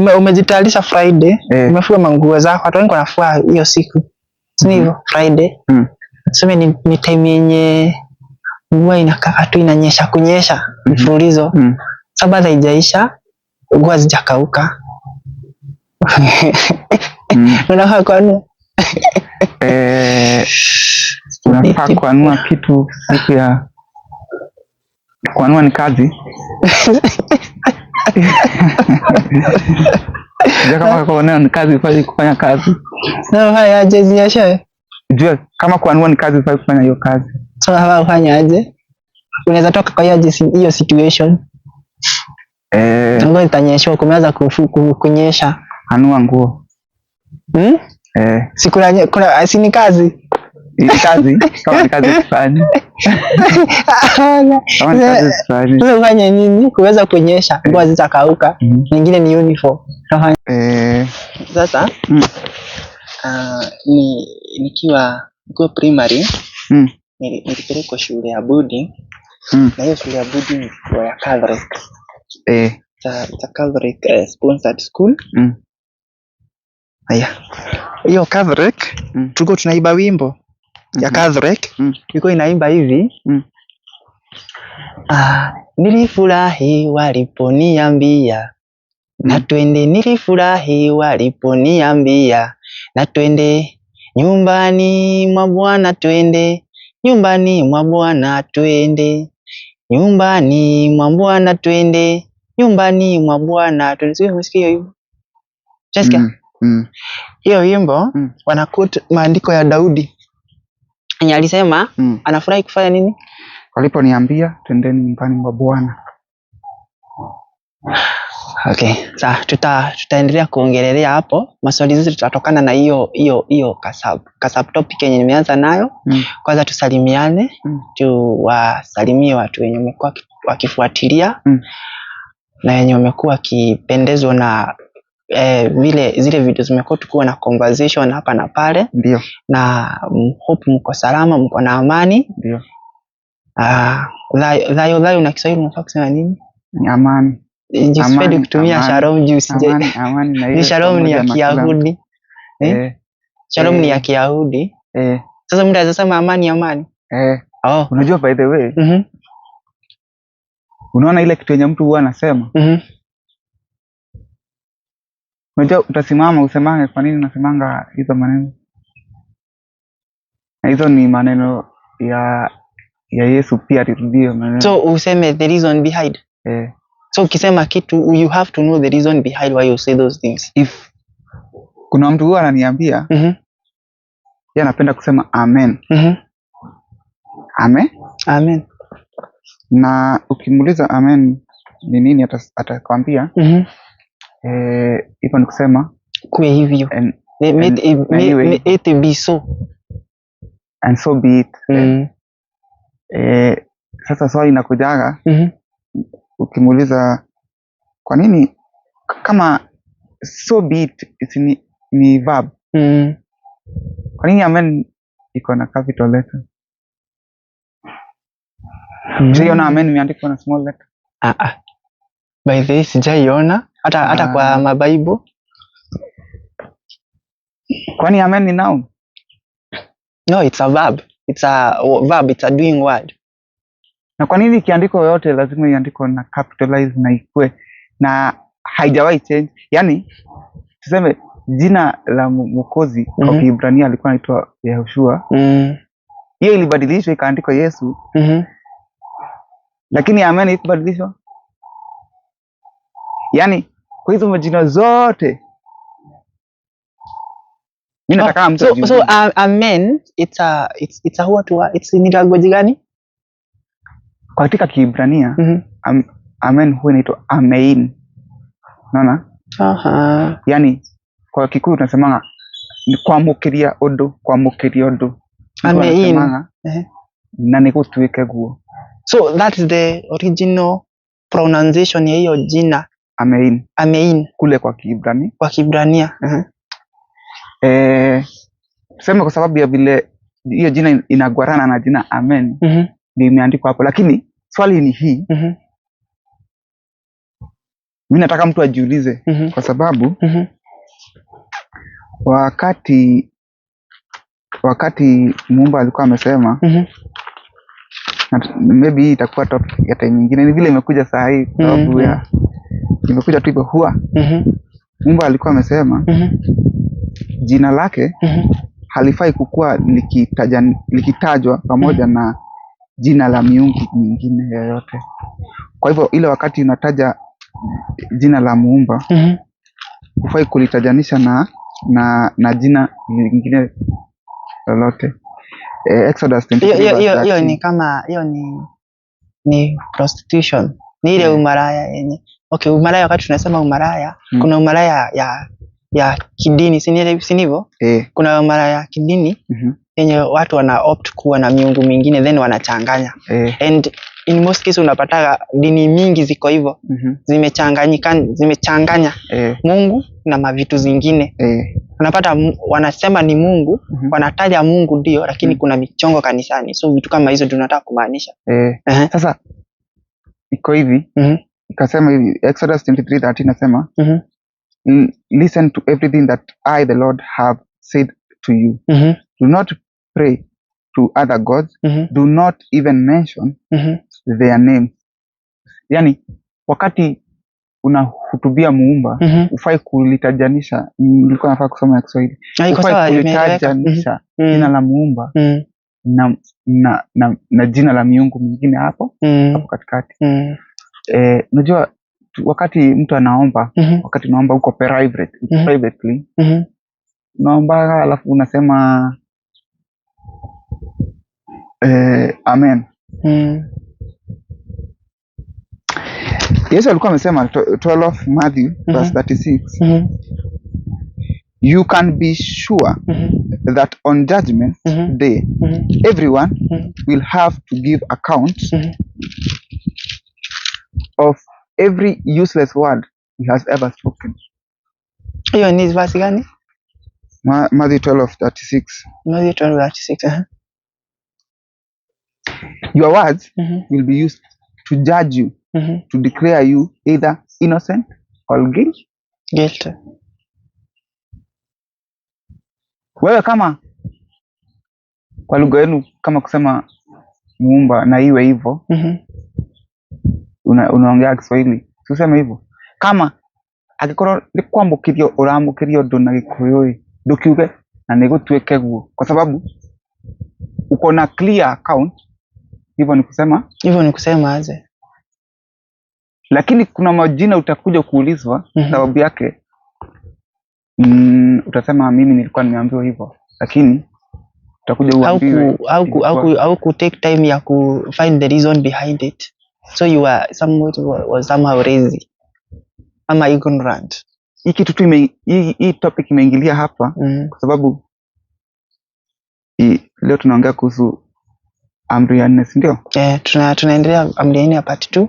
Umejitayarisha Friday, Eh. umefua manguo zako, watu wengi wanafua hiyo siku. Si hivyo? Friday. Tuseme ni time yenye mvua inakaa tu inanyesha kunyesha mfululizo. Sabbath haijaisha, nguo hazijakauka. Unafaa kuanua. Eh, unafaa kuanua kitu siku ya kuanua ni kazi. Jua kama kuanua ni kazi, hufai kufanya kazi. Na haya aje zinyeshe. Jua kama kuanua ni kazi, hufai kufanya hiyo kazi. So unafaa kufanya aje? Unaweza toka kwa hiyo situation. Eh, Nguo zitanyeshwa, kumeanza kunyesha. Anua nguo. Hmm? Eh, Si kuna si ni kazi? Ni kazi, kama ni kazi usifanye. Kama ni kazi usifanye. Sasa ufanye nini? Kuweza kunyesha, nguo zitakauka. Nyingine ni uniform. Unafanya Eh, sasa ni nikiwa primary nilipelekwa shule ya boarding na hiyo shule ya boarding ilikuwa ya Catholic. It's a Catholic sponsored school. Haya. Hiyo Catholic tulikuwa tunaimba wimbo ya Catholic. Ilikuwa inaimba hivi. Ah, nilifurahi waliponiambia na twende, nilifurahi waliponiambia na twende nyumbani mwa Bwana, twende nyumbani mwa Bwana, twende nyumbani mwa Bwana, twende nyumbani mwa Bwana, twende. Sio, umesikia hiyo wimbo? Ushasikia? Mm. Mm. Hiyo wimbo wanaquote maandiko ya Daudi yenye alisema anafurahi kufanya nini? Waliponiambia twendeni nyumbani mwa Bwana. Okay, sawa, tutaendelea kuongelelea hapo. Maswali zetu tutatokana na hiyo kasub topic yenye nimeanza nayo. Kwanza tusalimiane, tuwasalimie watu wenye wamekuwa wakifuatilia na wenye wamekuwa wakipendezwa na vile zile video zimekuwa tukiwa na conversation hapa na pale. Na hope mko salama, mko na amani. Ndio. Ah, thayo thayo thayo na Kiswahili unafaa kusema nini? Ni amani. Sipendi Amani, kutumia amani. shalom juu Amani, amani na ni iwe shalom ni ya pamoja na kila mtu. Kiyahudi. Eh? Shalom ni ya Kiyahudi. Sasa mtu anaweza sema amani amani. Oh. Unajua, by the way, unaona ile kitu yenye mtu huwa anasema, unajua utasimama usemange, kwa nini unasemanga hizo maneno? Na hizo ni maneno ya Yesu pia alirudie maneno. So useme the reason behind. Eh, So ukisema kitu, you have to know the reason behind why you say those things. If kuna mtu huwa ananiambia yeye anapenda kusema amen. Amen. Amen. Na ukimuuliza amen ni nini, atakwambia eh, hivyo ni kusema Kuwe hivyo. May and na iwe may hivyo. it be so. And so be it. Eh, sasa swali inakujaga ukimuuliza kwa nini kama so be it ni verb, kwa nini amen iko na capital letter? Ushaiona amen imeandikwa na small letter? Ah, ah. By the way, sijaiona hata kwa Ah. mabaibo. Kwani amen ni noun? No, it's a verb. It's a verb, it's a doing word. Na kwa nini ikiandikwa yoyote lazima iandikwe na capitalize na ikue na haijawahi change? Yani tuseme jina la Mwokozi kwa Kiebrania alikuwa anaitwa Yehoshua. Hiyo ilibadilishwa ikaandikwa Yesu, lakini amen haikubadilishwa. Yani kwa hizo majina zote mi nataka mtu So ajiulize. so amen, it's a what word? It's ni language gani? Katika Kiebrania amen huwa inaitwa amein, unaona? Aha. Yani kwa Kikuyu tunasemanga ni kwamukiria undu, kwamukiria undu. Mtu Amein. anasemanga na nigutuike guo. So that is the original pronunciation ya hiyo jina? Amein. Amein. Kule kwa Kiebrania. Kwa Kiebrania. Eh, tuseme kwa sababu ya vile hiyo jina inagwarana na jina amen ndio imeandikwa hapo, lakini swali ni hii: Mi nataka mtu ajiulize kwa sababu wakati Muumba alikuwa amesema, na maybe hii itakuwa topic ya time nyingine, ni vile imekuja saa hii kwa sababu ya imekuja tu hivyo. Huwa Muumba alikuwa amesema jina lake halifai kukua likitajwa pamoja na jina la miungu mingine yoyote. Kwa hivyo ile wakati unataja jina la Muumba, hufai kulitajanisha na jina lingine lolote. Exodus 23 Hiyo verse hiyo hiyo 13. Ni kama hiyo ni prostitution, ni ile umaraya yenye, okay, umaraya, wakati tunasema umaraya, kuna umaraya ya kidini, si si ndivyo? Eh. Kuna umaraya ya kidini yenye watu wana opt kuwa na miungu mingine, then wanachanganya. And in most cases unapata dini mingi ziko hivyo, zimechanganyika, zimechanganya Mungu na mavitu zingine. Unapata wanasema ni Mungu, wanataja Mungu ndio, lakini kuna michongo kanisani. So vitu kama hizo tunataka kumaanisha. Sasa iko hivi, ikasema hivi, Exodus 23:13 nasema, "Listen to everything that I the Lord have said to you. Do not pray to other gods. Do not even mention their names." Yani wakati unahutubia Muumba, hufai kulitajanisha. Nilikuwa nafaa kusoma ya Kiswahili. Na iko Hufai sawa, imeeleweka. kulitajanisha jina la Muumba na jina la miungu mingine hapo hapo katikati. Unajua wakati mtu anaomba, wakati unaomba uko private, privately unaomba alafu unasema amen. Yesu alikuwa amesema 12 Matthew verse 36, "You can be sure that on judgment day everyone will have to give account of every useless word he has ever spoken." Hiyo ni verse gani? Matthew 12:36. Matthew 12:36. Your words will be used to judge you, to declare you either innocent or guilty. Guilty. Wewe kama kwa lugha yenu, kama kusema Muumba na iwe hivyo, unaongea Kiswahili, si useme hivyo. Kama angĩkorwo nĩ kwamũkĩrio ũramũkĩrio ũndũ na Gĩkũyũ ĩ, ndũkiuge na nĩ gũtuĩke guo, kwa sababu uko na clear account. Hivyo ni kusema Hivyo ni kusema aje? Lakini kuna majina utakuja kuulizwa sababu yake, utasema mimi nilikuwa nimeambiwa hivyo, lakini utakuja uambiwe ilikuwa Hauku take time ya ku find the reason behind it, so you are somewhat was somehow lazy ama ignorant. Hii kitu tu hii topic imeingilia hapa kwa sababu leo tunaongea kuhusu amri ya nne, si ndio? Eh, tunaendelea amri ya nne ya part 2.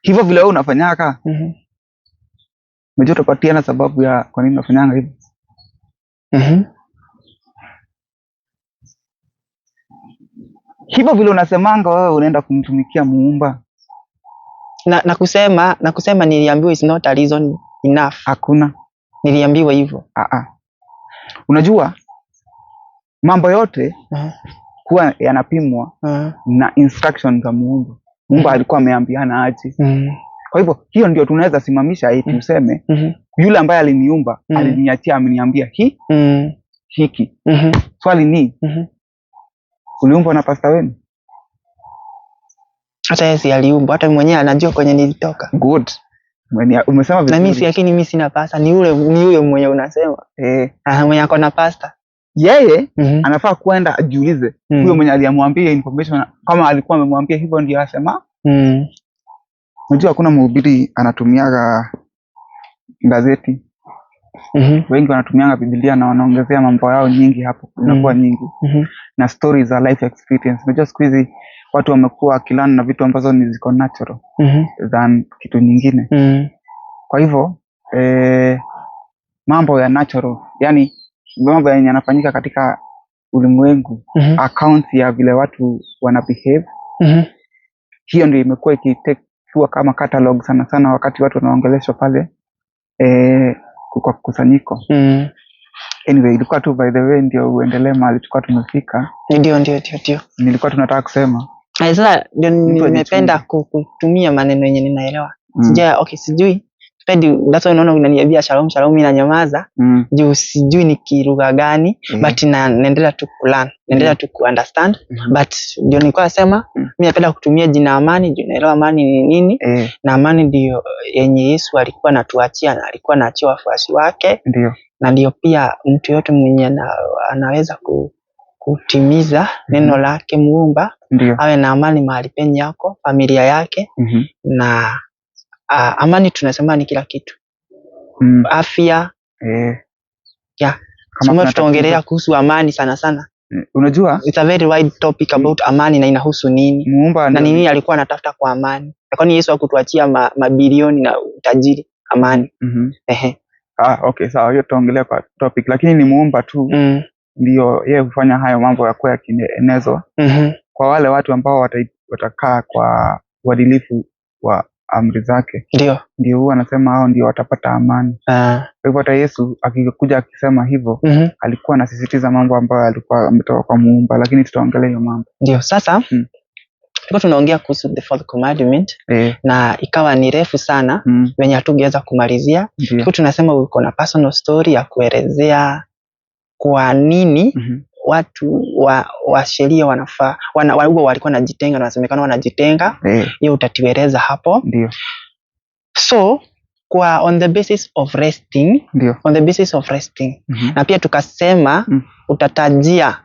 Hivyo vile wewe unafanyaka, unajua utapatiana sababu ya kwa nini unafanyanga hivyo. Hivyo vile unasemanga wewe unaenda kumtumikia Muumba, Na kusema niliambiwa is not a reason enough. Hakuna. Niliambiwa hivyo. Ah, ah. Unajua mambo yote huwa yanapimwa na instruction za Muumba. Muumba alikuwa ameambiana aje? Kwa hivyo hiyo ndio tunaweza simamisha eti useme yule ambaye aliniumba aliniachia, ameniambia hii hiki. Swali ni, uliumbwa na pasta wenu? Hata yeye si aliumbwa, hata mwenyewe anajua kwenye nilitoka. Good. Umesema Na mimi si, vizuri. lakini mimi sina pasta, ni yule mwenye unasema. Ah, mwenye ako na pasta. Yeye anafaa kwenda ajiulize huyo mwenye aliyemwambia information, kama alikuwa amemwambia hivyo ndio asema. Unajua hakuna mhubiri anatumiaga gazeti. Wengi wanatumiaga Biblia na wanaongezea mambo yao nyingi hapo, inakuwa nyingi na stories za life experience. Unajua siku hizi watu wamekuwa wakilearn na vitu ambazo ni ziko natural than kitu nyingine. Kwa hivyo mambo ya natural, yani mambo yenye yanafanyika katika ulimwengu, accounts ya vile watu wana behave, hiyo ndio imekuwa ikitake huwa kama catalog sana sana wakati watu wanaongeleshwa pale kwa kusanyiko. Anyway, ilikuwa tu by the way ndio uendelee mahali tulikuwa tumefika. Ndio, ndio, ndio, ndio. Nilikuwa tunataka kusema Sasa ndio mtu nimependa ajichunge. kutumia maneno yenye ninaelewa. Okay, sijui. Sipendi, that's why unaona unaniambia shalom shalom, mimi nanyamaza juu sijui ni kilugha gani, but naendelea tu kulearn, naendelea tu kuunderstand. But ndio nilikuwa nasema mimi napenda kutumia jina amani juu naelewa amani ni nini, na amani ndio yenye Yesu alikuwa anatuachia na alikuwa anaachia wafuasi wake. Ndio. Na ndio pia mtu yote mwenye anaweza kutimiza neno lake Muumba, Ndio. awe na amani mahali penye yako, familia yake, na amani tunasema ni kila kitu. Afya. Yeah. Kama Sema tutaongelea kuhusu amani sana sana. Unajua? It's a very wide topic about amani na inahusu nini? Muumba na nini alikuwa anatafuta kwa amani? Na kwani Yesu hakutuachia mabilioni na utajiri, amani? Ehe. Okay, sawa, hiyo tutaongelea kwa topic, lakini ni Muumba tu ndio yeye hufanya hayo mambo ya kuwa yakienezwa. Kwa wale watu ambao watakaa kwa uadilifu wa amri zake. Ndio. Ndio huwa anasema hao ndio watapata amani. Kwa hivyo hata Yesu akikuja akisema hivyo, alikuwa anasisitiza mambo ambayo alikuwa ametoka kwa Muumba, lakini tutaongelea hiyo mambo. Ndio, sasa tulikuwa tunaongea kuhusu the fourth commandment, na ikawa ni refu sana venye hatungeweza kumalizia. Tulikuwa tunasema uko na personal story ya kuelezea kwa nini watu wa sheria wanafaa, huwa walikuwa wanajitenga na wanasemekana wanajitenga. Hiyo utatueleza hapo. Ndio. So kwa on the basis of resting, Ndio. on the basis of resting. Na pia tukasema utatajia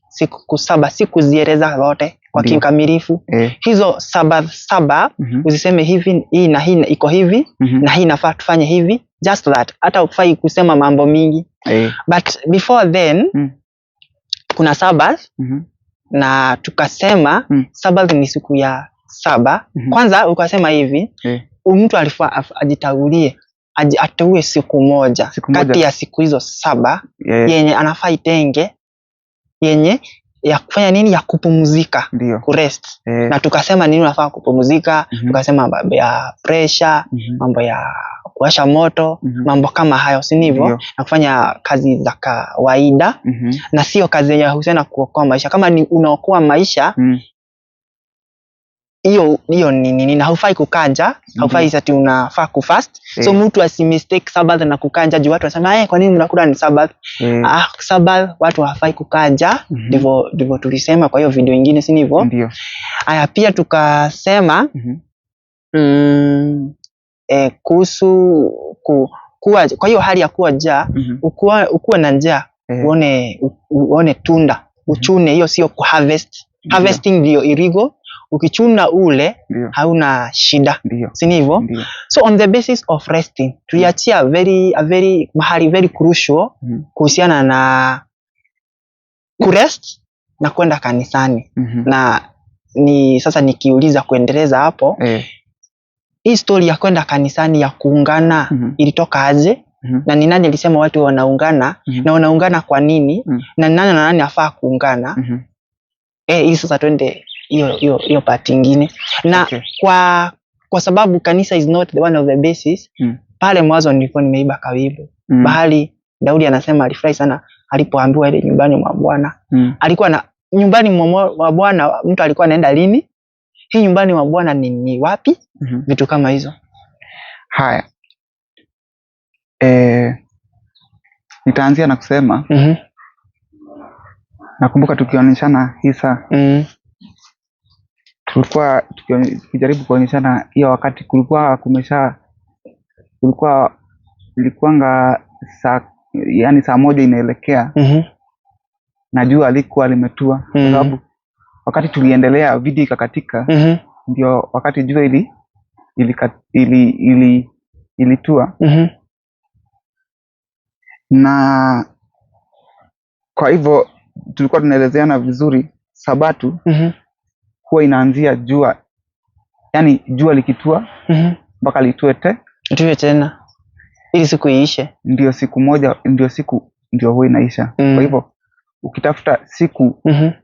siku 7, sikuzieleza zote kwa kikamilifu. Hizo 7 usiseme hivi, hii na hii iko hivi, na hii inafaa tufanye hivi, just that. Hata hufai kusema mambo mingi. But before then, kuna Sabbath, na tukasema Sabbath ni siku ya 7. Kwanza ukasema hivi, mtu alifaa ajitaulie, ateue siku moja Siku moja. kati ya siku hizo 7 yenye anafaa itenge, yenye ya kufanya nini, ya kupumzika, kurest. Na tukasema nini unafaa kupumzika, tukasema mambo ya pressure, mambo ya kuwasha moto, mambo kama hayo, si ndivyo? Na kufanya kazi za kawaida, na sio kazi yenye husiana kuokoa maisha. Kama ni unaokoa maisha, hiyo ni nini, na haufai kukanja, haufai ati unafaa kufast. So mtu asimistake Sabbath na kukanja, juu watu wanasema, kwa nini mnakula ni Sabbath? Sabbath watu hawafai kukanja. Ndivyo tulisema kwa hiyo video nyingine, si ndivyo? Ndio. Aya, pia tukasema, kuhusu kuwa, kwa hiyo hali ya kuwa njaa, ukuwe na njaa, uone tunda, uchune. Hiyo sio kuharvest. Harvesting ndio illegal. Ukichuna ule, hauna shida. Si ndivyo? So on the basis of resting, tuliachia mahali very crucial kuhusiana na kurest na kwenda kanisani. Na ni sasa nikiuliza kuendeleza hapo, hii story ya kwenda kanisani ya kuungana ilitoka aje? Na ni nani alisema watu wanaungana? Na wanaungana kwa nini? Na ni nani na nani afaa kuungana? Hii sasa twende hiyo part nyingine. Na kwa sababu kanisa is not the one of the basis, pale mwanzo nilikuwa nimeiba kawimbo. Bahali Daudi anasema alifurahi sana alipoambiwa ile nyumbani mwa Bwana. Alikuwa na nyumbani mwa Bwana, mtu alikuwa anaenda lini? Hii nyumbani mwa Bwana ni wapi? Vitu kama hizo. Haya. Nitaanzia na kusema, nakumbuka tukionyeshana hii saa. Tulikuwa tukijaribu kuonyeshana hiyo wakati kulikuwa kumesha, kulikuwa, ilikuwanga saa, yani saa 1 inaelekea. Na jua alikuwa limetua. Kwa sababu wakati tuliendelea video ikakatika, ndio wakati jua ilitua. Na kwa hivyo tulikuwa tunaelezeana vizuri Sabato huwa inaanzia jua, yani jua likitua mpaka litue Litue tena ili siku iishe. Ndio siku moja, ndio siku ndio huwa inaisha. Kwa hivyo ukitafuta siku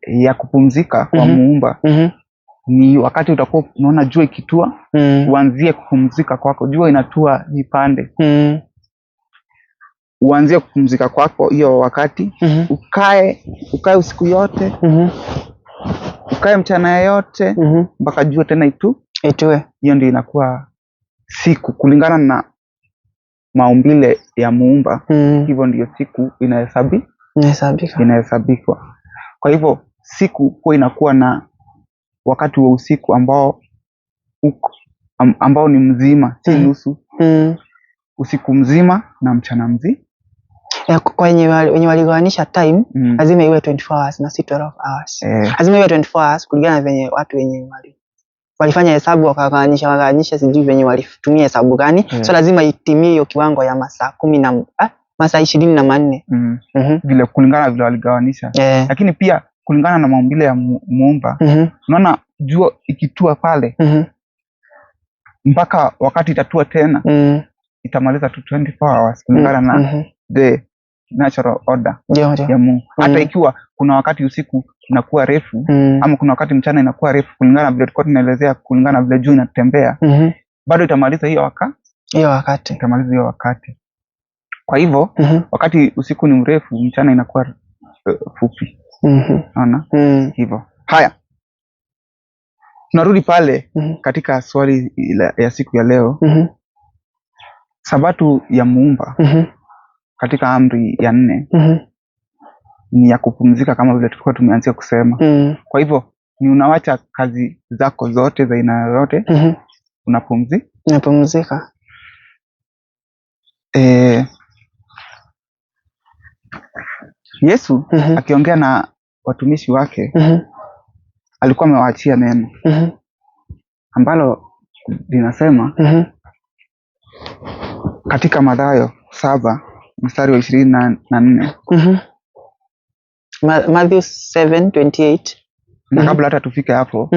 ya kupumzika kwa Muumba, Ni wakati utakuwa unaona jua ikitua, uanzie kupumzika kwako. Jua inatua ipande. Uanzie kupumzika kwako hiyo wakati. Ukae usiku yote. Ukae mchana yote mpaka jua tena itue. Hiyo ndio inakuwa siku kulingana na maumbile ya Muumba. Hivyo ndio siku inahesabika. Inahesabika. Kwa hivyo siku huwa inakuwa na wakati wa usiku ambao ni mzima, si nusu. Usiku mzima na mchana mzima. Kwa wenye waligawanisha time, lazima iwe 24 hours na si 12 hours. Lazima iwe 24 hours kulingana na venye watu wenye walifanya hesabu wakagawanyisha, sijui venye walitumia hesabu gani. So lazima itimie hiyo kiwango ya masaa masaa 24. Vile kulingana vile waligawanisha. Lakini pia kulingana na maumbile ya Muumba, unaona jua ikitua pale mpaka wakati itatua tena, itamaliza tu 24 hours kulingana na the natural order ya Mungu. Hata ikiwa kuna wakati usiku inakuwa refu, ama kuna wakati mchana inakuwa refu kulingana na vile tulikuwa tunaelezea, kulingana na vile jua inatembea, bado itamaliza hiyo wakati. Itamaliza hiyo wakati. Kwa hivyo wakati usiku ni mrefu, mchana inakuwa fupi. Unaona? Hivyo. Haya. Tunarudi pale katika swali ya siku ya leo. Sabato ya Muumba katika amri ya 4 ni ya kupumzika kama vile tulikuwa tumeanzia kusema. Kwa hivyo ni unawacha kazi zako zote za aina yoyote, unapumzika. Unapumzika. Yesu akiongea na watumishi wake, alikuwa amewaachia neno ambalo linasema katika Mathayo 7 mstari wa 24. Matthew 7:28. Na kabla hata tufike hapo,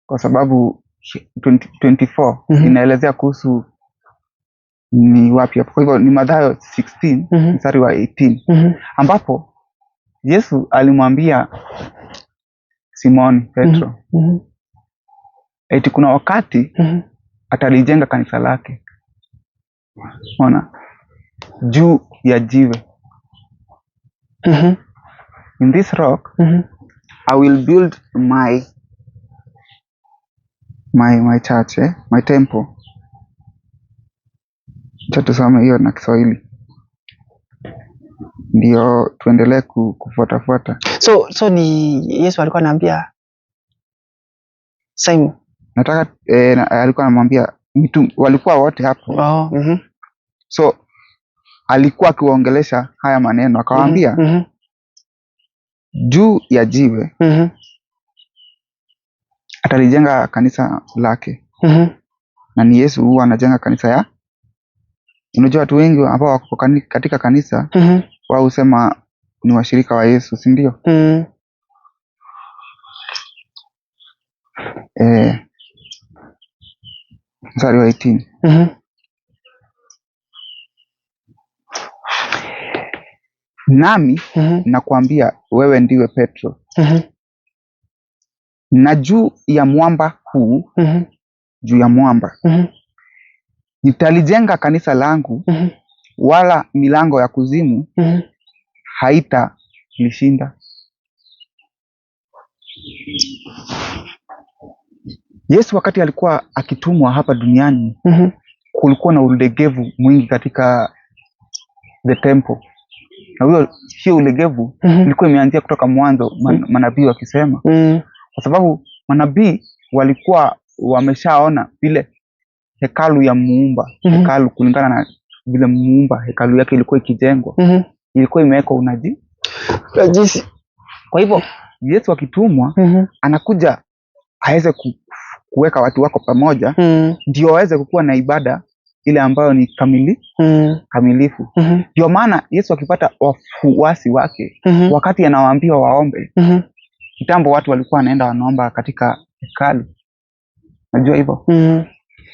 kwa sababu 24 inaelezea kuhusu ni wapi hapo. Kwa hivyo ni Mathayo 16 mstari wa 18, ambapo Yesu alimwambia Simon Petro, eti kuna wakati atalijenga kanisa lake, unaona, juu ya jiwe. In this rock I will build my church, my temple. Acha tusome hiyo na Kiswahili ndio tuendelee kufuatafuata. So ni Yesu alikuwa anaambia Simon. Nataka alikuwa anamwambia mtu, walikuwa wote hapo. So alikuwa akiwaongelesha haya maneno, akawaambia juu ya jiwe atalijenga kanisa lake. Na ni Yesu huwa anajenga kanisa ya. Unajua watu wengi ambao wako katika kanisa wao husema ni washirika wa Yesu, si ndio? Mstari wa 18. Nami nakuambia wewe ndiwe Petro. Na juu ya mwamba huu, juu ya mwamba, nitalijenga kanisa langu, wala milango ya kuzimu haitalishinda. Yesu wakati alikuwa akitumwa hapa duniani, kulikuwa na ulegevu mwingi katika the temple. Na hiyo ulegevu ilikuwa imeanzia kutoka mwanzo, manabii wakisema. Kwa sababu manabii walikuwa wameshaona vile hekalu ya Muumba, hekalu kulingana na vile Muumba hekalu yake ilikuwa ikijengwa, ilikuwa imewekwa unajisi. Kwa hivyo Yesu akitumwa, anakuja aweze kuweka watu wako pamoja, ndio waweze kukuwa na ibada ile ambayo ni kamilifu. Ndio maana Yesu akipata wafuasi wake, wakati anawaambia waombe, kitambo watu walikuwa wanaenda wanaomba katika hekalu. Unajua hivyo?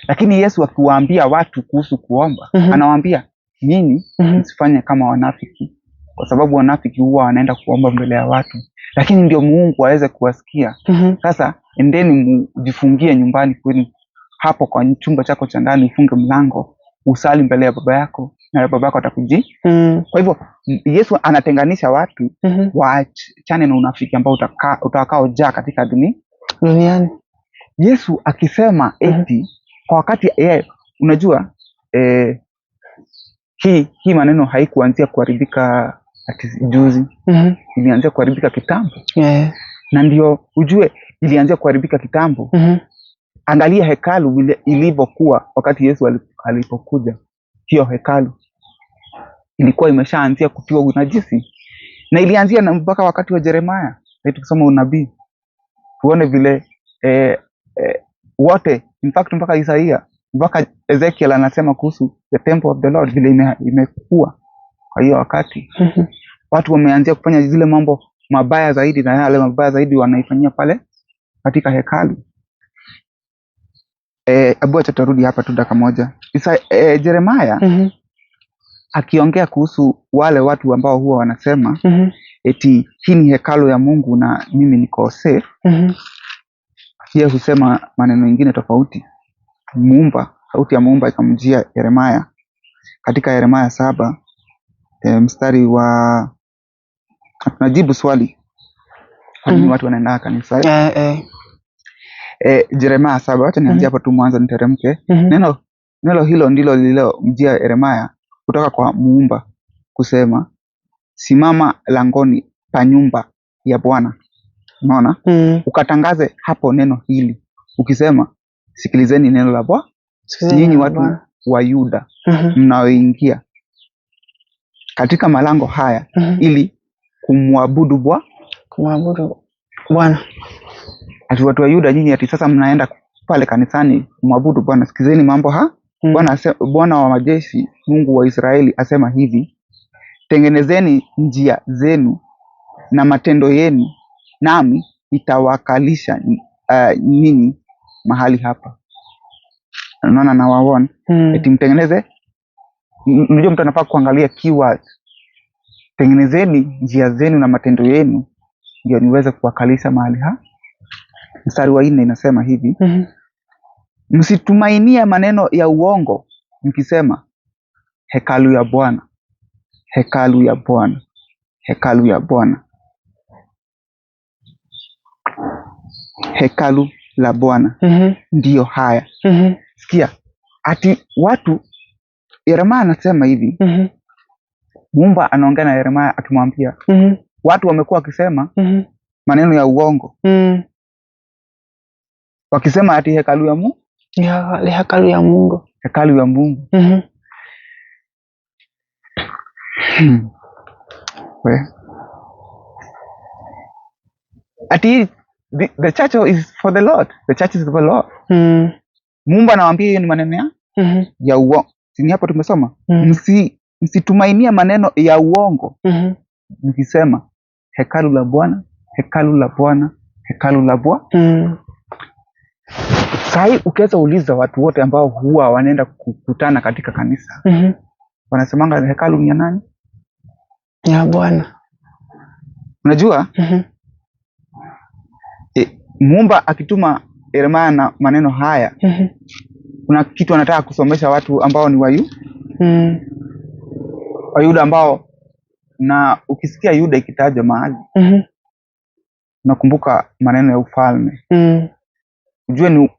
Lakini Yesu akiwaambia watu kuhusu kuomba, anawaambia nyinyi msifanye kama wanafiki, kwa sababu wanafiki huwa wanaenda kuomba mbele ya watu. Lakini ndio Mungu aweze kuwasikia. Sasa endeni mjifungie nyumbani kwenu, hapo kwa chumba chako cha ndani, ufunge mlango, usali mbele ya baba yako na baba yako atakuji. Kwa hivyo Yesu anatenganisha watu waachane na unafiki ambao utakaojaa katika dunia duniani. Yesu akisema eti kwa wakati yeye, unajua hii maneno haikuanzia kuharibika ati juzi. Ilianzia kuharibika kitambo. Na ndio ujue ilianzia kuharibika kitambo. Angalia hekalu vile ilivyokuwa wakati Yesu alipokuja. Hiyo hekalu ilikuwa imeshaanzia kutiwa unajisi, na ilianzia na mpaka wakati wa Yeremia. Na tukisoma unabii tuone vile wote, in fact mpaka Isaia mpaka Ezekiel anasema kuhusu the temple of the Lord vile imekuwa. Kwa hiyo wakati watu wameanzia kufanya zile mambo mabaya zaidi, na yale mabaya zaidi wanaifanyia pale katika hekalu. Abu acha tutarudi hapa tu dakika moja. Jeremiah akiongea kuhusu wale watu ambao huwa wanasema eti hii ni hekalu ya Mungu na mimi niko safe. Yeye husema maneno mengine tofauti. Muumba, sauti ya Muumba ikamjia Yeremia katika Yeremia 7 mstari wa, tunajibu swali kwa nini watu wanaenda kanisa. Yeremia 7, acha nianzie hapo tu mwanzo niteremke. Neno hilo ndilo lililomjia Yeremia kutoka kwa Muumba kusema, simama langoni pa nyumba ya Bwana. Unaona? Ukatangaze hapo neno hili ukisema, sikilizeni neno la Bwana nyinyi watu wa Yuda mnaoingia katika malango haya ili kumwabudu Bwana. Kumwabudu Bwana. Ati watu wa Yuda nyinyi ati sasa mnaenda pale kanisani kumwabudu Bwana. Sikizeni mambo ha? Bwana wa majeshi Mungu wa Israeli asema hivi, tengenezeni njia zenu na matendo yenu, nami nitawakalisha nyinyi mahali hapa. Unaona, na waone eti mtengeneze. Unajua mtu anafaa kuangalia keywords. Tengenezeni njia zenu na matendo yenu ndio niweze kuwakalisha mahali ha. Mstari wa 4 inasema hivi, msitumainie maneno ya uongo mkisema hekalu ya Bwana, hekalu ya Bwana, hekalu ya Bwana, hekalu la Bwana ndiyo haya. Sikia, ati watu, Yeremia anasema hivi, Muumba anaongea na Yeremia akimwambia, watu wamekuwa wakisema maneno ya uongo, wakisema ati hekalu ya Mungu, hekalu ya Mungu, hekalu ya Mungu. We. Ati the church is for the Lord. The church is for the Lord. Muumba anawaambia hiyo ni maneno ya uongo. Si hapo tumesoma? Msitumainie maneno ya uongo mkisema hekalu la Bwana, hekalu la Bwana, hekalu la Bwana. Sahi ukiweza uliza watu wote ambao huwa wanaenda kukutana katika kanisa, wanasemanga hekalu ni ya nani? Ya Bwana. Unajua? Muumba akituma Yeremia na maneno haya, kuna kitu anataka kusomesha watu ambao ni Wayuda ambao, na ukisikia Yuda ikitajwa mahali, unakumbuka maneno ya ufalme. Ujue ni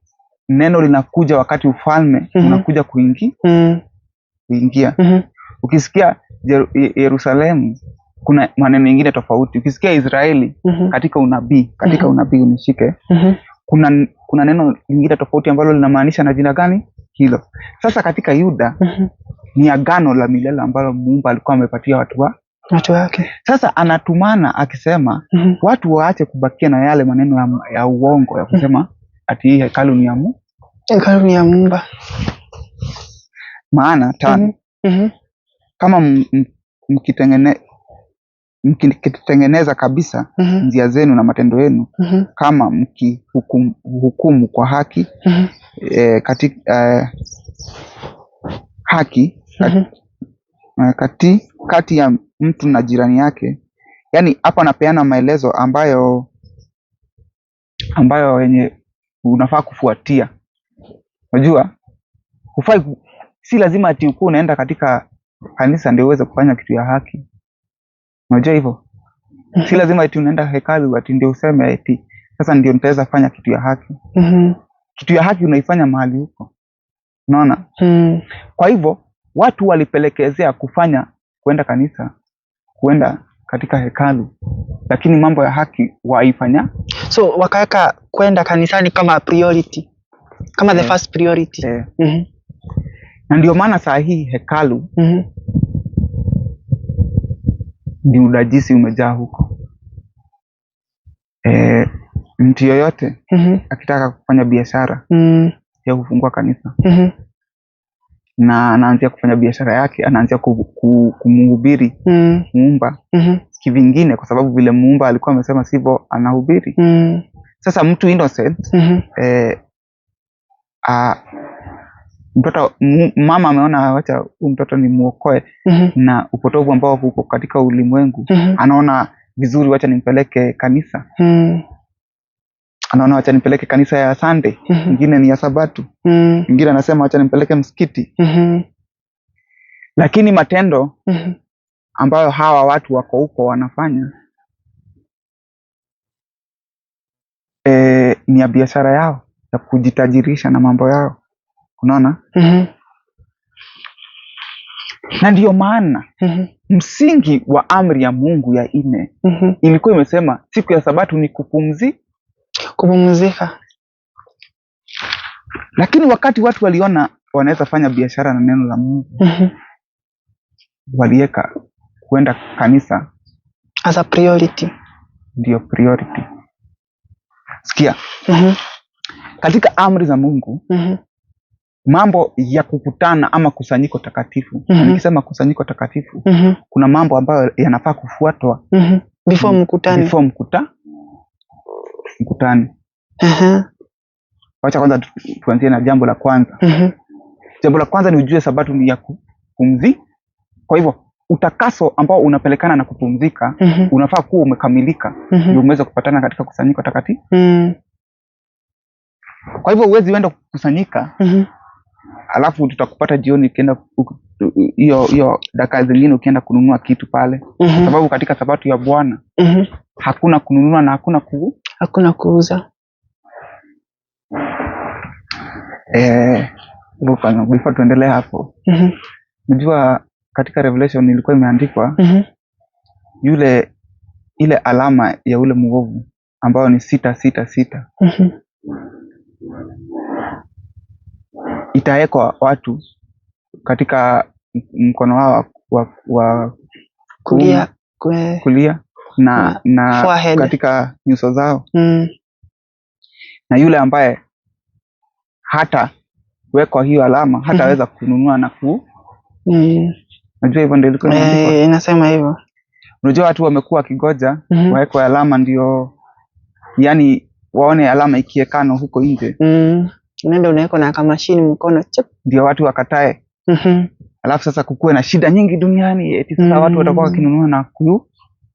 neno linakuja wakati ufalme unakuja kuingia. Ukisikia Yerusalemu kuna maneno mengine tofauti. Ukisikia Israeli katika unabii, katika unabii unishike, kuna neno lingine tofauti ambalo linamaanisha na jina gani hilo. Sasa katika Yuda ni agano la milele ambalo Muumba alikuwa amepatia watu wake. Sasa anatumana akisema watu waache kubakia na yale maneno ya uongo ya kusema ati hii hekalu ni ya Mungu. Hekalu ni ya Muumba. Maana 5 kama mkitengeneza kabisa njia zenu na matendo yenu, kama mkihukumu kwa haki, haki kati ya mtu na jirani yake, Yani hapa anapeana maelezo ambayo yenye unafaa kufuatia. Unajua hufai, si lazima ati ukuwe unaenda katika kanisa ndio uweze kufanya kitu ya haki. Unajua hivyo? Si lazima ati unaenda hekalu ati ndio useme ati sasa ndio nitaweza fanya kitu ya haki. Kitu ya haki unaifanya mahali huko. Unaona? Kwa hivyo watu walipelekezea kufanya kwenda kanisa, kwenda katika hekalu, lakini mambo ya haki waifanya. So wakaweka kwenda kanisani kama priority, kama the first priority. Na ndio maana saa hii hekalu ni udajisi umejaa huko. Mtu yoyote akitaka kufanya biashara ya kufungua kanisa na anaanzia kufanya biashara yake, anaanzia kumhubiri muumba kivingine, kwa sababu vile muumba alikuwa amesema sivyo anahubiri. Sasa mtu innocent mtoto mama ameona acha huyu mtoto ni muokoe na upotovu ambao uko katika ulimwengu. Anaona vizuri wacha nimpeleke kanisa. Anaona wacha nimpeleke kanisa ya Sunday, mwingine ni ya Sabato, mwingine anasema wacha nimpeleke msikiti. Lakini matendo ambayo hawa watu wako huko wanafanya ni ya biashara yao ya kujitajirisha na mambo yao. Unaona? Na ndio maana msingi wa amri ya Mungu ya 4 ilikuwa imesema siku ya Sabato ni kupumzika. Lakini wakati watu waliona wanaweza fanya biashara na neno la Mungu, waliweka kwenda kanisa as a priority. Ndio priority. Sikia. Katika amri za Mungu, mambo ya kukutana ama kusanyiko takatifu. Nikisema kusanyiko takatifu, kuna mambo ambayo yanafaa kufuatwa before mkutane. Before mkutane. Wacha kwanza tuanzie na jambo la kwanza. Jambo la kwanza ni ujue Sabato ni ya kupumzika. Kwa hivyo utakaso ambao unapelekana na kupumzika, unafaa kuwa umekamilika ndio umeweza kupatana katika kusanyiko takatifu. Kwa hivyo huwezi uenda kukusanyika alafu tutakupata jioni ukienda hiyo dakika zingine ukienda kununua kitu pale. Kwa sababu katika Sabato ya Bwana hakuna kununua na hakuna hakuna kuuza. Before tuendelee hapo. Unajua katika Revelation ilikuwa imeandikwa yule ile alama ya ule muovu ambayo ni 666. Itawekwa watu katika mkono wao wa kulia, kulia na katika nyuso zao. Na yule ambaye hata wekwa hiyo alama hataweza kununua na ku Unajua hivyo ndio ilikuwa imeandikwa. Inasema hivyo. Unajua watu wamekuwa wakigoja wawekwe alama ndio, yani waone alama ikiekano huko nje. Unaenda unaweka na kama mashini mkono chip, ndio watu wakatae. Alafu sasa kukuwe na shida nyingi duniani eti sasa watu watakuwa wakinunua na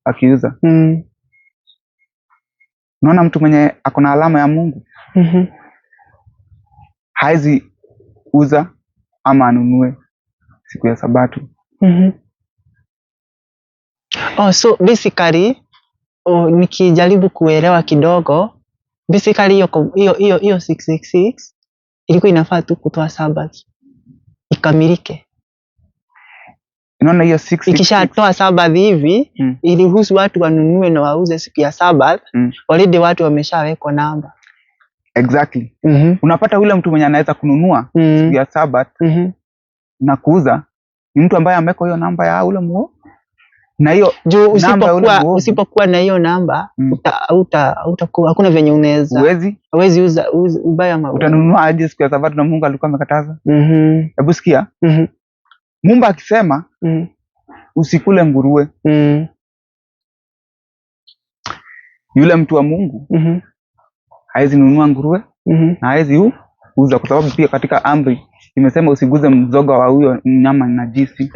wakiuza. Unaona mtu mwenye ako na alama ya Mungu haezi uza ama anunue siku ya Sabato. Oh, so basically nikijaribu kuelewa kidogo, basically hiyo 666 ilikuwa inafaa tu kutoa Sabbath ikamilike. Unaona hiyo 666 ikishatoa Sabbath hivi iliruhusu watu wanunue na wauze siku ya Sabbath. Already watu wameshawekwa namba. Exactly. Unapata yule mtu mwenye anaweza kununua siku ya Sabbath na kuuza ni mtu ambaye ameweka hiyo namba ya ule muo. Na hiyo juu usipokuwa na hiyo namba utakuwa hakuna venye unaweza. Huwezi uza ubaya ama utanunua aje siku ya Sabato na Mungu alikuwa amekataza? Hebu sikia. Mungu akisema usikule nguruwe. Yule mtu wa Mungu haezi nunua nguruwe na haezi uza, kwa sababu pia katika amri imesema usiguze mzoga wa huyo mnyama najisi.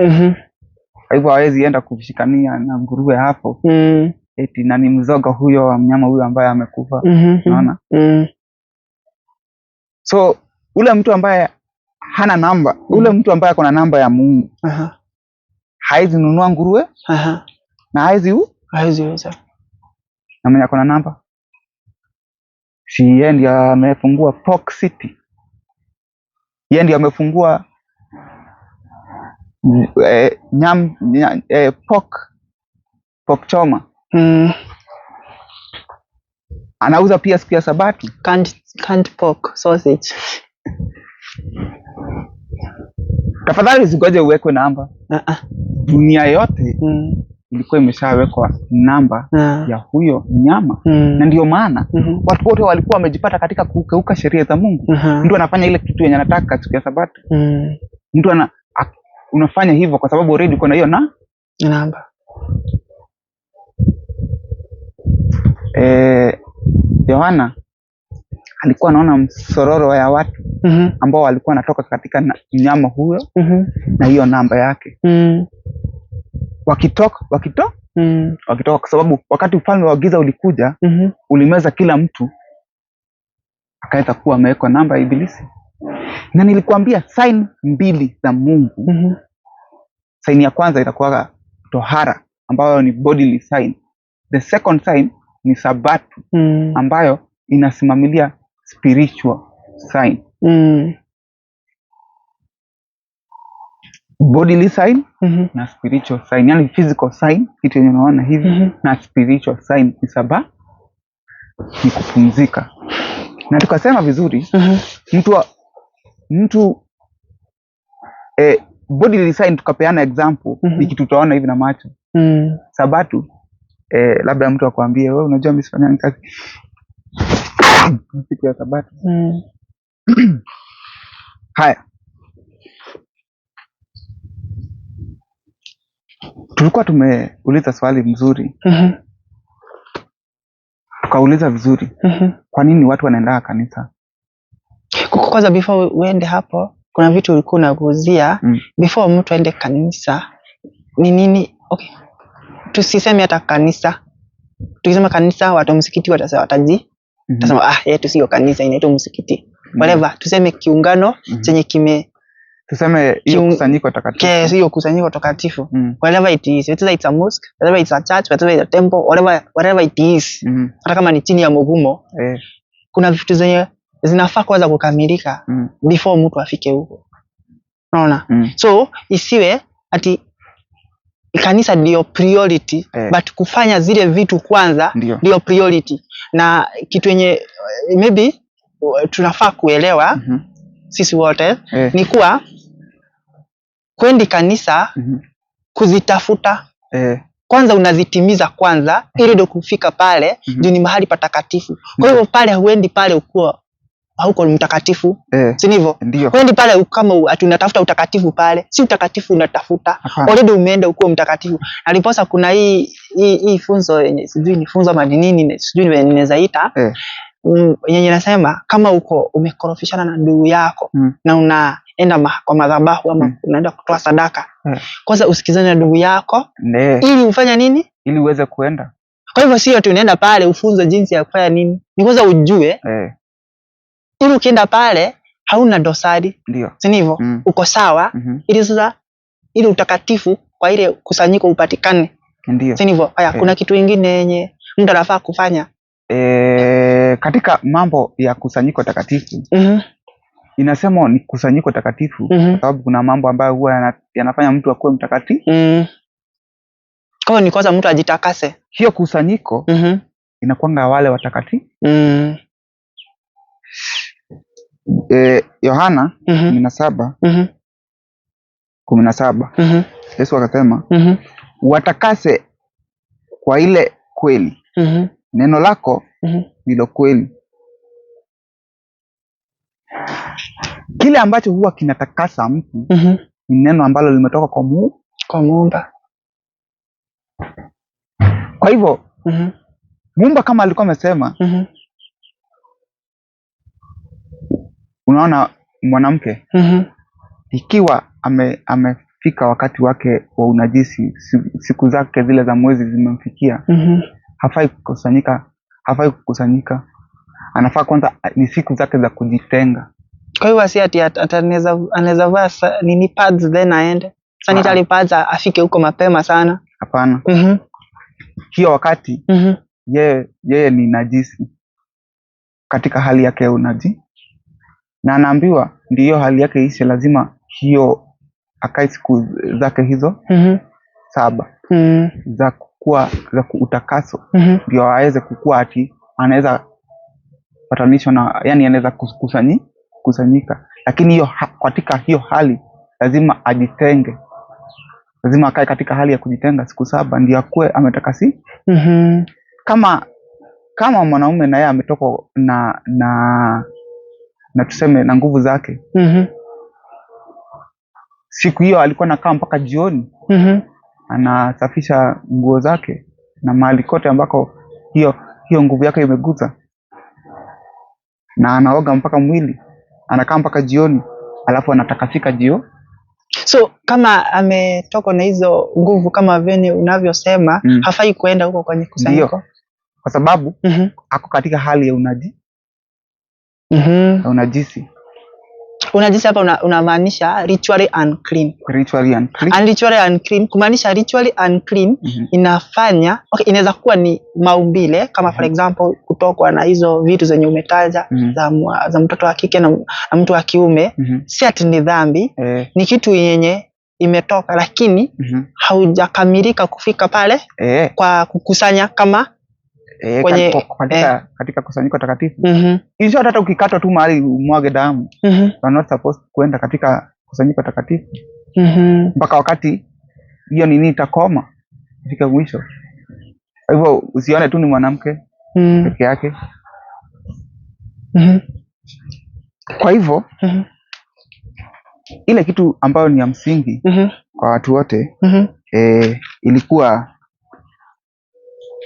Kwa hivyo hawezi enda kushikania na nguruwe hapo eti na ni mzoga huyo wa mnyama huyo ambaye amekufa. Unaona? So ule mtu ambaye hana namba, ule mtu ambaye ako na namba ya Mungu hawezi nunua nguruwe na hawezi Hawezi uza. Na mwenye ako na namba si yeye ndiye amefungua Pork City, yeye ndiye amefungua pork choma. Anauza pia siku ya Sabato. Canned pork sausage. Tafadhali usingoje uwekwe namba. Dunia yote ilikuwa imeshawekwa namba ya huyo mnyama. Na ndio maana watu wote walikuwa wamejipata katika kukeuka sheria za Mungu. Mtu anafanya ile kitu yenye anataka siku ya Sabato. Mtu unafanya hivyo kwa sababu already uko na hiyo na namba. Yohana alikuwa anaona msororo ya watu ambao walikuwa wanatoka katika mnyama huyo na hiyo namba yake. Wakitoka kwa sababu wakati ufalme wa giza ulikuja, ulimeza kila mtu, akaweza kuwa amewekwa namba ya ibilisi. Na nilikuambia sign mbili za Mungu. Sign ya kwanza itakuwa tohara ambayo ni bodily sign. The second sign ni Sabato ambayo inasimamilia spiritual sign. Bodily sign na spiritual sign, yani physical sign, kitu yenye unaona hivi, na spiritual sign ni Sabato, ni kupumzika. Na tukasema vizuri, mtu bodily sign tukapeana example, ni kitu utaona hivi na macho. Sabato, labda mtu akwambie wewe unajua mimi sifanyi kazi siku ya Sabato. Haya, tulikuwa tumeuliza swali mzuri. Tukauliza vizuri, kwa nini watu wanaenda kanisa? Kwanza before uende hapo, kuna vitu ulikuwa unaguzia. Before mtu aende kanisa ni nini? Okay, tusiseme hata kanisa. Tukisema kanisa watu msikiti watasema wataji. Watasema yetu sio kanisa, inaitwa msikiti. Whatever, tuseme kiungano chenye kime, tuseme hiyo kusanyiko takatifu. Hiyo kusanyiko takatifu. Whatever it is, whether it's a mosque, whether it's a church, whether it's a temple, whatever it is. Hata kama ni chini ya mugumo, kuna vitu zenye zinafaa kwanza kukamilika before mtu afike huko. Unaona? So isiwe ati kanisa ndio priority, but kufanya zile vitu kwanza ndio priority. Na kitu yenye maybe tunafaa kuelewa sisi wote ni kuwa kwendi kanisa kuzitafuta kwanza, unazitimiza kwanza ili ndio kufika pale juu ni mahali patakatifu. Kwa hivyo pale huendi pale ukiwa hauko mtakatifu, si ndivyo? Huendi pale kama ati unatafuta utakatifu pale, si utakatifu unatafuta. Already umeenda ukiwa mtakatifu. Na ndiposa kuna hii funzo yenye sijui ni funzo ama ni nini, sijui ninaweza ita yenye nasema kama uko umekorofishana na ndugu yako na unaenda kwa madhabahu ama unaenda kutoa sadaka, kwanza usikizane na ndugu yako ili ufanye nini? Ili uweze kuenda. Kwa hivyo sio tu unaenda pale ufunze jinsi ya kufanya nini, ni kwanza ujue ili ukienda pale hauna dosari, si ndivyo? Uko sawa, ili sasa ili utakatifu kwa ile kusanyiko upatikane, si ndivyo? Haya, kuna kitu kingine yenye mtu anafaa kufanya katika mambo ya kusanyiko takatifu. Inasema ni kusanyiko takatifu kwa sababu kuna mambo ambayo huwa yanafanya mtu akuwe mtakatifu. Kwa ni kwanza mtu ajitakase. Hiyo kusanyiko inakuanga wale watakatifu. Yohana 17:17 Yesu akasema watakase kwa ile kweli. Neno lako ndilo kweli. Kile ambacho huwa kinatakasa mtu ni neno ambalo limetoka kwa Mungu, kwa Muumba. Kwa hivyo Muumba kama alikuwa amesema, unaona mwanamke ikiwa amefika wakati wake wa unajisi, siku zake zile za mwezi zimemfikia, hafai kukusanyika, hafai kukusanyika. Anafaa kwanza ni siku zake za kujitenga. Kwa hiyo si ati anaweza vaa nini pads then aende sanitary pads afike huko mapema sana. Hapana. Hiyo wakati yeye ni najisi katika hali yake ya unaji, na anaambiwa ndiyo hali yake ishe, lazima hiyo akae siku zake hizo 7 za kukua, za utakaso, ndio aweze kukua ati anaweza patanishwa na, yani anaweza kukusanyika. Lakini hiyo katika hiyo hali lazima ajitenge, lazima akae katika hali ya kujitenga siku 7 ndio akue ametakasi. Kama mwanaume na yeye ametoka na tuseme na nguvu zake, siku hiyo alikuwa anakaa mpaka jioni, anasafisha nguo zake na mahali kote ambako hiyo nguvu yake imegusa, na anaoga mpaka mwili, anakaa mpaka jioni, alafu anatakasika jio. So kama ametoka na hizo nguvu kama vile unavyosema, hafai kuenda huko kwenye kusanyiko. Kwa sababu ako katika hali ya ya unajisi. Unajisi hapa unamaanisha ritually unclean. Ritually unclean. And ritually unclean, kumaanisha ritually unclean inafanya, okay, inaweza kuwa ni maumbile kama for example kutokwa na hizo vitu zenye umetaja za mtoto wa kike na mtu wa kiume. Si ati ni dhambi, ni kitu yenye imetoka lakini haujakamilika kufika pale kwa kukusanya kama kwenye katika kusanyiko takatifu. Hizo hata ukikatwa tu mahali umwage damu, you are not supposed kuenda katika kusanyiko takatifu mpaka wakati hiyo nini itakoma ifike mwisho. Kwa hivyo usione tu ni mwanamke peke yake. Kwa hivyo ile kitu ambayo ni ya msingi kwa watu wote, ilikuwa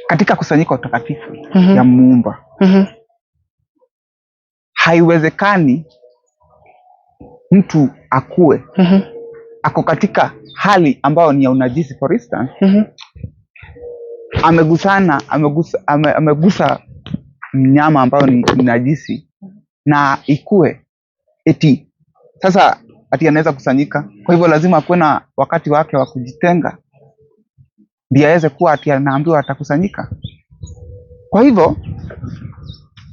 katika kusanyiko takatifu ya Muumba. Haiwezekani mtu akue ako katika hali ambayo ni ya unajisi. For instance, amegusa mnyama ambayo ni najisi na ikue eti sasa ati anaweza kusanyika. Kwa hivyo lazima akuwe na wakati wake wa kujitenga ndiye aweze kuwa ati anaambiwa atakusanyika. Kwa hivyo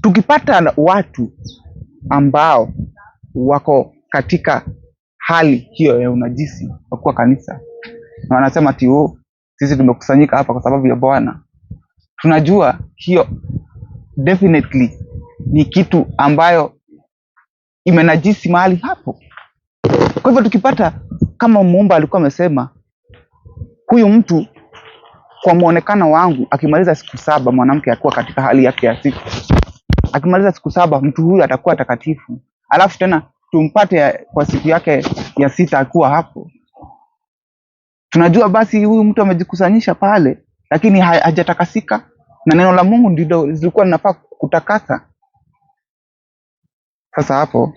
tukipata watu ambao wako katika hali hiyo ya unajisi wa kuwa kanisa na wanasema ati oh, sisi tumekusanyika hapa kwa sababu ya Bwana, tunajua hiyo definitely ni kitu ambayo imenajisi mahali hapo. Kwa hivyo tukipata kama Muumba alikuwa amesema huyu mtu kwa muonekano wangu akimaliza siku 7, mwanamke akuwa katika hali yake ya siku, akimaliza siku 7 mtu huyu atakuwa takatifu, alafu tena tumpate kwa siku yake ya 6 akuwa hapo, tunajua basi huyu mtu amejikusanyisha pale lakini hajatakasika, na neno la Mungu ndilo lilikuwa linafaa kutakasa. Sasa hapo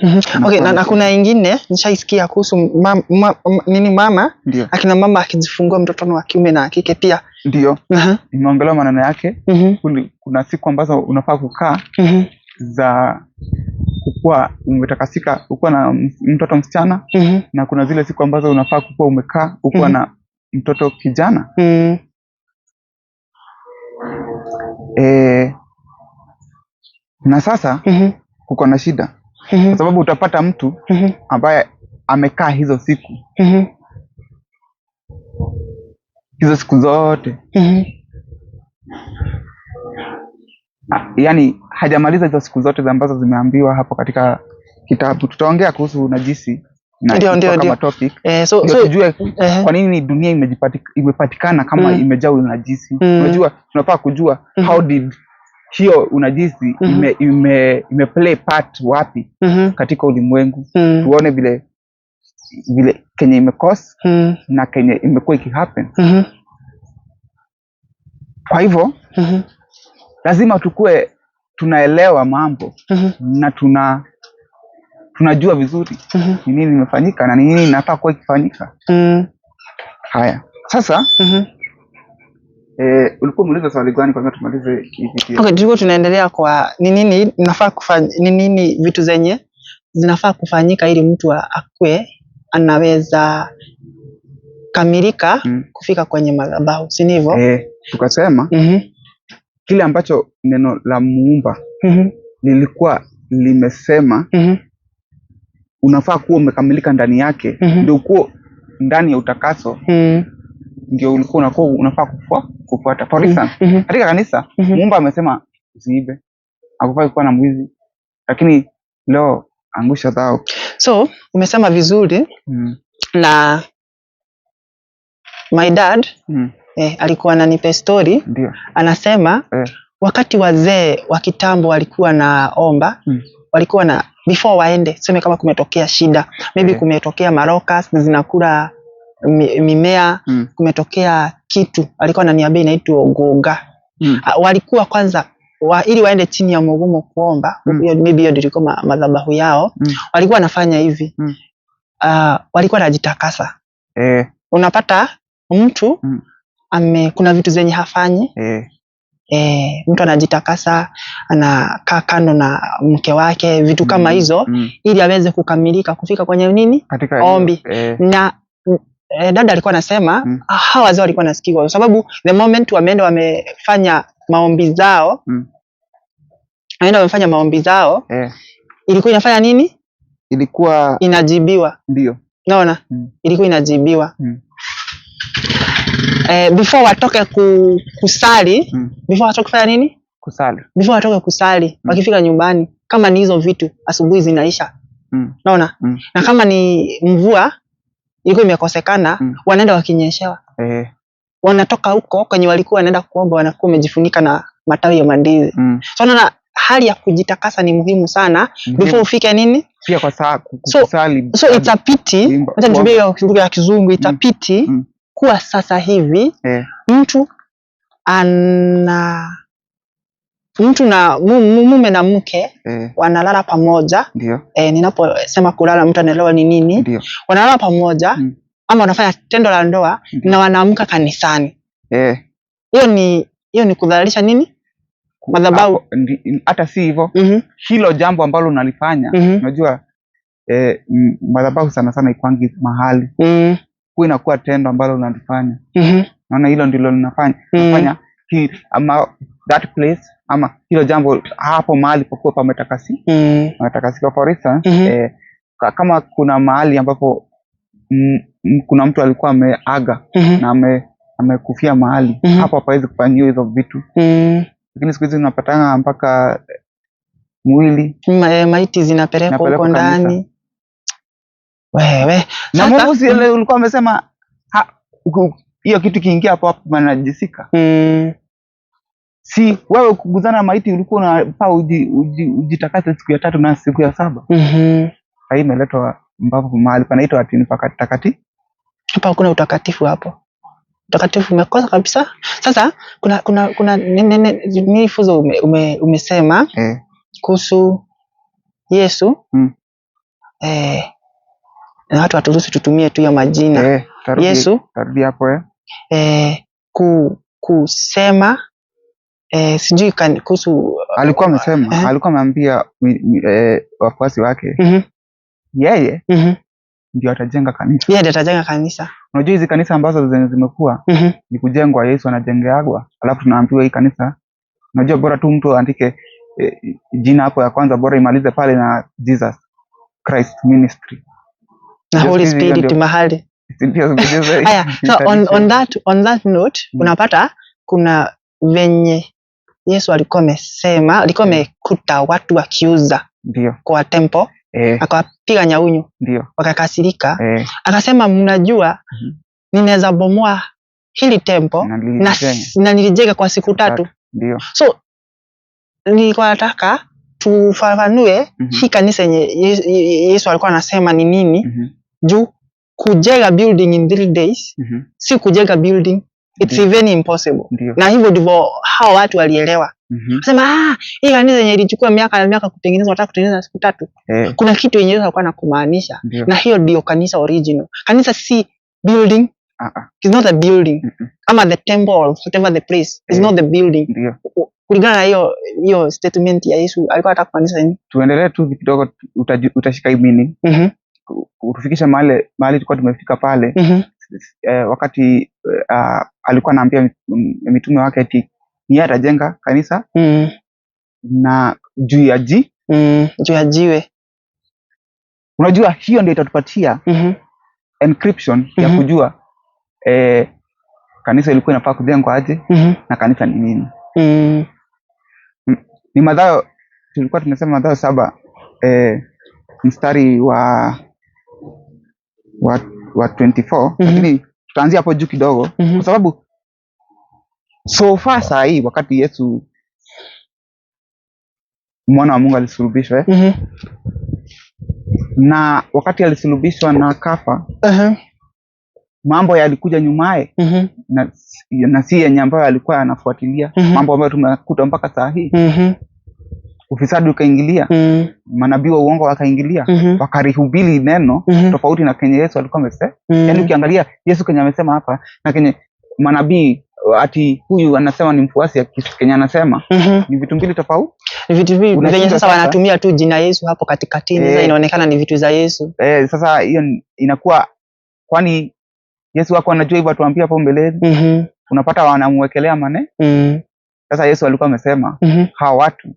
Okay, na kuna ingine nishaisikia kuhusu mama, akina mama akijifungua mtoto wa kiume na kike pia. Ndio. Nimeongelea maneno yake. Kuna siku ambazo unafaa kukaa za kukua umetakasika, ukua na mtoto msichana, na kuna zile siku ambazo unafaa kukua umekaa ukua na mtoto kijana. Na sasa kuko na shida. Kwa sababu utapata mtu ambaye amekaa hizo siku. Hizo siku zote. Yani hajamaliza hizo siku zote ambazo zimeambiwa hapo katika kitabu. Tutaongea kuhusu unajisi na ndio topic. So tujue kwa nini dunia imepatikana kama imejaa unajisi. Unajua tunafaa kujua how did hiyo unajisi ime play part wapi katika ulimwengu. Tuone vile Kenya imekosa na Kenya imekuwa ikihappen. Kwa hivyo lazima tukue tunaelewa mambo na tunajua vizuri ni nini imefanyika na ni nini inafaa kuwa ikifanyika. Haya. Sasa ulikuwa umeuliza swali gani kwanza tumalize hii video? Okay, tulikuwa tunaendelea kwa ni nini nafaa kufanya, ni nini vitu zenye zinafaa kufanyika ili mtu akue anaweza kamilika kufika kwenye madhabahu, si ndivyo? Tukasema kile ambacho neno la Muumba lilikuwa limesema unafaa kuwa umekamilika ndani yake, ndio kuwa ndani ya utakaso, ndio ulikuwa unakuwa unafaa kufuata. For instance, katika kanisa Muumba amesema usiibe, hakufai kuwa na mwizi, lakini leo angusha dhao. So umesema vizuri na my dad alikuwa ananipa story. Ndio. Anasema wakati wazee wa kitambo walikuwa naomba, walikuwa na before waende, tuseme kama kumetokea shida, maybe kumetokea maroka zinakula mimea, kumetokea kitu, alikuwa ananiambia inaitwa goga. Walikuwa kwanza ili waende chini ya mugumo kuomba, maybe hiyo ndio ilikuwa madhabahu yao. Walikuwa wanafanya hivi. Walikuwa wanajitakasa. Unapata mtu kuna vitu zenye hafanyi. Mtu anajitakasa, anakaa kando na mke wake, vitu kama hizo, ili aweze kukamilika kufika kwenye nini? Katika Ombi. Na dada alikuwa anasema hawa wazee walikuwa wanasikia kwa sababu the moment wameenda wamefanya maombi zao, wameenda wamefanya maombi zao, ilikuwa inafanya nini? Ilikuwa inajibiwa. Ndio. Unaona? Ilikuwa inajibiwa. Before watoke kusali, before watoke kufanya nini? Kusali. Before watoke kusali, wakifika nyumbani, kama ni hizo vitu asubuhi zinaisha. Unaona? Na kama ni mvua ilikuwa imekosekana, wanaenda wakinyeshewa. Wanatoka huko kwenye walikuwa wanaenda kuomba, wanakuwa wamejifunika na matawi ya mandizi. So unaona hali ya kujitakasa ni muhimu sana before ufike nini? Pia kwa saa kusali. So it's a pity, acha nitumie hiyo lugha ya Kizungu, it's a pity kuwa sasa hivi mtu ana mtu na mume na mke wanalala pamoja. Ndio. Ninaposema kulala mtu anaelewa ni nini. Ndio. Wanalala pamoja ama wanafanya tendo la ndoa na wanaamka kanisani. Hiyo ni kudhalilisha nini? Madhabahu. Hata si hivyo. Hilo jambo ambalo unalifanya, unajua madhabahu sana sana ikwangi mahali. Huwa inakuwa tendo ambalo unalifanya. Naona hilo ndilo linafanya. Nafanya ama that place ama hilo jambo hapo mahali pakuwa pametakasika. Pametakasika. For instance, kama kuna mahali ambapo kuna mtu alikuwa ameaga na amekufia mahali, hapo hapawezi kufanyiwa hizo vitu. Lakini siku hizi unapatana mpaka mwili maiti zinapelekwa huko ndani. Wewe na Mungu si ulikuwa amesema hiyo kitu kiingia hapo hapo manajisika. Si wewe kuguzana maiti ulikuwa unafaa ujitakase siku ya 3 na siku ya 7. Hii imeletwa ambapo mahali panaitwa ati ni patakatifu. Hapa hakuna utakatifu hapo. Utakatifu umekosa kabisa. Sasa kuna nini funzo umesema kuhusu Yesu. Na watu waturuhusu tutumie tu ya majina. Yesu tarudi hapo kusema sijui kuhusu alikuwa amesema, alikuwa ameambia wafuasi wake yeye ndio atajenga kanisa. Yeye ndiye atajenga kanisa. Unajua hizi kanisa ambazo zimekuwa ni kujengwa, Yesu anajengeagwa, alafu tunaambiwa hii kanisa, unajua bora tu mtu aandike jina hapo ya kwanza, bora imalize pale na Jesus Christ Ministry na Holy Spirit mahali. Haya, so on that note, unapata kuna venye Yesu alikuwa amesema, alikuwa amekuta watu wakiuza ndio kwa temple, akawapiga nyaunyu, ndio wakakasirika. Akasema mnajua ninaweza bomoa hili temple na nilijenga kwa siku 3. Ndio. So nilikuwa nataka tufafanue hii kanisa yenye Yesu alikuwa anasema ni nini. Juu kujenga building in 3 days si kujenga building, it's even impossible. Ndiyo. Na hivyo ndivyo hao watu walielewa. Sema hii kanisa yenye ilichukua miaka na miaka kutengenezwa, wataka kutengeneza siku 3. Kuna kitu yenye Yesu alikuwa anakumaanisha. Na hiyo ndio kanisa original. Kanisa si building, It's not the building. Mm-mm. Ama the temple or whatever the place. It's not the building. Ndio. Kulingana na hiyo hiyo statement ya Yesu alikuwa anataka kumaanisha nini? Tuendelee tu kidogo, utashika hii meaning. Utufikisha mahali mahali tulikuwa tumefika pale. Wakati alikuwa anaambia mitume wake ati yeye atajenga kanisa na juu ya ji Juu ya jiwe. Unajua hiyo ndio itatupatia encryption ya kujua kanisa ilikuwa inafaa kujengwa aje na kanisa ni nini. Ni Mathayo, tulikuwa tunasema Mathayo 7 mstari wa 24, lakini tutaanzia hapo juu kidogo kwa sababu so far saa hii wakati Yesu mwana wa Mungu alisulubishwa, na wakati alisulubishwa na akafa, mambo yalikuja nyumaye na si yenye ambayo alikuwa anafuatilia, mambo ambayo tumekuta mpaka saa hii. Ufisadi ukaingilia, manabii wa uongo wakaingilia, wakalihubiri neno tofauti na kenye Yesu alikuwa amesema. Yaani ukiangalia Yesu kenye amesema hapa na kenye manabii ati huyu anasema ni mfuasi ya kenye anasema ni vitu mbili tofauti. Ni vitu mbili Unashindwa venye sasa sasa. wanatumia tu jina Yesu hapo katikati, sasa inaonekana ni vitu za Yesu. Sasa hiyo inakuwa kwani Yesu wako anajua hivyo atuambia hapo mbeleni? Unapata wanamwekelea mane. Sasa Yesu alikuwa amesema hawa watu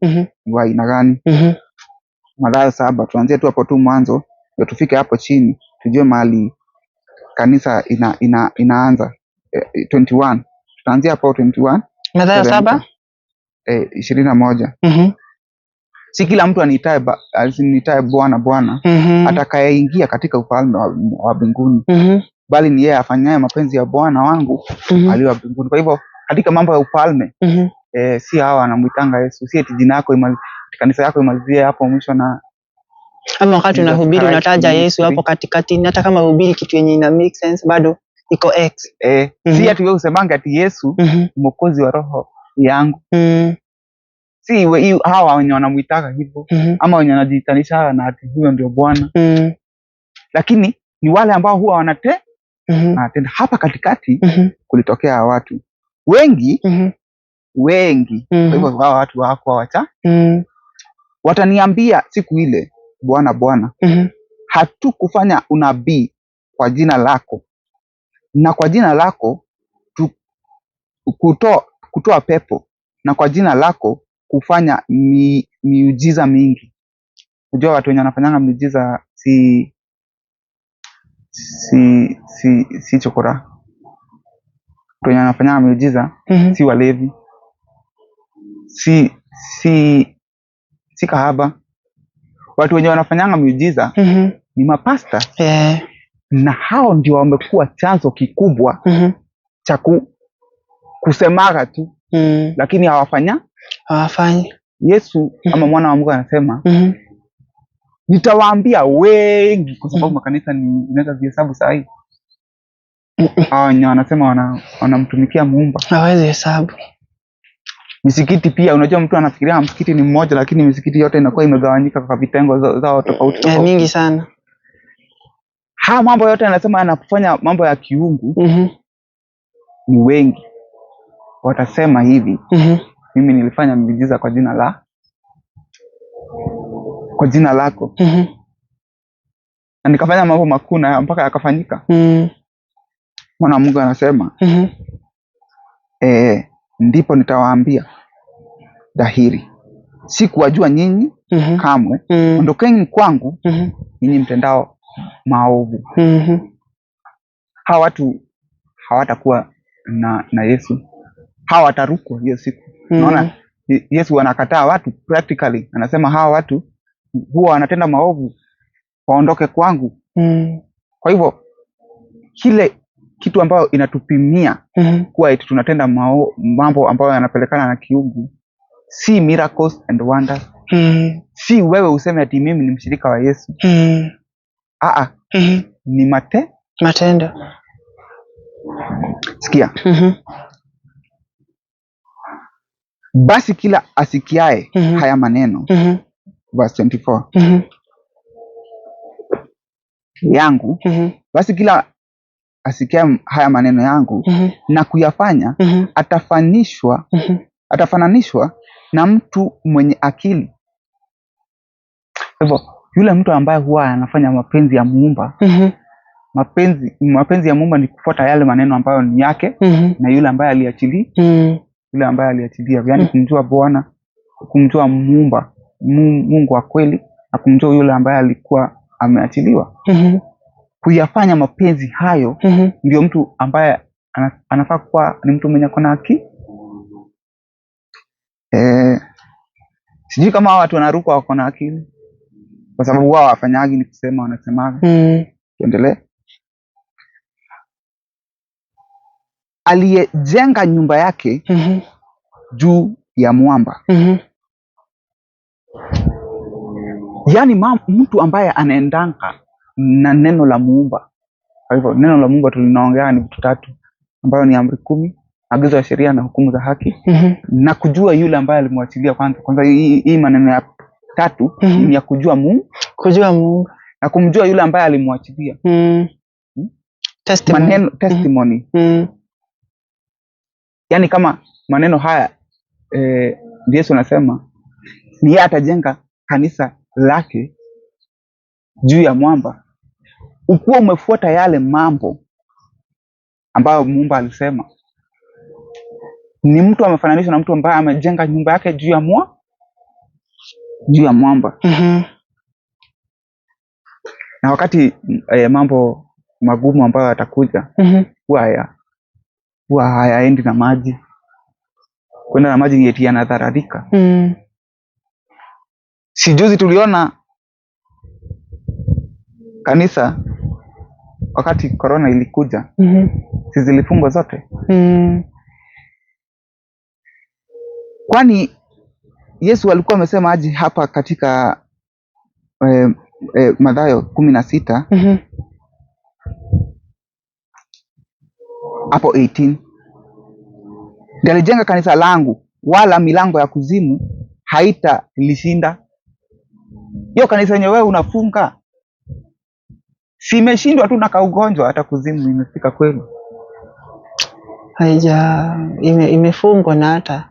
ni wa aina gani? Mathayo 7, tuanzie tu hapo tu mwanzo ndio tufike hapo chini tujue mahali kanisa inaanza. 21. Tutaanzia hapo 21. Mathayo 7? 21. Si kila mtu aniitaye Bwana Bwana atakayeingia katika ufalme wa mbinguni, bali ni yeye afanyaye mapenzi ya Bwana wangu aliye wa mbinguni. Kwa hivyo katika mambo ya ufalme, si hawa wanamuitanga Yesu, si eti jina yako kanisa yako imalizie hapo mwisho na ama wakati Jesus unahubiri Christ unataja Yesu ministry. hapo katikati, hata kama hubiri kitu yenye ina make sense bado iko X. Si ati wewe usemange ati Yesu mwokozi wa roho yangu. Si hawa wenye wanamuitaka hivyo ama wenye wanajiitanisha na ati huyo ndio Bwana. Lakini ni wale ambao huwa wanatenda. Hapa katikati kulitokea watu wengi, wengi. Kwa hivyo hawa watu hawakuwa wacha. Wataniambia siku ile, Bwana Bwana, hatukufanya unabii kwa jina lako, na kwa jina lako kutoa pepo, na kwa jina lako kufanya miujiza mingi. Unajua watu wenye wanafanyanga miujiza si chokora. Watu wenye wanafanyanga miujiza si walevi, si kahaba. Watu wenye wanafanyanga miujiza ni mapasta. Na hao ndio wamekuwa chanzo kikubwa cha kusemaga tu, lakini hawafanya. Hawafanyi. Yesu ama mwana wa Mungu anasema, nitawaambia wengi, kwa sababu makanisa ni unaweza zihesabu saa hii. Hawa wenye wanasema wanamtumikia Muumba. Hawezi hesabu. Misikiti pia, unajua mtu anafikiria msikiti ni mmoja, lakini misikiti yote inakuwa imegawanyika kwa vitengo zao tofauti tofauti. Mingi sana. Haya mambo yote anasema anafanya mambo ya kiungu. Ni wengi watasema hivi, mimi nilifanya miujiza kwa jina lako. Na nikafanya mambo makuu na mpaka yakafanyika. Mwana wa Mungu anasema, ndipo nitawaambia dhahiri, sikuwajua nyinyi kamwe. Ondokeni kwangu nyinyi mtendao maovu. Hawa watu hawatakuwa na Yesu. Hawa watarukwa hiyo siku. Unaona? Yesu anakataa watu practically. Anasema hawa watu huwa wanatenda maovu, waondoke kwangu. Kwa hivyo kile kitu ambayo inatupimia kuwa eti tunatenda mambo ambayo yanapelekana na kiungu si miracles and wonders. Si wewe useme ati mimi ni mshirika wa Yesu. Ni matendo. Sikia. Basi kila asikiae haya maneno, verse 24. Yangu. Basi kila asikia haya maneno yangu na kuyafanya, atafananishwa na mtu mwenye akili. Kwa hivyo yule mtu ambaye huwa anafanya mapenzi ya Muumba, mapenzi ya Muumba ni kufuata yale maneno ambayo ni yake, na yule ambaye aliachilia, yule ambaye aliachilia, yani kumjua Bwana, kumjua Muumba, Mungu wa kweli, na kumjua yule ambaye alikuwa ameachiliwa. Kuyafanya mapenzi hayo, ndio mtu ambaye anafaa kuwa ni mtu mwenye ako na akili. Sijui kama hawa watu wanaruka wako na akili, kwa sababu wao hawafanyagi, ni kusema wanasemaga. Tuendelee. Aliyejenga nyumba yake juu ya mwamba. Yaani mtu ambaye anaendanga na neno la Muumba. Kwa hivyo neno la Muumba tulinaongea ni vitu tatu, ambayo ni amri 10, agizo ya sheria na hukumu za haki, na kujua yule ambaye alimwachilia kwanza. Kwanza hii maneno ya tatu ni ya kujua Mungu, kujua Mungu na kumjua yule ambaye alimwachilia. Testimony. Maneno, testimony. Yaani kama maneno haya, Yesu anasema ni yeye atajenga kanisa lake juu ya mwamba. Ukuwa umefuata yale mambo ambayo Muumba alisema, ni mtu amefananishwa na mtu ambaye amejenga nyumba yake juu ya mwamba. Na wakati mambo magumu ambayo yatakuja, huwa hayaendi na maji. Kwenda na maji ni eti yanadhararika. Si juzi tuliona kanisa wakati corona ilikuja, si zilifungwa zote? Kwani Yesu alikuwa amesema aje hapa katika Mathayo 16, hapo 18, nitalijenga kanisa langu, wala milango ya kuzimu haitalishinda. Hiyo kanisa yenye wewe unafunga, si imeshindwa tu na kaugonjwa, hata kuzimu imefika kweli. Haija, imefungwa na hata.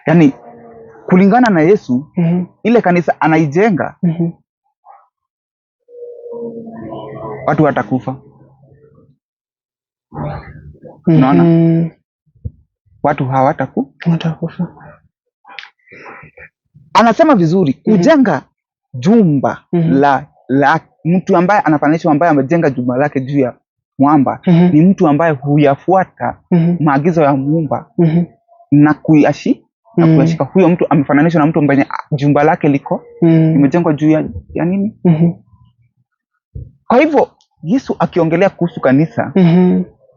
Yaani kulingana na Yesu, ile kanisa anaijenga, watu watakufa. Unaona? Watu hawataku- Watakufa. Anasema vizuri, kujenga jumba la mtu ambaye anafananishwa, ambaye amejenga jumba lake juu ya mwamba, ni mtu ambaye huyafuata maagizo ya Muumba na kuyashika. Huyo mtu amefananishwa na mtu ambaye jumba lake liko limejengwa juu ya nini? Kwa hivyo Yesu akiongelea kuhusu kanisa,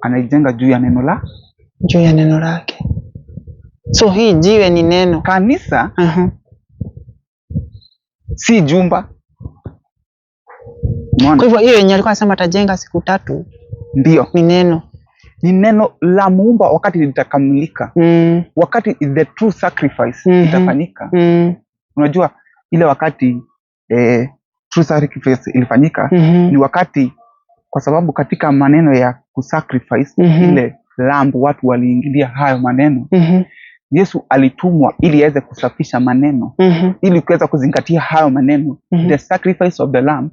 anaijenga juu ya neno la juu ya neno lake. So hii jiwe ni neno. Kanisa si jumba. Umeona? Kwa hivyo hiyo yenye alikuwa anasema atajenga siku 3 Ndio. ni neno. Ni neno la Muumba wakati litakamilika. Wakati the true sacrifice itafanyika. Unajua ile wakati true sacrifice ilifanyika, ni wakati, kwa sababu katika maneno ya kusacrifice ile lamb watu waliingilia hayo maneno. Yesu alitumwa ili aweze kusafisha maneno, ili kuweza kuzingatia hayo maneno. The sacrifice of the lamb,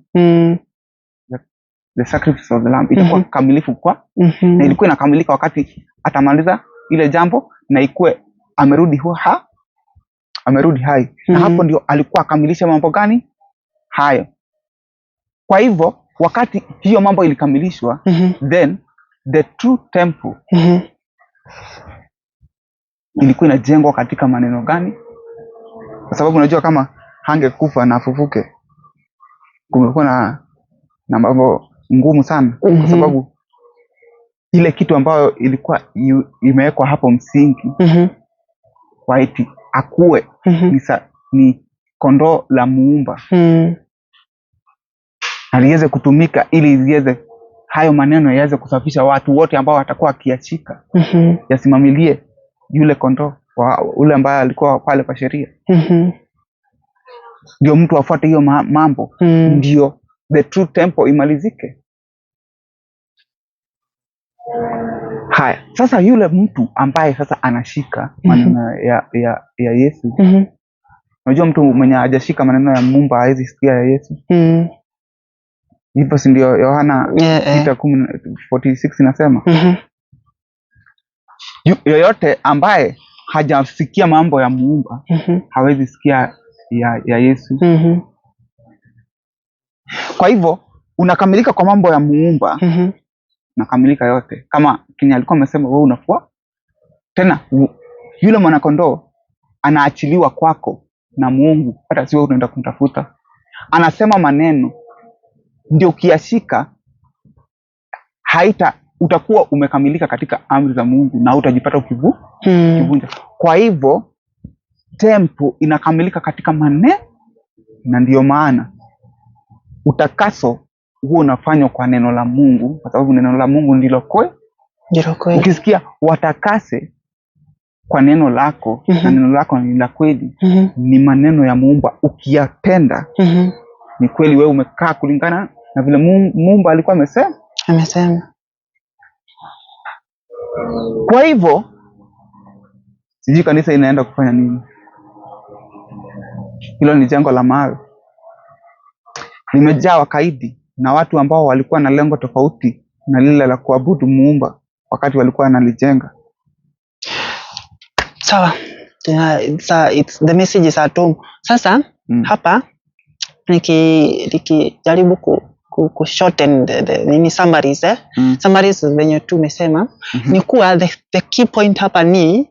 the sacrifice of the lamb itakuwa kamilifu kwa, na ilikuwa inakamilika wakati atamaliza ile jambo na ikuwe amerudi amerudi hai. Na hapo ndio alikuwa akamilisha mambo gani hayo. Kwa hivyo wakati hiyo mambo ilikamilishwa, then the true temple ilikuwa inajengwa katika maneno gani? Kwa sababu unajua kama hangekufa na afufuke, kungekuwa na mambo ngumu sana. Kwa sababu ile kitu ambayo ilikuwa imewekwa hapo msingi wa eti akue ni kondoo la Muumba. Na liweze kutumika ili hayo maneno yaweze kusafisha watu wote ambao watakuwa wakiachika. Yasimamilie yule kondoo wa ule ambaye alikuwa pale kwa sheria. Ndio mtu afuate hiyo mambo. Ndio the true temple imalizike. Haya, sasa yule mtu ambaye sasa anashika maneno ya Yesu. Unajua mtu mwenye hajashika maneno ya Muumba hawezi sikia ya Yesu. Hivyo si ndio Yohana 6:46 inasema? Yoyote ambaye hajasikia mambo ya Muumba hawezi sikia ya Yesu. Kwa hivyo unakamilika kwa mambo ya Muumba, unakamilika yote. Kama Kenya alikuwa amesema wewe unafua tena, yule mwanakondoo anaachiliwa kwako na Mungu, hata si wewe unaenda kumtafuta. Anasema maneno ndio ukiyashika utakuwa umekamilika katika amri za Mungu na utajipata ukivunja. Kwa hivyo temple inakamilika katika maneno, na ndio maana utakaso huo unafanywa kwa neno la Mungu, kwa sababu neno la Mungu ndilo kweli. Ndilo kweli. Ukisikia watakase kwa neno lako, na neno lako ni la kweli, ni maneno ya Muumba, ukiyatenda ni kweli wewe umekaa kulingana na vile Muumba alikuwa amesema. Amesema. Kwa hivyo sijui kanisa inaenda kufanya nini. Hilo ni jengo la mawe, limejaa wakaidi na watu ambao walikuwa na lengo tofauti na lile la kuabudu Muumba wakati walikuwa wanalijenga. Sawa. It's the message is at home. Sasa hapa nikijaribu ku shorten the nini summaries, Summaries venye tu umesema, ni kuwa the key point hapa ni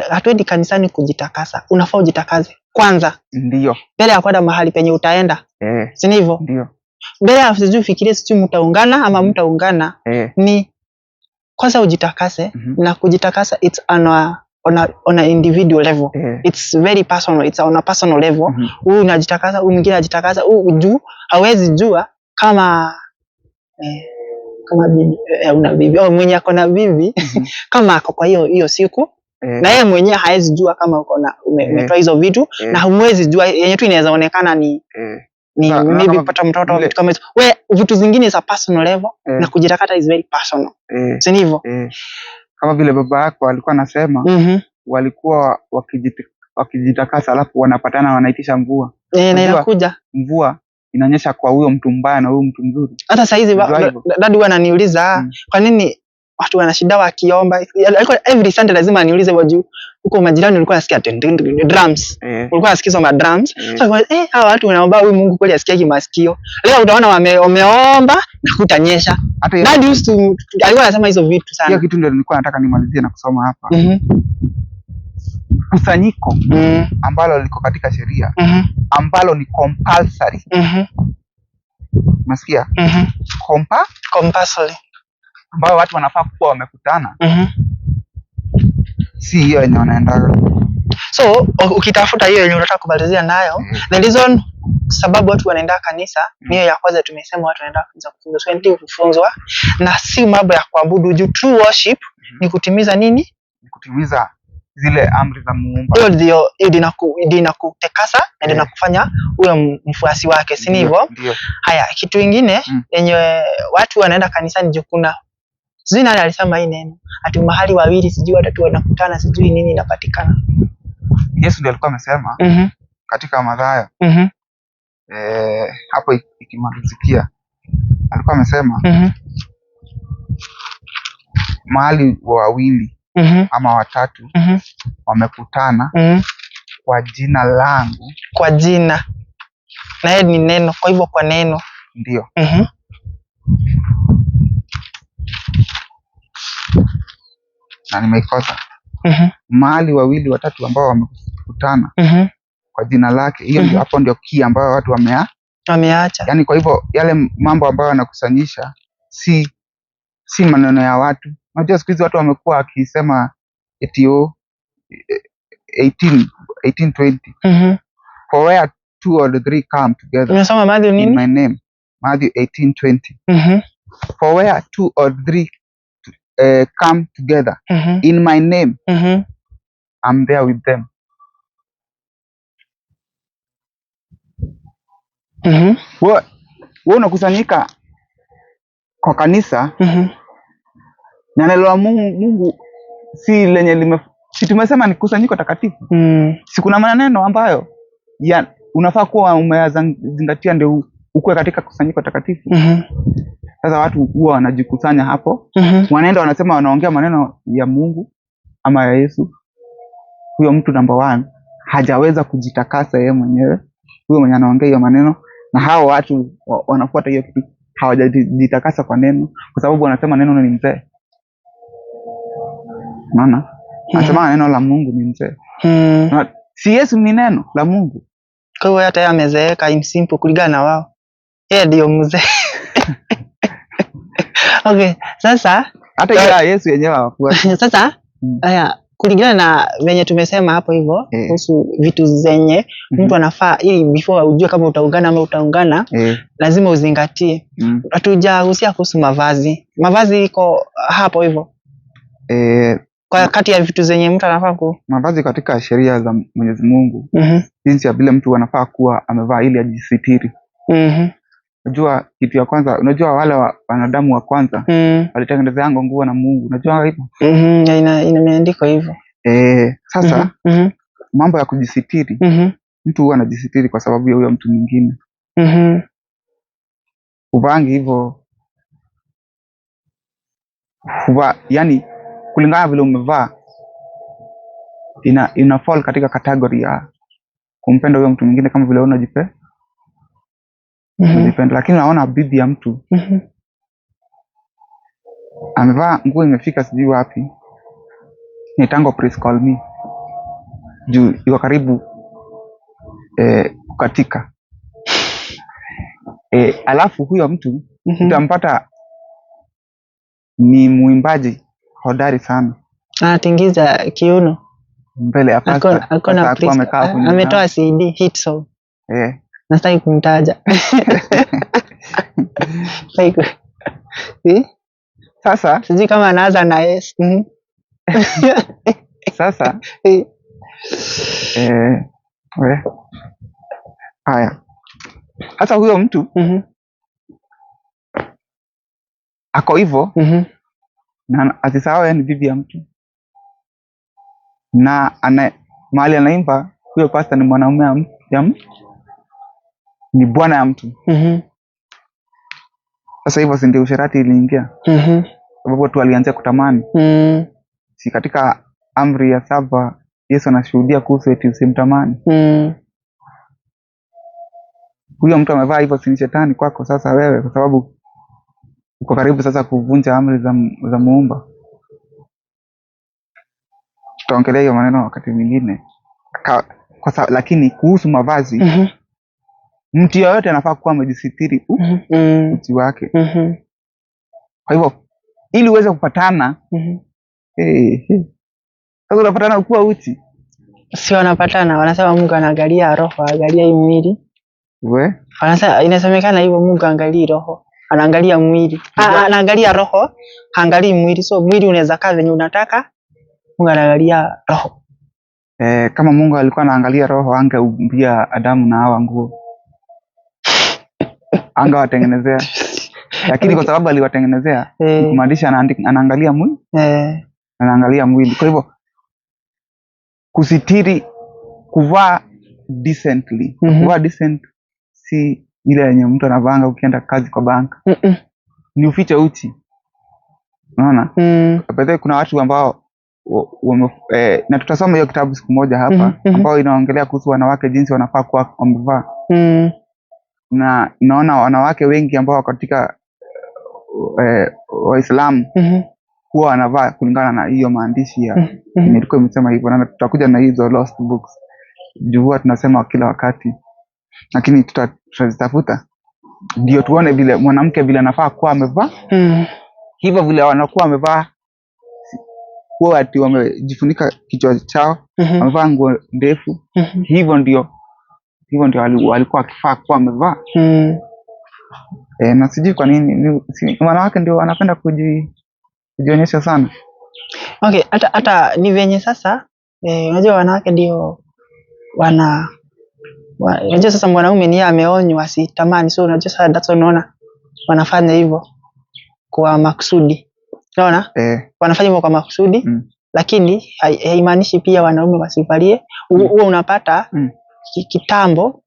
hatuendi kanisani kujitakasa. Unafaa ujitakaze kwanza. Ndio. Mbele ya kwenda mahali penye utaenda. Si ndivyo? Ndio. Mbele ya sijui fikirie sijui mtaungana ama mtaungana, ni kwanza ujitakase. Na kujitakasa it's on a individual level. It's very personal, it's on a personal level. Huyu unajitakasa, huyu mwingine anajitakasa, huyu juu hawezi jua kama kama bibi, una bibi au mwenye ako na bibi kama ako kwa hiyo siku, na yeye mwenyewe hawezi jua kama uko na umetoa hizo vitu, na humwezi jua yenye tu inaweza onekana ni ni maybe kupata mtoto, vitu kama hizo. We vitu zingine za personal level, na kujitakata is very personal. Si ndivyo? Kama vile baba yako alikuwa anasema, walikuwa wakijitakasa alafu wanapatana wanaitisha mvua. Na inakuja. Mvua inanyesha kwa huyo mtu mbaya na huyo mtu mzuri. Hata saa hizi Unajua hivyo? Dadi huwa ananiuliza, kwa nini watu wana shida wakiomba? Alikuwa every Sunday lazima aniulize wajuu. Huko majirani ulikuwa unasikia tin, tin, tin, drums. Ulikuwa unasikia hizo ma drums. So, hawa watu wanaomba huyu Mungu kweli asikie kimasikio. Leo utaona wameomba na kutanyesha. Hata hiyo Dad used to, alikuwa anasema hizo vitu sana. Hiyo kitu ndio nilikuwa nataka nimalizie na kusoma hapa. Kusanyiko ambalo liko katika sheria, ambalo ni compulsory. Unasikia? Compulsory. Ambayo watu wanafaa kuwa wamekutana. Si hiyo yenye wanaendaga. So ukitafuta hiyo yenye unataka kumalizia nayo, the reason sababu watu wanaenda kanisa, ni hiyo ya kwanza tumesema watu wanaenda kanisa kufunzwa. So ndio kufunzwa na si mambo ya kuabudu. Juu true worship ni kutimiza nini? Ni kutimiza zile amri za Muumba. Hiyo ndio inakutekasa na ndio inakufanya uwe mfuasi wake, si ndivyo? Ndio. Haya, kitu kingine yenye watu wanaenda kanisani juu kuna sijui nani alisema hii neno ati mahali wawili sijui watatu wanakutana sijui nini inapatikana. Yesu ndiye alikuwa amesema katika Mathayo. Hapo ikimalizikia alikuwa amesema mahali wawili ama watatu wamekutana kwa jina langu. Kwa jina. Na yeye ni neno, kwa hivyo kwa neno. Ndio. Na nimeikosa. Mahali wawili watatu ambao wamekutana kwa jina lake. Hiyo ndio hapo ndio key ambayo watu wameacha. Yaani kwa hivyo yale mambo ambayo yanakusanyisha si maneno ya watu. Unajua siku hizi watu wamekuwa wakisema eti oh, 18:20. For where two or three come together. Unasoma Matthew In nini? my name. Matthew 18:20. For where two or three come together in my name, I'm there with them. Wewe unakusanyika Kwa kanisa Mhm. na neno la Mungu si lenye lime, si tumesema ni kusanyiko takatifu. Si kuna maneno ambayo ya unafaa kuwa umeyazingatia ndio ukuwe katika kusanyiko takatifu. Sasa watu huwa wanajikusanya hapo, wanaenda wanasema, wanaongea maneno ya Mungu ama ya Yesu. Huyo mtu number one hajaweza kujitakasa yeye mwenyewe, huyo mwenye anaongea hiyo maneno, na hao watu wanafuata hiyo kitu hawajajitakasa kwa neno, kwa sababu wanasema neno ni mzee. Unaona, anasema neno la Mungu ni mzee. Na si Yesu ni neno la Mungu? Kwa hiyo hata yeye amezeeka, in simple, kulingana na wao. Yeye ndio mzee. Okay, sasa Hata ile ya Yesu yenyewe hawafuati. Sasa haya, kulingana na venye tumesema hapo hivyo kuhusu vitu zenye mtu anafaa ili before ujue kama utaungana ama utaungana, lazima uzingatie. Hatujagusia kuhusu mavazi. Mavazi iko hapo hivyo. Kwa kati ya vitu zenye mtu anafaa ku Mavazi katika sheria za Mwenyezi Mungu, jinsi ya vile mtu anafaa kuwa amevaa ili ajisitiri. Unajua kitu ya kwanza, unajua wale wanadamu wa kwanza walitengenezea nguo na Mungu. Unajua hivyo? Ina imeandikwa hivyo. Sasa mambo ya kujisitiri, mtu huwa anajisitiri kwa sababu ya huyo mtu mwingine. Huvaangi hivyo. Huva, yani kulingana vile umevaa ina fall katika category ya kumpenda huyo mtu mwingine kama vile wewe unajipenda. Lakini naona bibi ya mtu amevaa nguo imefika sijui wapi, ni tango please call me, juu iko karibu kukatika. Alafu huyo mtu utampata ni mwimbaji hodari sana Anatingiza kiuno. Mbele ya pastor. Ako na Pastor akuwa amekaa hapo nyuma. Ametoa CD hit song. Nastaki kumtaja. Sitaki Eh? Sasa Sijui kama anaanza na S. Sasa we. Haya. Sasa huyo mtu ako hivyo na asisahau yeye ni bibi ya mtu, na mahali anaimba huyo pastor ni mwanaume ya ni bwana ya mtu. Sasa hivyo si ndio usherati iliingia? Sababu watu walianza kutamani. Si katika amri ya 7 Yesu anashuhudia kuhusu eti usimtamani. Huyo mtu amevaa hivyo si ni shetani kwako sasa wewe, kwa sababu uko karibu sasa kuvunja amri za Muumba. Tutaongelea hiyo maneno wakati mwingine. Lakini kuhusu mavazi, mtu yeyote anafaa kuwa amejisitiri uchi wake. Kwa hivyo ili uweze kupatana, sasa unapatana ukiwa uchi. Si wanapatana, wanasema Mungu anaangalia roho, angalia hii mwili. We? Wanasema inasemekana hivyo, Mungu angalii roho, anaangalia mwili. Anaangalia roho, haangalii mwili. So mwili unaweza kaa venye unataka, Mungu anaangalia roho. Kama Mungu alikuwa anaangalia roho, angeumbia Adamu na Hawa nguo. Angewatengenezea. Lakini kwa sababu aliwatengenezea, kumaanisha anaangalia mwili. Anaangalia mwili. Kwa hivyo kusitiri, kuvaa decently. Kuvaa decent si ile yenye mtu anavaanga ukienda kazi kwa bank. Ni ufiche uchi. Unaona? By the way, kuna watu ambao na tutasoma hiyo kitabu siku moja hapa, ambao inaongelea kuhusu wanawake jinsi wanafaa kuwa wamevaa. Na naona wanawake wengi ambao wako katika Waislamu huwa wanavaa kulingana na hiyo maandishi ya yenye ilikuwa imesema hivyo, na tutakuja na hizo lost books juu huwa tunasema kila wakati, lakini tutazitafuta ndio tuone vile mwanamke vile anafaa kuwa amevaa. Hivyo vile wanakuwa wamevaa huwa ati wamejifunika kichwa chao, wamevaa nguo ndefu. Hivyo ndio walikuwa wakifaa kuwa wamevaa. Na sijui kwa nini wanawake ndio wanapenda kujionyesha sana. Okay, hata ni venye sasa, unajua wanawake ndio wana, wa, unajua sasa mwanaume ni yeye ameonywa asitamani, so unajua sasa that's why unaona wanafanya hivyo. kwa makusudi. Unaona? Wanafanya hivyo kwa makusudi. Lakini haimaanishi pia wanaume wasivalie. Huwa unapata kitambo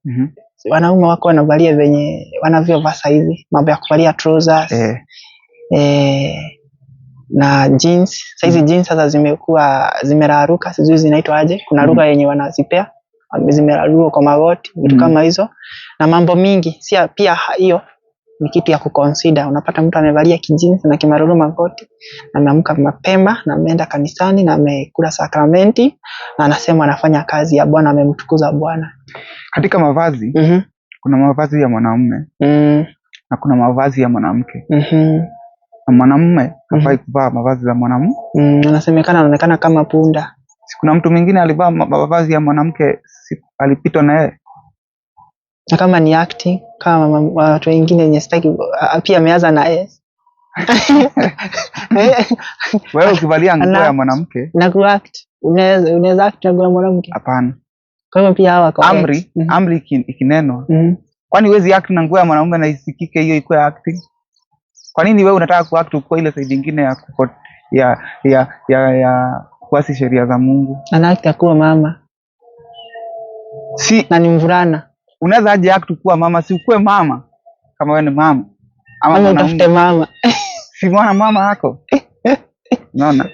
wanaume wako wanavalia venye wanavyovaa saizi, mambo ya kuvalia trousers na jeans. Saizi jeans sasa zimekuwa zimeraruka, sijui zinaitwa aje. Kuna lugha yenye wanazipea, zimerarua kwa magoti, vitu kama hizo na mambo mingi. Si pia hiyo ni kitu ya kuconsider. Unapata mtu amevalia kijinsi na kimaruru magoti na ameamka mapema na ameenda kanisani na amekula sakramenti na anasema anafanya kazi ya Bwana, amemtukuza Bwana. Katika mavazi kuna mavazi ya mwanamume na kuna mavazi ya mwanamke. Na mwanamume hafai kuvaa mavazi za mwanamume. Anasemekana anaonekana kama punda. Si kuna mtu mwingine alivaa mavazi ya mwanamke, alipitwa na yeye. Na kama ni acting kama watu wengine wenye sitaki, pia ameanza na S. Wewe ukivalia nguo ya mwanamke na kuact, unaweza act na nguo ya mwanamke? Hapana. Kwa hivyo pia hawa kwa amri, amri ikinenwa. Kwani huwezi act na nguo ya mwanamume na isikike hiyo ikuwe acting? Kwa nini wewe unataka kuact kwa ile side nyingine ya ya kuasi sheria za Mungu? Ana act kuwa mama. Si na ni mvulana. Unaweza aje act kuwa mama? Si ukue mama kama wewe ni mama. Ama utafute mama. Si mwana mama yako. Unaona?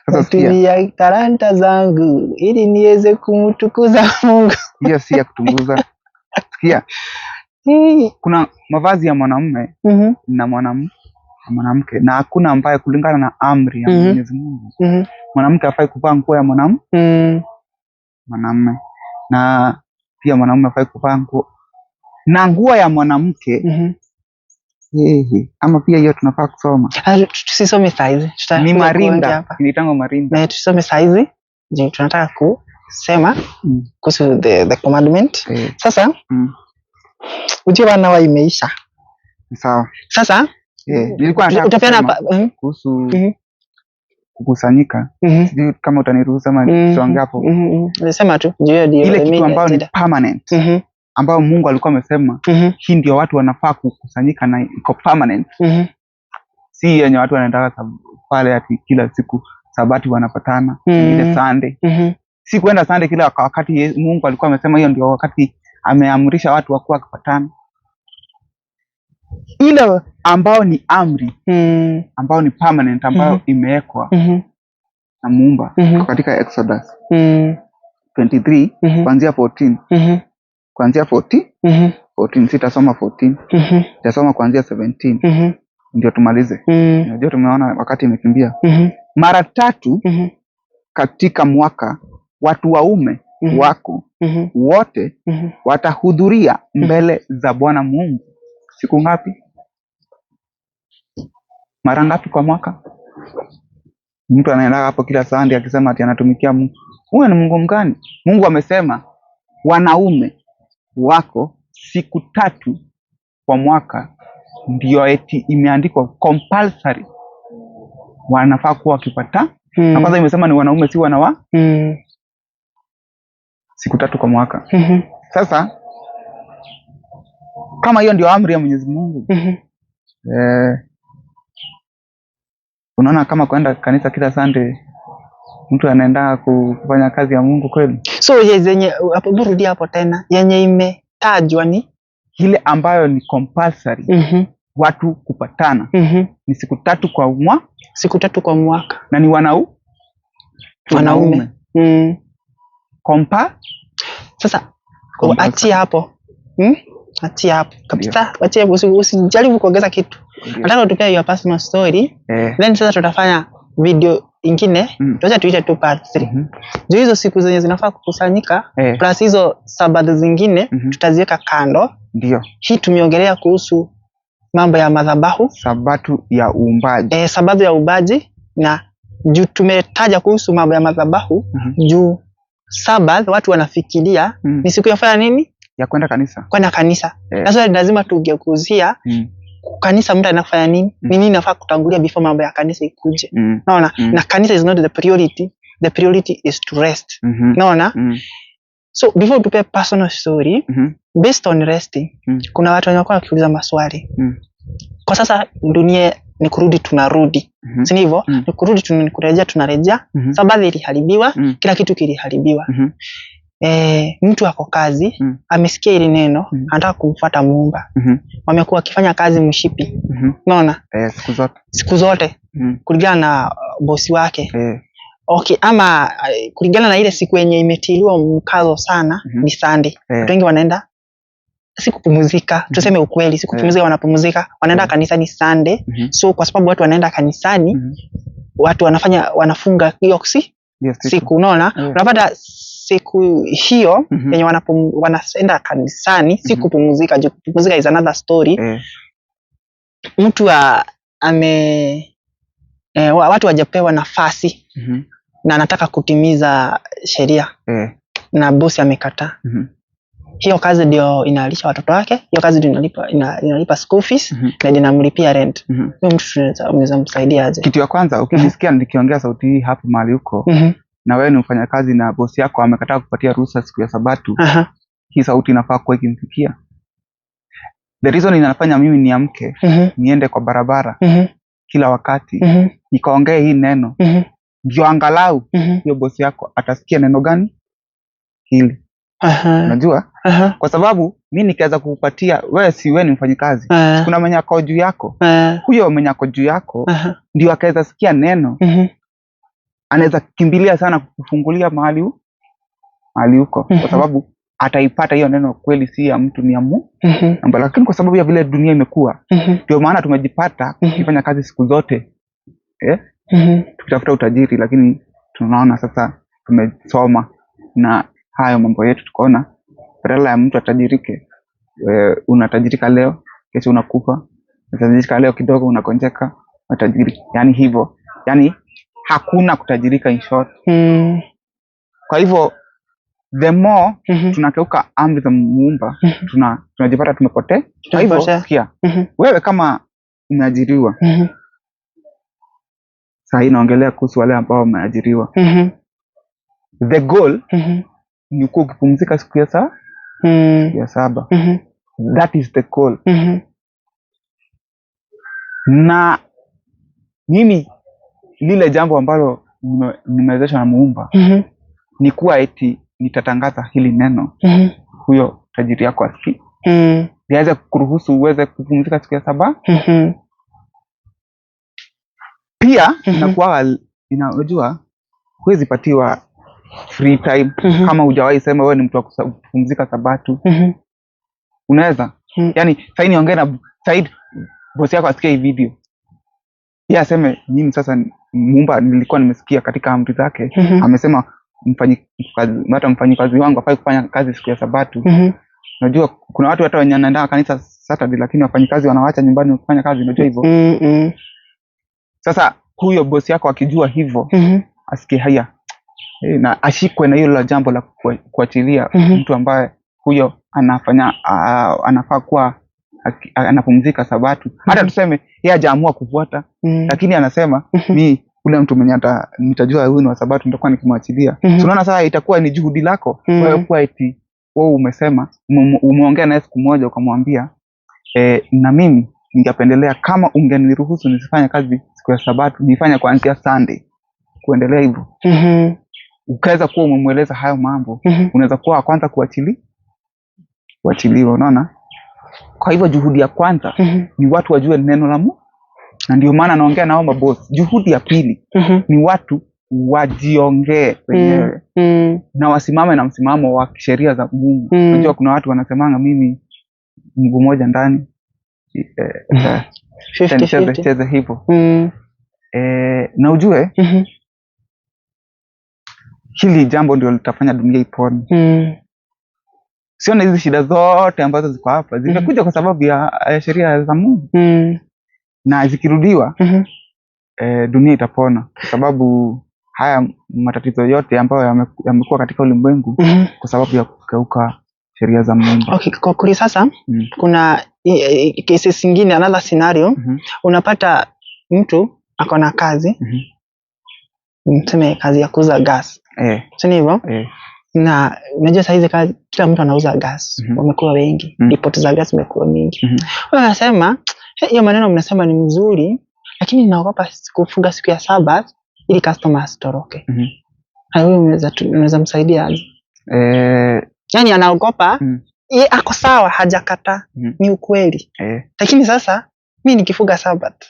Sasa sikia. Tumia talanta zangu ili niweze kumtukuza Mungu. Hiyo si ya kutunguza. Sikia. Kuna mavazi ya mwanamume na mwanamke, na hakuna ambaye kulingana na amri ya Mwenyezi Mungu mwanamke hafai kuvaa nguo ya mwanamume, na pia mwanamume hafai kuvaa nguo na nguo ya mwanamke. Ama pia hiyo tunafaa kusoma. Tusisome saizi. Ni marinda. Ni marinda. Na tusome saizi. Je, tunataka kusema kuhusu the commandment. Sasa ujue wana imeisha. Sawa. Sasa nilikuwa nataka kusema kuhusu kukusanyika. Sijui kama utaniruhusu ama tusonge hapo. Nisema tu juu ndio ile kitu ambayo ni permanent. Ambayo Mungu alikuwa amesema hii ndio watu wanafaa kukusanyika na iko permanent. Si yenye watu wanaenda pale ati kila siku Sabati wanapatana, ile Sunday. Si kwenda Sunday kila wakati. Mungu alikuwa amesema hiyo ndio wakati ameamrisha watu wakuwa wakipatana. Ile ambao ni amri, ambao ni permanent, ambayo imewekwa na Muumba katika Exodus 23 kuanzia 14. Kuanzia 14, 14 sitasoma 14. Nitasoma kuanzia 17. Ndio tumalize. Unajua tumeona wakati imekimbia. Mara tatu katika mwaka watu waume wako wote watahudhuria mbele za Bwana Mungu. Siku ngapi? Mara ngapi kwa mwaka? Mtu anaenda hapo kila Sunday akisema ati anatumikia Mungu. Huyo ni Mungu mgani? Mungu amesema wanaume wako siku tatu kwa mwaka ndio eti imeandikwa compulsory wanafaa kuwa wakipata. Na kwanza imesema ni wanaume si wanawa. Siku tatu kwa mwaka. Sasa kama hiyo ndio amri ya Mwenyezi Mungu, unaona kama kwenda kanisa kila Sunday mtu anaenda kufanya kazi ya Mungu kweli? So yenye hapo, burudi hapo tena, yenye imetajwa ni ile ambayo ni compulsory watu kupatana. Ni siku tatu kwa mwaka. Siku tatu kwa mwaka. Na ni wanaume. Sasa achia hapo. Achia hapo kabisa. Achia, usijaribu kuongeza kitu. Nataka utupee your personal story. Then sasa tutafanya video ingine. Tuacha tuite tu part 3. Juu hizo siku zenye zinafaa kukusanyika plus hizo Sabato zingine tutaziweka kando. Ndio. Hii tumeongelea kuhusu mambo ya madhabahu, Sabato ya uumbaji. Sabato ya uumbaji, na juu tumetaja kuhusu mambo ya madhabahu. Juu Sabato watu wanafikiria ni siku ya kufanya nini? Ya kwenda kanisa. Kwenda kanisa. Sasa lazima tugekuzia kanisa mtu anafanya nini? Ni nini nafaa kutangulia before mambo ya kanisa ikuje? Naona? Na kanisa is not the priority. The priority is to rest. Naona? So before tupe personal story, based on resting, kuna watu wanakuwa wakiuliza maswali. Kwa sasa dunia ni kurudi tunarudi. Si ndivyo? Ni kurudi kurejea tunarejea. Sabathi iliharibiwa, kila kitu kiliharibiwa. Mtu ako kazi, amesikia hili neno, anataka kumfuata Muumba. Wamekuwa wakifanya kazi mshipi. Unaona? Siku zote. Siku zote. Kulingana na bosi wake. Okay, ama kulingana na ile siku yenye imetiliwa mkazo sana ni Sunday. Watu wengi wanaenda si kupumzika, tuseme ukweli, si kupumzika, wanapumzika, wanaenda kanisani Sunday. So kwa sababu watu wanaenda kanisani, watu wanafunga hiyo siku, unaona? Unapata siku hiyo yenye wanaenda kanisani si kupumzika, juu kupumzika is another story. Mtu watu hawajapewa nafasi na anataka kutimiza sheria na bosi amekataa. Hiyo kazi ndio inalisha watoto wake, hiyo kazi ndio inalipa school fees na inamlipia rent. Huyo mtu unaweza msaidia aje? Kitu ya kwanza ukisikia nikiongea sauti hii hapo mahali huko, na wewe ni mfanyakazi na bosi yako amekataa kupatia ruhusa siku ya Sabato, hii sauti inafaa kuwa ikimfikia. The reason inafanya mimi niamke, niende kwa barabara kila wakati, nikaongee hii neno, ndio angalau hiyo bosi yako atasikia neno gani hili. Unajua? Kwa sababu mimi nikiweza kukupatia wewe, si wewe ni mfanyikazi, kuna mwenye ako juu yako. Huyo mwenye ako juu yako ndio akaweza sikia neno, anaweza kimbilia sana kukufungulia mahali huko, kwa sababu ataipata hiyo neno kweli si ya mtu, ni ya Mungu. Lakini kwa sababu ya vile dunia imekuwa, ndio maana tumejipata tukifanya kazi siku zote, tukitafuta utajiri, lakini tunaona sasa tumesoma na hayo mambo yetu, tukaona badala ya mtu atajirike, unatajirika leo, kesho unakufa, unatajirika leo kidogo unagonjeka, unatajirika, yani hivyo, yani hakuna kutajirika in short. Kwa hivyo the more tunakeuka amri za Muumba, tunajipata tumepotea. Kwa hivyo sikia, wewe kama umeajiriwa, saa hii naongelea kuhusu wale ambao wameajiriwa. The goal ni kuwa ukipumzika siku ya ya saba. That is the goal. Na mimi lile jambo ambalo nimewezeshwa na Muumba ni kuwa eti nitatangaza hili neno, huyo tajiri yako asikie, niweze kuruhusu uweze kupumzika siku ya saba. Pia inakuwa unajua huwezi patiwa free time kama hujawahi sema wewe ni mtu wa kupumzika Sabato. Unaweza? Yaani sasa niongee na Said, bosi yako asikie hii video, yeye aseme mimi sasa Muumba nilikuwa nimesikia katika amri zake, amesema hata mfanyikazi wangu hafai kufanya kazi siku ya Sabato. Unajua kuna watu hata wenye wanaenda kanisa Saturday lakini wafanyikazi wanawaacha nyumbani kufanya kazi, unajua hivyo. Sasa huyo bosi yako akijua hivyo, asikie haya, na ashikwe na hilo jambo la kuachilia mtu ambaye huyo anafanya, anafaa kuwa anapumzika Sabato. Hata tuseme yeye hajaamua kufuata, lakini anasema mi ule mtu mwenye nitajua huyu ni wa Sabato nitakuwa nikimwachilia. So unaona sasa itakuwa ni juhudi lako wewe kuwa eti wewe umesema, umeongea naye siku moja ukamwambia, na mimi ningependelea kama ungeniruhusu nisifanye kazi siku ya Sabato, nifanye kuanzia Sunday kuendelea hivyo. Ukaweza kuwa umemweleza hayo mambo, unaweza kuwa wa kwanza kuachiliwa, unaona? Kwa hivyo juhudi ya kwanza ni watu wajue neno la Mungu, na ndio maana naongea nao maboss. Juhudi ya pili ni watu wajiongee wenyewe na wasimame na msimamo wa sheria za Mungu. Unajua kuna watu wanasemanga mimi mguu moja ndani, cheze hivyo. Na ujue hili jambo ndio litafanya dunia ipone. Siona hizi shida zote ambazo ziko hapa zimekuja kwa sababu ya sheria za Mungu. Na zikirudiwa, dunia itapona, kwa sababu haya matatizo yote ambayo yamekuwa katika ulimwengu kwa sababu ya kukeuka sheria za Mungu. Okay, kwa kweli sasa kuna cases nyingine, another scenario. Unapata mtu ako na kazi, mseme kazi ya kuuza gas. Si hivyo? Na unajua saa hizi kazi kila mtu anauza gas. Wamekuwa wengi. Ripoti za gas zimekuwa mingi. Wanasema, Hiyo maneno mnasema ni mzuri, lakini ninaogopa kufunga siku ya Sabbath ili customer asitoroke. Huyo unaweza msaidia aje? Yani anaogopa, ye ako sawa, hajakataa, ni ukweli. Lakini sasa mi nikifunga Sabbath,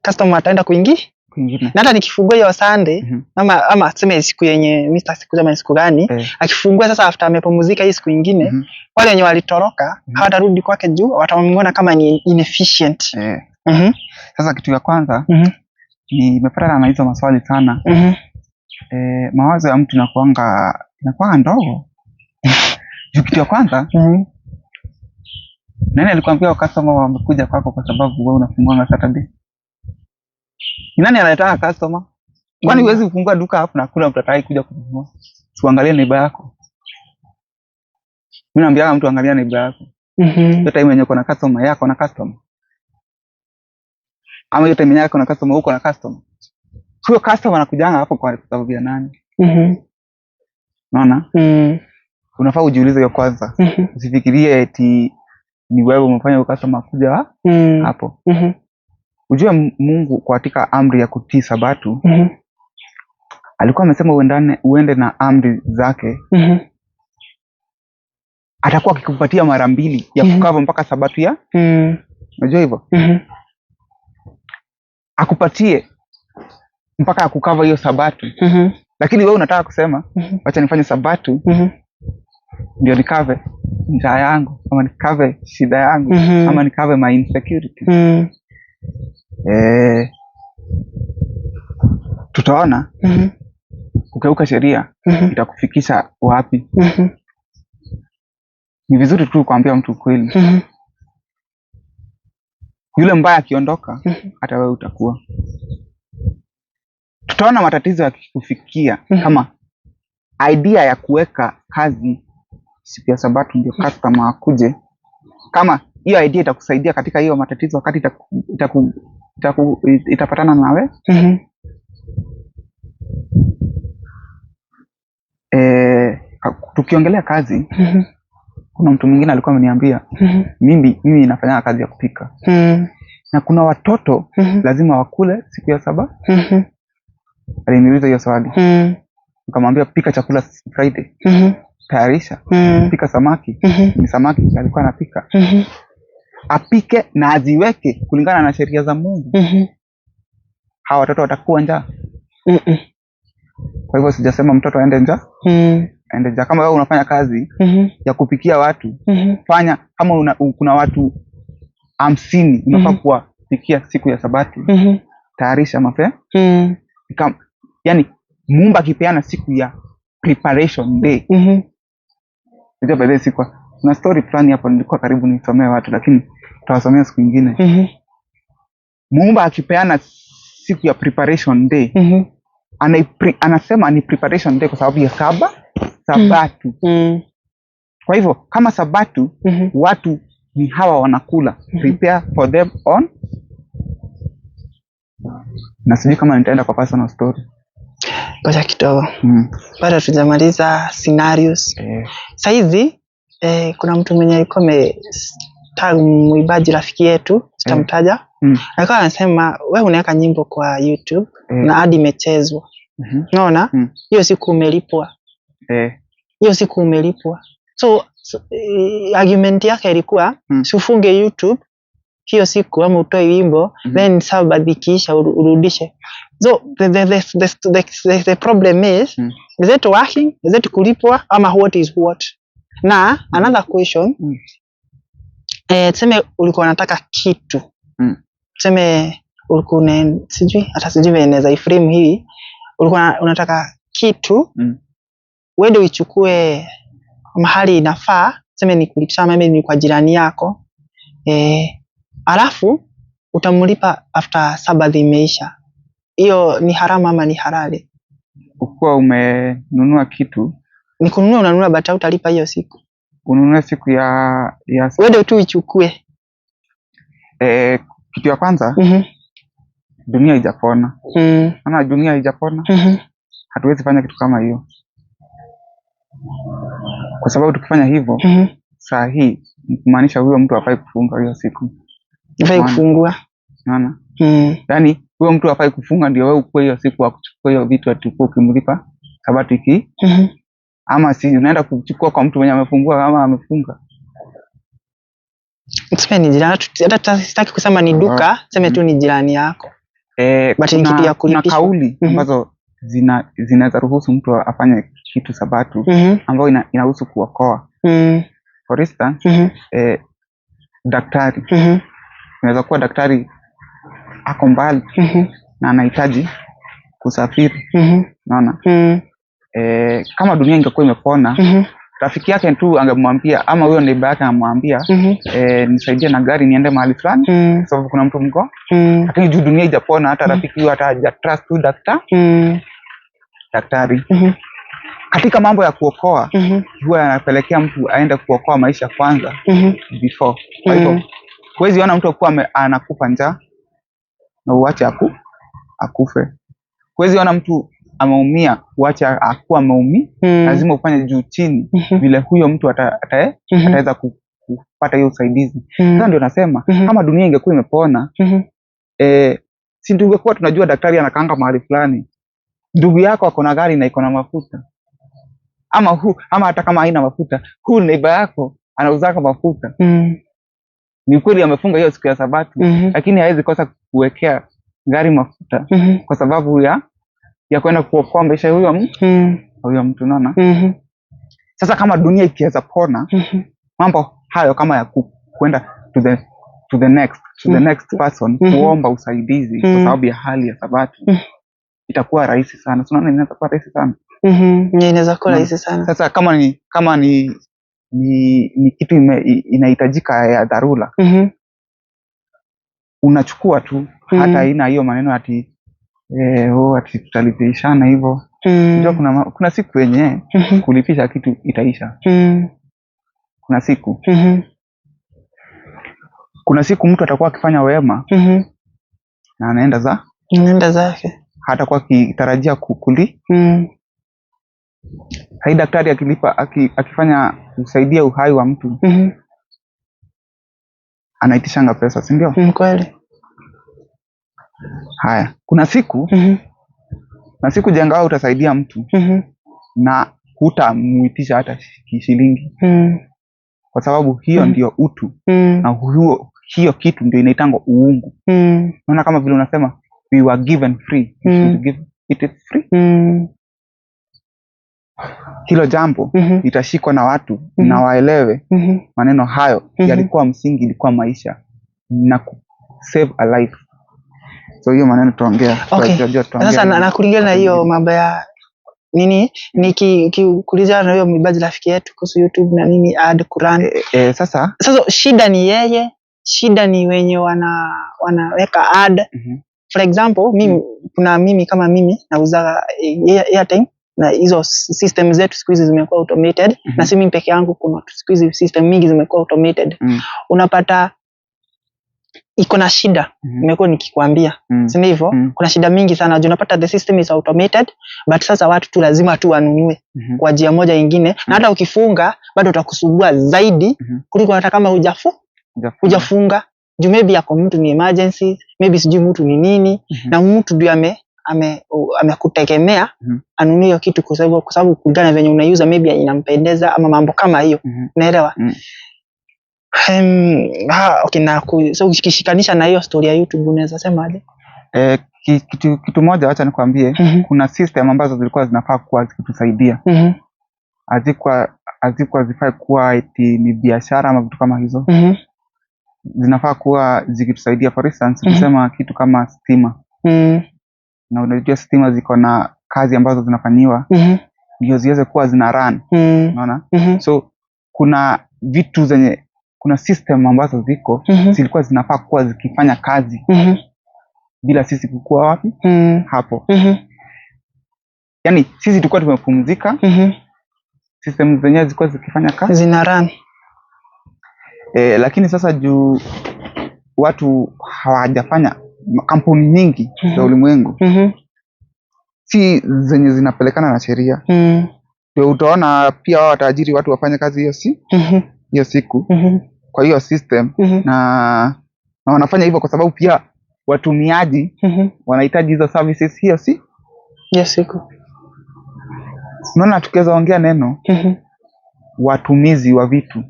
customer ataenda kuingia Kwingine. Na hata nikifungua hiyo Sunday, ama tuseme siku yenye Mr. siku ama siku gani, akifungua sasa after amepumzika hii siku nyingine, wale wenye walitoroka hawatarudi kwake juu watamuona kama ni inefficient. Sasa kitu ya kwanza, nimepatana na hizo maswali sana. Mawazo ya mtu inakuanga ndogo. Juu kitu ya kwanza, nani alikwambia customer wamekuja kwako kwa sababu wewe unafungua Saturday? Ni nani anataka customer? Kwani huwezi kufungua duka hapo na hakuna mtu atakaye kuja kununua? Tuangalie neighbor yako. Mimi naambia mtu angalia neighbor yako. Hiyo time yenye uko na customer yako na customer. Ama hiyo time yako na customer uko na customer. Huyo customer anakujanga hapo kwa sababu ya nani? Unaona? Unafaa ujiulize hiyo kwanza. Usifikirie eti ni wewe umefanya huyo customer kuja hapo. Ujue Mungu katika amri ya kutii Sabato, alikuwa amesema uende na amri zake. Atakuwa akikupatia mara mbili ya kukava mpaka Sabato ya. Unajua hivyo? Akupatie mpaka akukava hiyo Sabato. Lakini wewe unataka kusema, wacha nifanye Sabato ndio nikave njaa yangu, ama nikave shida yangu, ama nikave my insecurity. Tutaona kukeuka sheria itakufikisha wapi. Ni vizuri tu kuambia mtu ukweli. Yule mbaya akiondoka, hata wewe utakuwa. Tutaona matatizo yakikufikia kama idea ya kuweka kazi siku ya Sabato ndio customer akuje. Kama hiyo idea itakusaidia katika hiyo matatizo wakati itapatana nawe. Tukiongelea kazi, kuna mtu mwingine alikuwa ameniambia, mimi nafanya kazi ya kupika. Na kuna watoto lazima wakule siku ya saba. Aliniuliza hiyo swali. Nikamwambia pika chakula Friday. Tayarisha. Pika samaki. Ni samaki alikuwa anapika. Apike na aziweke kulingana na sheria za Mungu. Hawa watoto watakuwa njaa. Kwa hivyo sijasema mtoto aende njaa. Aende njaa. Kama wewe unafanya kazi ya kupikia watu, fanya kama kuna watu 50 unafaa kuwapikia siku ya Sabato. Tayarisha mapema. Yani Muumba akipeana siku ya preparation day. Unajua by the way siku kuna story fulani hapo nilikuwa karibu nisomee watu lakini tutawasomea siku nyingine. Muumba akipeana siku ya preparation day, anasema ni preparation day kwa sababu ya Sabato. Kwa hivyo kama Sabato, watu ni hawa wanakula. Prepare for them on. Na sijui kama nitaenda kwa personal story. Ngoja kidogo. Bado hatujamaliza scenarios. Saizi kuna mtu mwenye alikuwa ametag mwimbaji rafiki yetu, sitamtaja. Alikuwa anasema wewe unaweka nyimbo kwa YouTube na hadi imechezwa. Unaona? Hiyo siku umelipwa. Hiyo siku umelipwa. So argument yake ilikuwa si ufunge YouTube hiyo siku ama utoe wimbo, then Sabbath ikiisha urudishe. So the problem is, is it working? Is it kulipwa ama what is what? Na another question, tuseme ulikuwa unataka kitu. Tuseme ulikuwa sijui hata sijui vile naweza iframe hii. Ulikuwa unataka kitu, uende uichukue mahali inafaa, tuseme ni kulipisha ama ni kwa jirani yako. Alafu utamlipa after Sabbath imeisha. Hiyo ni haramu ama ni halali? Ukiwa umenunua kitu, Ni kununua unanunua but hautalipa hiyo siku. Ununue siku ya Uende tu uichukue. Kitu ya kwanza, dunia haijapona. Maana dunia haijapona, hatuwezi fanya kitu kama hiyo. Kwa sababu tukifanya hivyo, saa hii Kumaanisha huyo mtu hafai kufunga hiyo siku. Hafai Maana. kufungua. Unaona? Yaani huyo mtu hafai kufunga ndio wewe ukue hiyo siku akuchukua hiyo vitu ati ukue ukimlipa sabato iki, ama si unaenda kuchukua kwa mtu mwenye amefungua ama amefunga. Tuseme ni jirani, hata sitaki kusema ni duka, tuseme tu ni jirani yako. But ni kitu ya Kuna kulipishwa. kauli ambazo zinaweza ruhusu mtu afanye kitu sabato ambayo inahusu kuokoa. For instance, daktari. Inaweza kuwa daktari ako mbali na anahitaji kusafiri. Unaona? Kama dunia ingekuwa imepona, rafiki yake tu angemwambia ama huyo neighbor yake anamwambia, nisaidie na gari niende mahali fulani, kwa sababu kuna mtu mgo. Lakini juu dunia haijapona, hata rafiki huyo hata haja trust huyu daktari. Katika mambo ya kuokoa, huwa yanapelekea mtu aende kuokoa maisha kwanza before. Kwa hivyo huwezi ona mtu akuwa anakufa njaa na uache akufe. Huwezi ona mtu ameumia uache akuwa ameumia. Lazima ufanye juu chini vile huyo mtu ataweza kupata hiyo usaidizi. Sasa ndio nasema kama dunia ingekuwa imepona, si tungekuwa tunajua daktari anakaanga mahali fulani, ndugu yako ako na gari na iko na mafuta, ama hata kama haina mafuta, huu neighbor yako anauzaka mafuta. Ni kweli amefunga hiyo siku ya Sabato, lakini hawezi kosa kuwekea gari mafuta kwa sababu ya kwenda kuokoa maisha ya huyo mtu, huyo mtu, unaona? Sasa kama dunia ikiweza pona, mambo hayo kama ya kwenda to the next person kuomba usaidizi kwa sababu ya hali ya Sabato, itakuwa rahisi sana. So, unaona inaweza kuwa rahisi sana. Yeah, inaweza kuwa rahisi sana. Sasa kama ni kitu inahitajika ya dharura, unachukua tu, hata haina hiyo maneno ati oh, ati tutalipishana hivyo. Unajua kuna siku yenye kulipisha kitu itaisha. Kuna siku. Kuna siku mtu atakuwa akifanya wema na anaenda za Nenda zake. Hatakuwa akitarajia kukuli. Hai daktari akilipa akifanya kusaidia uhai wa mtu, anaitishanga pesa, si ndio? Kweli. Haya, kuna siku na siku jengao utasaidia mtu na hutamuitisha hata shilingi, kwa sababu hiyo ndio utu, na hiyo kitu ndio inaitangwa uungu. Unaona kama vile unasema we were given free, we should give it is free. Hilo jambo litashikwa na watu na waelewe maneno hayo yalikuwa msingi, ilikuwa maisha na ku save a life. So hiyo maneno tutaongea, Okay. tutajua tutaongea Sasa nini. na kulingana na hiyo mambo ya nini, nikikuuliza na hiyo mwibaji rafiki yetu kuhusu YouTube na nini ad Quran. Sasa Sasa shida ni yeye, shida ni wenye wanaweka ad. For example, mimi kuna mimi kama mimi nauza airtime na hizo system zetu siku hizi zimekuwa automated, na si mimi peke yangu, kuna siku hizi system mingi zimekuwa automated. Unapata iko na shida, nimekuwa nikikwambia, si ndivyo? Kuna shida mingi sana juu unapata the system is automated, but sasa watu tu lazima tu wanunue kwa njia moja ingine, na hata ukifunga bado utakusumbua zaidi kuliko hata kama Hujafunga. hujafunga, juu maybe yako mtu ni emergency, maybe sijui mtu ni nini, na mtu ndio amekutegemea anunue hiyo kitu kwa sababu kulingana na venye unaiuza maybe inampendeza ama mambo kama hiyo. Unaelewa? Okay, so ukishikanisha na hiyo story ya YouTube unaweza sema aje? Kitu moja wacha nikwambie, kuna system ambazo zilikuwa zinafaa kuwa zikitusaidia, hazikuwa zifai kuwa eti ni biashara ama vitu kama hizo, zinafaa kuwa zikitusaidia. For instance, tusema kitu kama stima, na unajua stima ziko na kazi ambazo zinafanyiwa ndio ziweze kuwa zina run, unaona? So kuna vitu zenye, kuna system ambazo ziko zilikuwa zinafaa kuwa zikifanya kazi bila sisi kukua wapi hapo. Yani sisi tulikuwa tumepumzika, system zenyewe zilikuwa zikifanya kazi, Zina run. Lakini sasa juu watu hawajafanya, kampuni nyingi za ulimwengu si zenye zinapelekana na sheria, ndio utaona pia wao wataajiri watu wafanye kazi hiyo si hiyo siku. kwa hiyo system. Na wanafanya hivyo kwa sababu pia watumiaji wanahitaji hizo services hiyo si? Yes, siku. Unaona tukiweza ongea neno watumizi wa vitu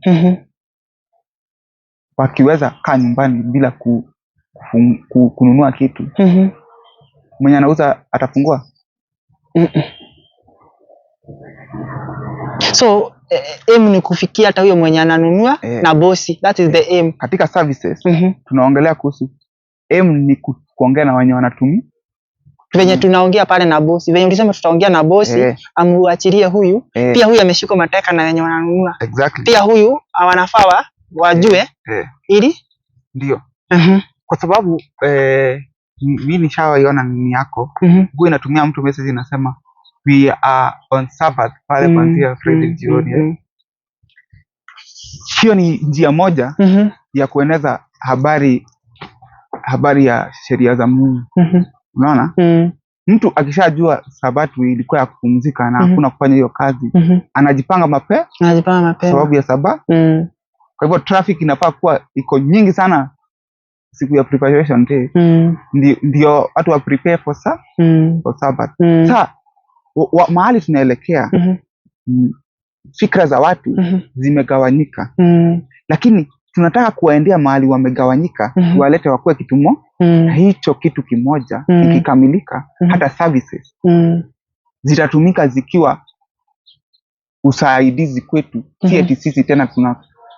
wakiweza kaa nyumbani bila kununua kitu, mwenye anauza atafungua. So aim ni kufikia hata huyo mwenye ananunua na bosi. That is the aim. Katika services tunaongelea kuhusu aim ni kuongea na wenye wanatumia. Venye tunaongea pale na bosi, venye ulisema tutaongea na bosi, amuachilie huyu. Pia huyu ameshikwa mateka na wenye wananunua. Exactly. Pia huyu wanafaa wajue ili ndio. Kwa sababu mimi nishawaiona nini yako. Huwa inatumia mtu message inasema we are on Sabbath pale kuanzia Friday jioni. Hiyo ni njia moja ya kueneza habari ya sheria za Mungu. Unaona? Mtu akishajua Sabato ilikuwa ya kupumzika na hakuna kufanya hiyo kazi, anajipanga mapema. Anajipanga mapema. Sababu ya Sabato. Kwa hivyo traffic inafaa kuwa iko nyingi sana siku ya preparation day. Ndio watu wa prepare for for Sabbath. Sasa mahali tunaelekea, fikra za watu zimegawanyika. Lakini tunataka kuwaendea mahali wamegawanyika, tuwalete wakuwe kitu hicho kitu kimoja ikikamilika, hata services zitatumika zikiwa usaidizi kwetu. Si eti sisi tena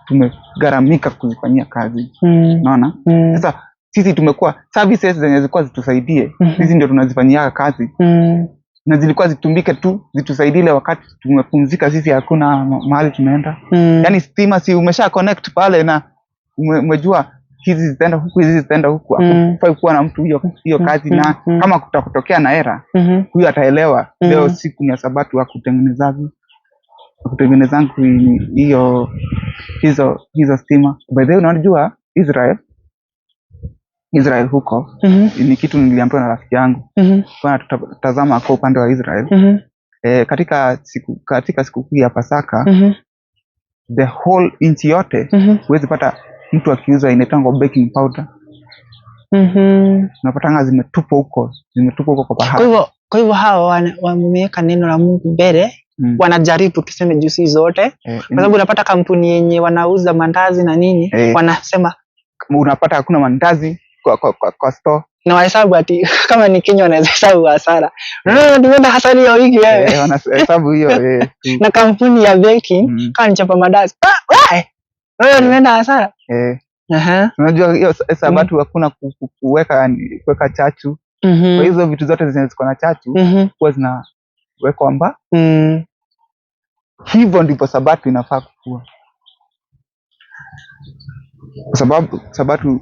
tumegharamika kuzifanyia kazi. Unaona? Sasa sisi tumekuwa services zenye zilikuwa zitusaidie, sisi ndio tunazifanyia kazi. Na zilikuwa zitumike tu zitusaidie ile wakati tumepumzika, sisi hakuna mahali tunaenda. Yaani stima si umesha connect pale na umejua hizi zitaenda huku, hizi zitaenda huku. Hakufai kuwa na mtu hiyo kazi. Na kama kutakutokea na era, huyu ataelewa leo siku ya Sabato ya kutengeneza hiyo hizo stima. By the way, unajua Israel huko ni kitu niliambiwa na rafiki yangu. Kwa tutazama kwa upande wa Israel. Katika sikukuu ya Pasaka, the whole nchi yote huwezi pata mtu akiuza inaitwa baking powder. Unapata zimetupwa huko kwa bahari. Kwa hivyo hawa wameweka neno la Mungu mbele. Wanajaribu tuseme juu si zote. Kwa sababu unapata kampuni yenye wanauza mandazi na nini, wanasema unapata hakuna mandazi kwa store. Na wahesabu ati kama ni Kenya wanaweza hesabu hasara. Unaona tumeenda hasara hiyo wiki wewe. Wanahesabu hiyo. Na kampuni ya baking kama ni chapa mandazi. Wewe tumeenda hasara. Unajua hiyo Sabato hakuna kuweka chachu. Kwa hizo vitu zote zinazokuwa na chachu huwa zinawekwa mba. Hivyo ndipo Sabato inafaa kukua. Kwa sababu Sabato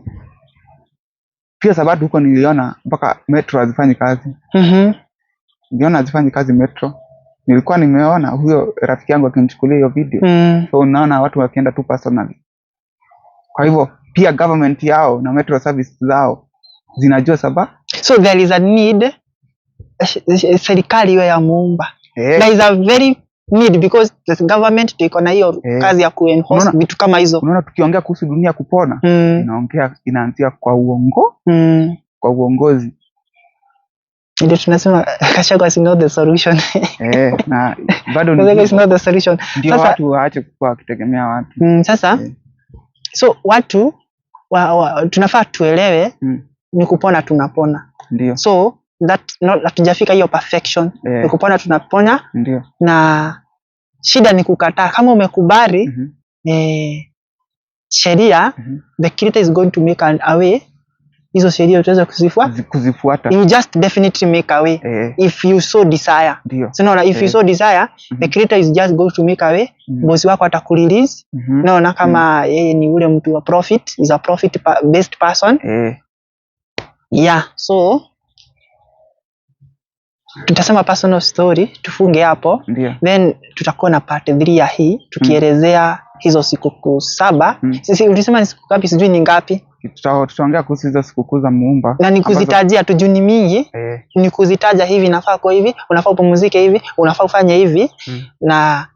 pia Sabato huko niliona mpaka metro hazifanyi kazi. Niliona hazifanyi kazi metro. Nilikuwa nimeona huyo rafiki yangu akinichukulia hiyo video. So unaona watu wakienda tu personally. Kwa hivyo pia government yao na metro service zao zinajua Sabato. So there is a need serikali iwe ya muumba. There is a very need because the government iko na hiyo kazi ya kuenforce vitu kama hizo. Unaona tukiongea kuhusu dunia kupona, inaanzia kwa uongo, kwa uongozi. Ndio tunasema Gachagua is not the solution. Na bado ni is not the solution. Ndio watu waache kukua wakitegemea watu. Sasa so watu tunafaa tuelewe ni kupona tunapona. Ndio. So that not hatujafika hiyo perfection. Ni kupona tunapona. Ndio. Na shida ni kukataa. Kama umekubali sheria, the creator is going to make a way. Hizo sheria utaweza kuzifuata. You just definitely make a way if you so desire. Ndio. So no, if you so desire, the creator is just going to make a way. Bosi wako atakurelease. Naona kama yeye ni ule mtu wa profit, is a profit based person. Yeah, so tutasema personal story, tufunge hapo. Ndiyo. Then tutakuwa na part 3 ya hii tukielezea hizo sikukuu 7. Sisi ulisema ni siku ngapi? Sijui ni ngapi. Tutaongea kuhusu hizo sikukuu za muumba. Na nikuzitajia tu juu ni mingi. Nikuzitaja hivi nafaa kwa hivi, unafaa upumzike hivi, unafaa ufanye hivi. Na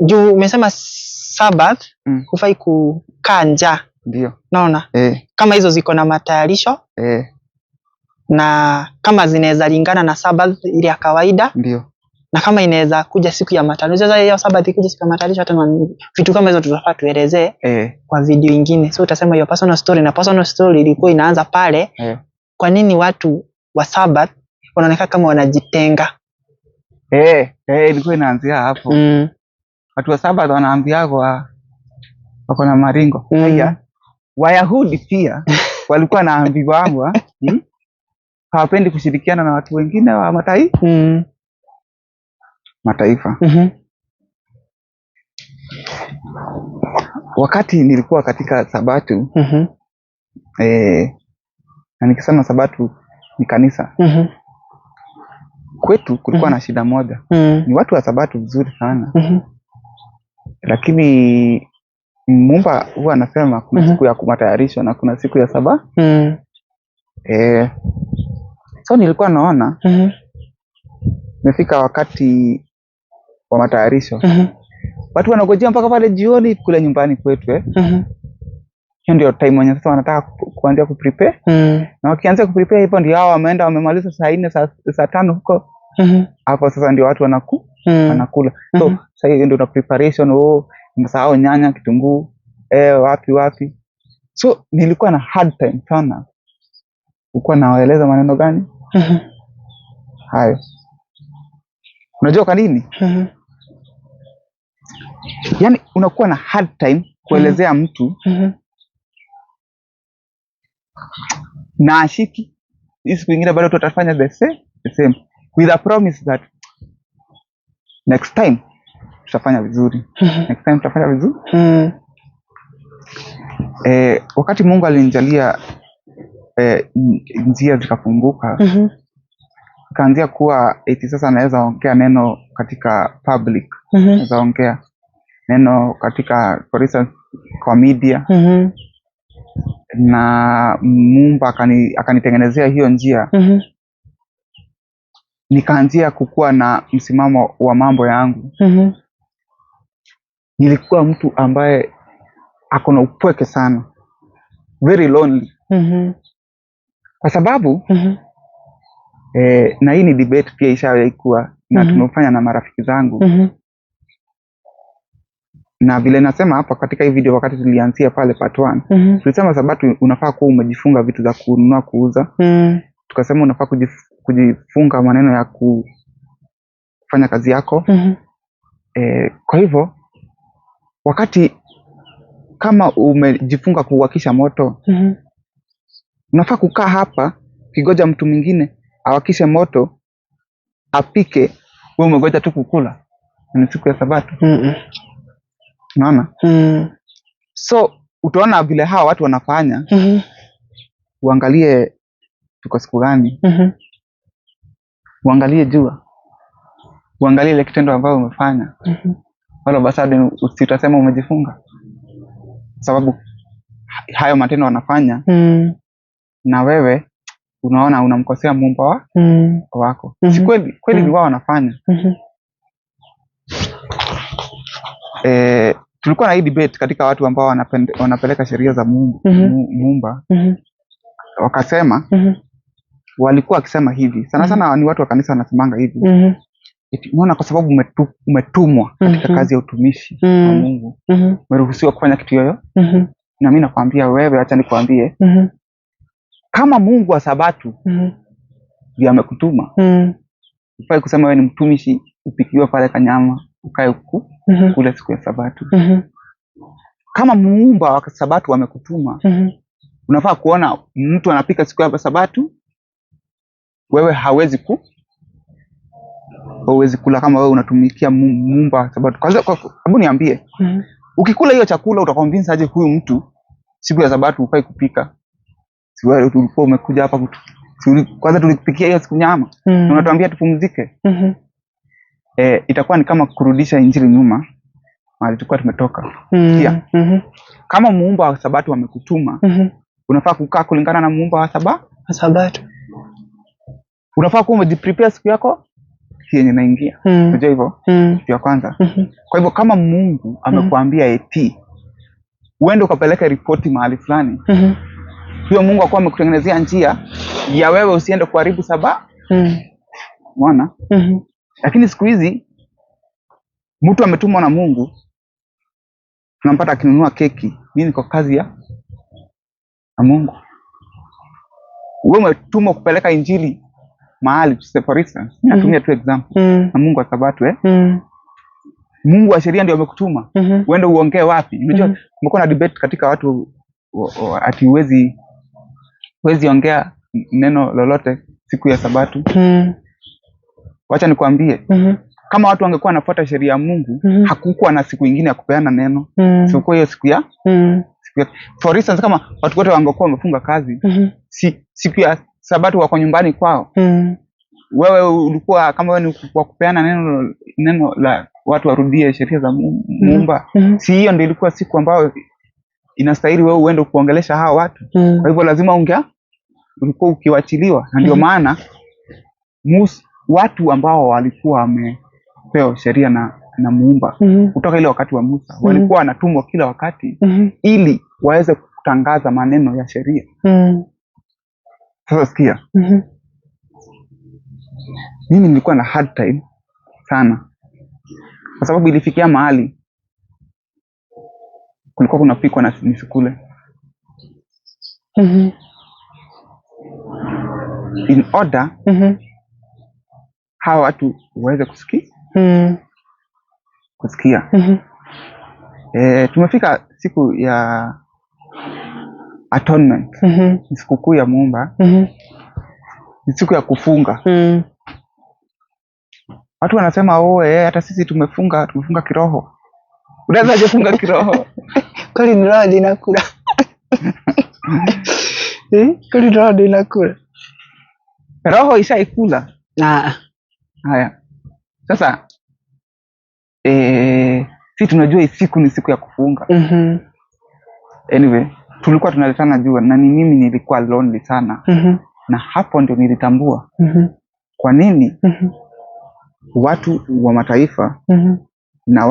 Juu umesema Sabbath hufai kukaa njaa. Ndio. Naona kama hizo ziko na matayarisho na kama zinaweza lingana na Sabbath ile ya kawaida. Ndio. Na kama inaweza kuja siku ya matayarisho. Sasa hiyo Sabbath ikuja siku ya matayarisho, hata vitu kama hizo tutafaa tuelezee kwa video ingine. So utasema your personal story, na personal story ilikuwa inaanza pale kwa nini watu wa Sabbath wanaonekana kama wanajitenga. Ilikuwa inaanzia hapo. Watu wa Sabbath wanaambiagwa wako na maringo. Haya, Wayahudi pia walikuwa wanaambiwangwa hawapendi kushirikiana na watu wengine wa mataifa. Wakati nilikuwa katika Sabatu, na nikisema Sabatu ni kanisa. Kwetu kulikuwa na shida moja. Ni watu wa Sabatu vizuri sana. Lakini Muumba huwa anasema kuna siku ya matayarisho na kuna siku ya saba. So nilikuwa naona imefika wakati wa matayarisho. Watu wanagojea mpaka pale jioni kule nyumbani kwetu. Hiyo ndio time wenye sasa wanataka kuanza kuprepare. Na wakianza kuprepare hivyo ndio hao wameenda wamemaliza saa 4 saa 5 huko. Hapo sasa ndio watu wanakula. So sasa hiyo ndio preparation, nimesahau nyanya, kitunguu, wapi wapi. So nilikuwa na hard time sana. Ulikuwa nawaeleza maneno gani? Hayo. Unajua kwa nini? Yaani unakuwa na hard time kuelezea mtu na ashiki. Hii siku nyingine bado tutafanya the same, the same with a promise that next time tutafanya vizuri. Next time tutafanya vizuri. Wakati Mungu alinijalia njia zikafunguka, kaanzia kuwa eti sasa naweza ongea neno katika public. Naweza ongea neno katika, for instance, kwa media. Na Muumba akanitengenezea hiyo njia. Nikaanzia kukua na msimamo wa mambo yangu. Nilikuwa mtu ambaye ako na upweke sana, very lonely. Kwa sababu, na hii ni debate pia ishawahi kuwa na tumefanya na marafiki zangu. Na vile nasema hapa katika hii video wakati tulianzia pale part 1, tulisema Sabato unafaa kuwa umejifunga vitu za kununua kuuza. Tukasema unafaa kujifunga maneno ya kufanya kazi yako. Kwa hivyo wakati kama umejifunga kuwakisha moto, unafaa kukaa hapa ukingoja mtu mwingine awakishe moto apike, wewe umengoja tu kukula. Ni siku ya Sabato. Unaona? So utaona vile hawa watu wanafanya. Uangalie tuko siku gani. Uangalie jua. Uangalie ile kitendo ambayo umefanya. Wala basi usitasema umejifunga. Sababu hayo matendo wanafanya. Na wewe unaona unamkosea Muumba wako. Si kweli, kweli ni wao wanafanya. Tulikuwa na hii debate katika watu ambao wanapeleka sheria za Mungu, Muumba. Wakasema, walikuwa wakisema hivi. Sana sana ni watu wa kanisa wanasemanga hivi. Eti, unaona kwa sababu umetumwa katika kazi ya utumishi wa Mungu. Umeruhusiwa kufanya kitu yoyo. Na mimi nakwambia wewe, acha nikwambie. Kama Mungu wa Sabato ndiye amekutuma, hufai kusema wewe ni mtumishi upikiwe pale kanyama ukae huku kule siku ya Sabato. Kama muumba wa Sabato amekutuma, unafaa kuona mtu anapika siku ya Sabato, wewe hauwezi kula kama wewe unatumikia muumba wa Sabato. Kwanza, hebu niambie, ukikula hiyo chakula utaconvince aje huyu mtu siku ya Sabato hufai kupika? Si wewe ulikuwa umekuja hapa kwanza tulikupikia hiyo siku nyama. Na unatuambia tupumzike. Itakuwa ni kama kurudisha injili nyuma mahali tulikuwa tumetoka. Sikia. Kama muumba wa Sabato amekutuma, unafaa kukaa kulingana na muumba wa Sabato. Unafaa kuwa umejiprepare siku yako wiki yenye naingia. Unajua hivyo? Kitu ya kwanza. Kwa hivyo kama Mungu amekuambia eti uende ukapeleke ripoti mahali fulani, huyo Mungu akuwa amekutengenezea njia ya wewe usiende kuharibu saba. Umeona? Lakini siku hizi mtu ametumwa na Mungu, tunampata akinunua keki. Mimi niko kazi ya Mungu. Wewe umetumwa kupeleka injili mahali, for instance, natumia tu example na Mungu wa Sabato, Mungu wa sheria ndio amekutuma uende uongee wapi? Unajua kumekuwa na debate katika watu ati huwezi ongea neno lolote siku ya Sabato. Wacha nikwambie, kama watu wangekuwa wanafuata sheria ya Mungu, hakukuwa na siku ingine ya kupeana neno. Sikuwa hiyo siku ya siku ya, for instance, kama watu wote wangekuwa wamefunga kazi, siku ya Sabato wako nyumbani kwao. Wewe ulikuwa kama wewe ni wa kupeana neno la watu warudie sheria za Muumba. Si hiyo ndio ilikuwa siku ambayo inastahili wewe uende kuongelesha hawa watu? Kwa hivyo lazima ulikuwa ukiwachiliwa, na ndio maana watu ambao walikuwa wamepewa sheria na Muumba kutoka ile wakati wa Musa, walikuwa wanatumwa kila wakati ili waweze kutangaza maneno ya sheria. Sasa sikia, mimi nilikuwa na hard time sana, kwa sababu ilifikia mahali kulikuwa kunapikwa na nisikule. In order hawa watu waweze kusikia. Kusikia. Tumefika siku ya atonement. Ni sikukuu ya Muumba. Ni siku ya kufunga. Watu wanasema, oh, hata sisi tumefunga kiroho. Unaweza funga kiroho? Kweli ni roho inakula. Kweli roho inakula. Roho ishaikula. Haya. Sasa si tunajua hii siku ni siku ya kufunga. Anyway, tulikuwa tunaletana jua na ni mimi nilikuwa lonely sana. Na hapo ndio nilitambua kwa nini watu wa mataifa na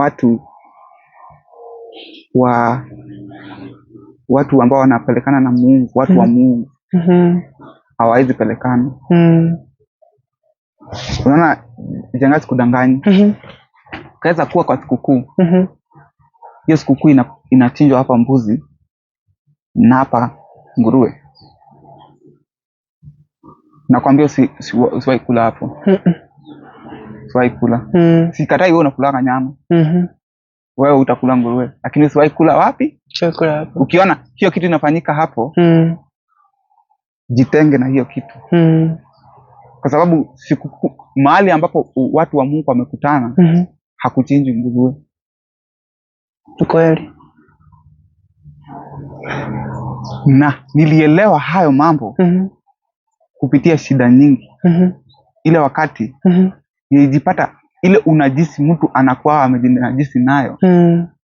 watu ambao wanapelekana na Mungu, watu wa Mungu hawawezi pelekana. Unaona, janga sikudanganyi. Kaweza kuwa kwa sikukuu. Hiyo sikukuu inachinjwa hapa mbuzi na hapa nguruwe. Nakwambia usiwahi kula hapo. Usiwahi kula. Sikatai wewe unakula nyama. Wewe utakula nguruwe, lakini usiwahi kula wapi? Chakula hapo. Ukiona hiyo kitu inafanyika hapo, jitenge na hiyo kitu. Kwa sababu sikukuu, mahali ambapo watu wa Mungu wamekutana, hakuchinjwi nguruwe. Kweli. Na nilielewa hayo mambo kupitia shida nyingi. Ile wakati nilijipata ile unajisi mtu anakuwa amejinajisi nayo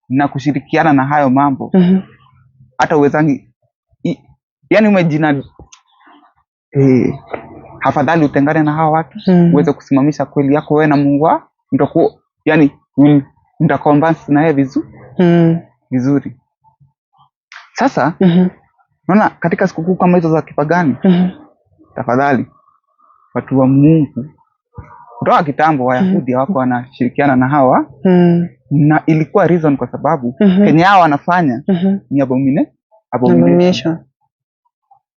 na kushirikiana na hayo mambo. Hata uwezangi yani umejina afadhali utengane na hawa watu, uweze kusimamisha kweli yako wewe na Mungu wako, mtakuwa yani mtaconverse na yeye vizuri. Sasa unaona katika sikukuu kama hizo za kipagani, tafadhali watu wa Mungu kutoka kitambo Wayahudi hawako wanashirikiana na hawa, na ilikuwa reason kwa sababu kenye hawa wanafanya ni abomination. Abomination.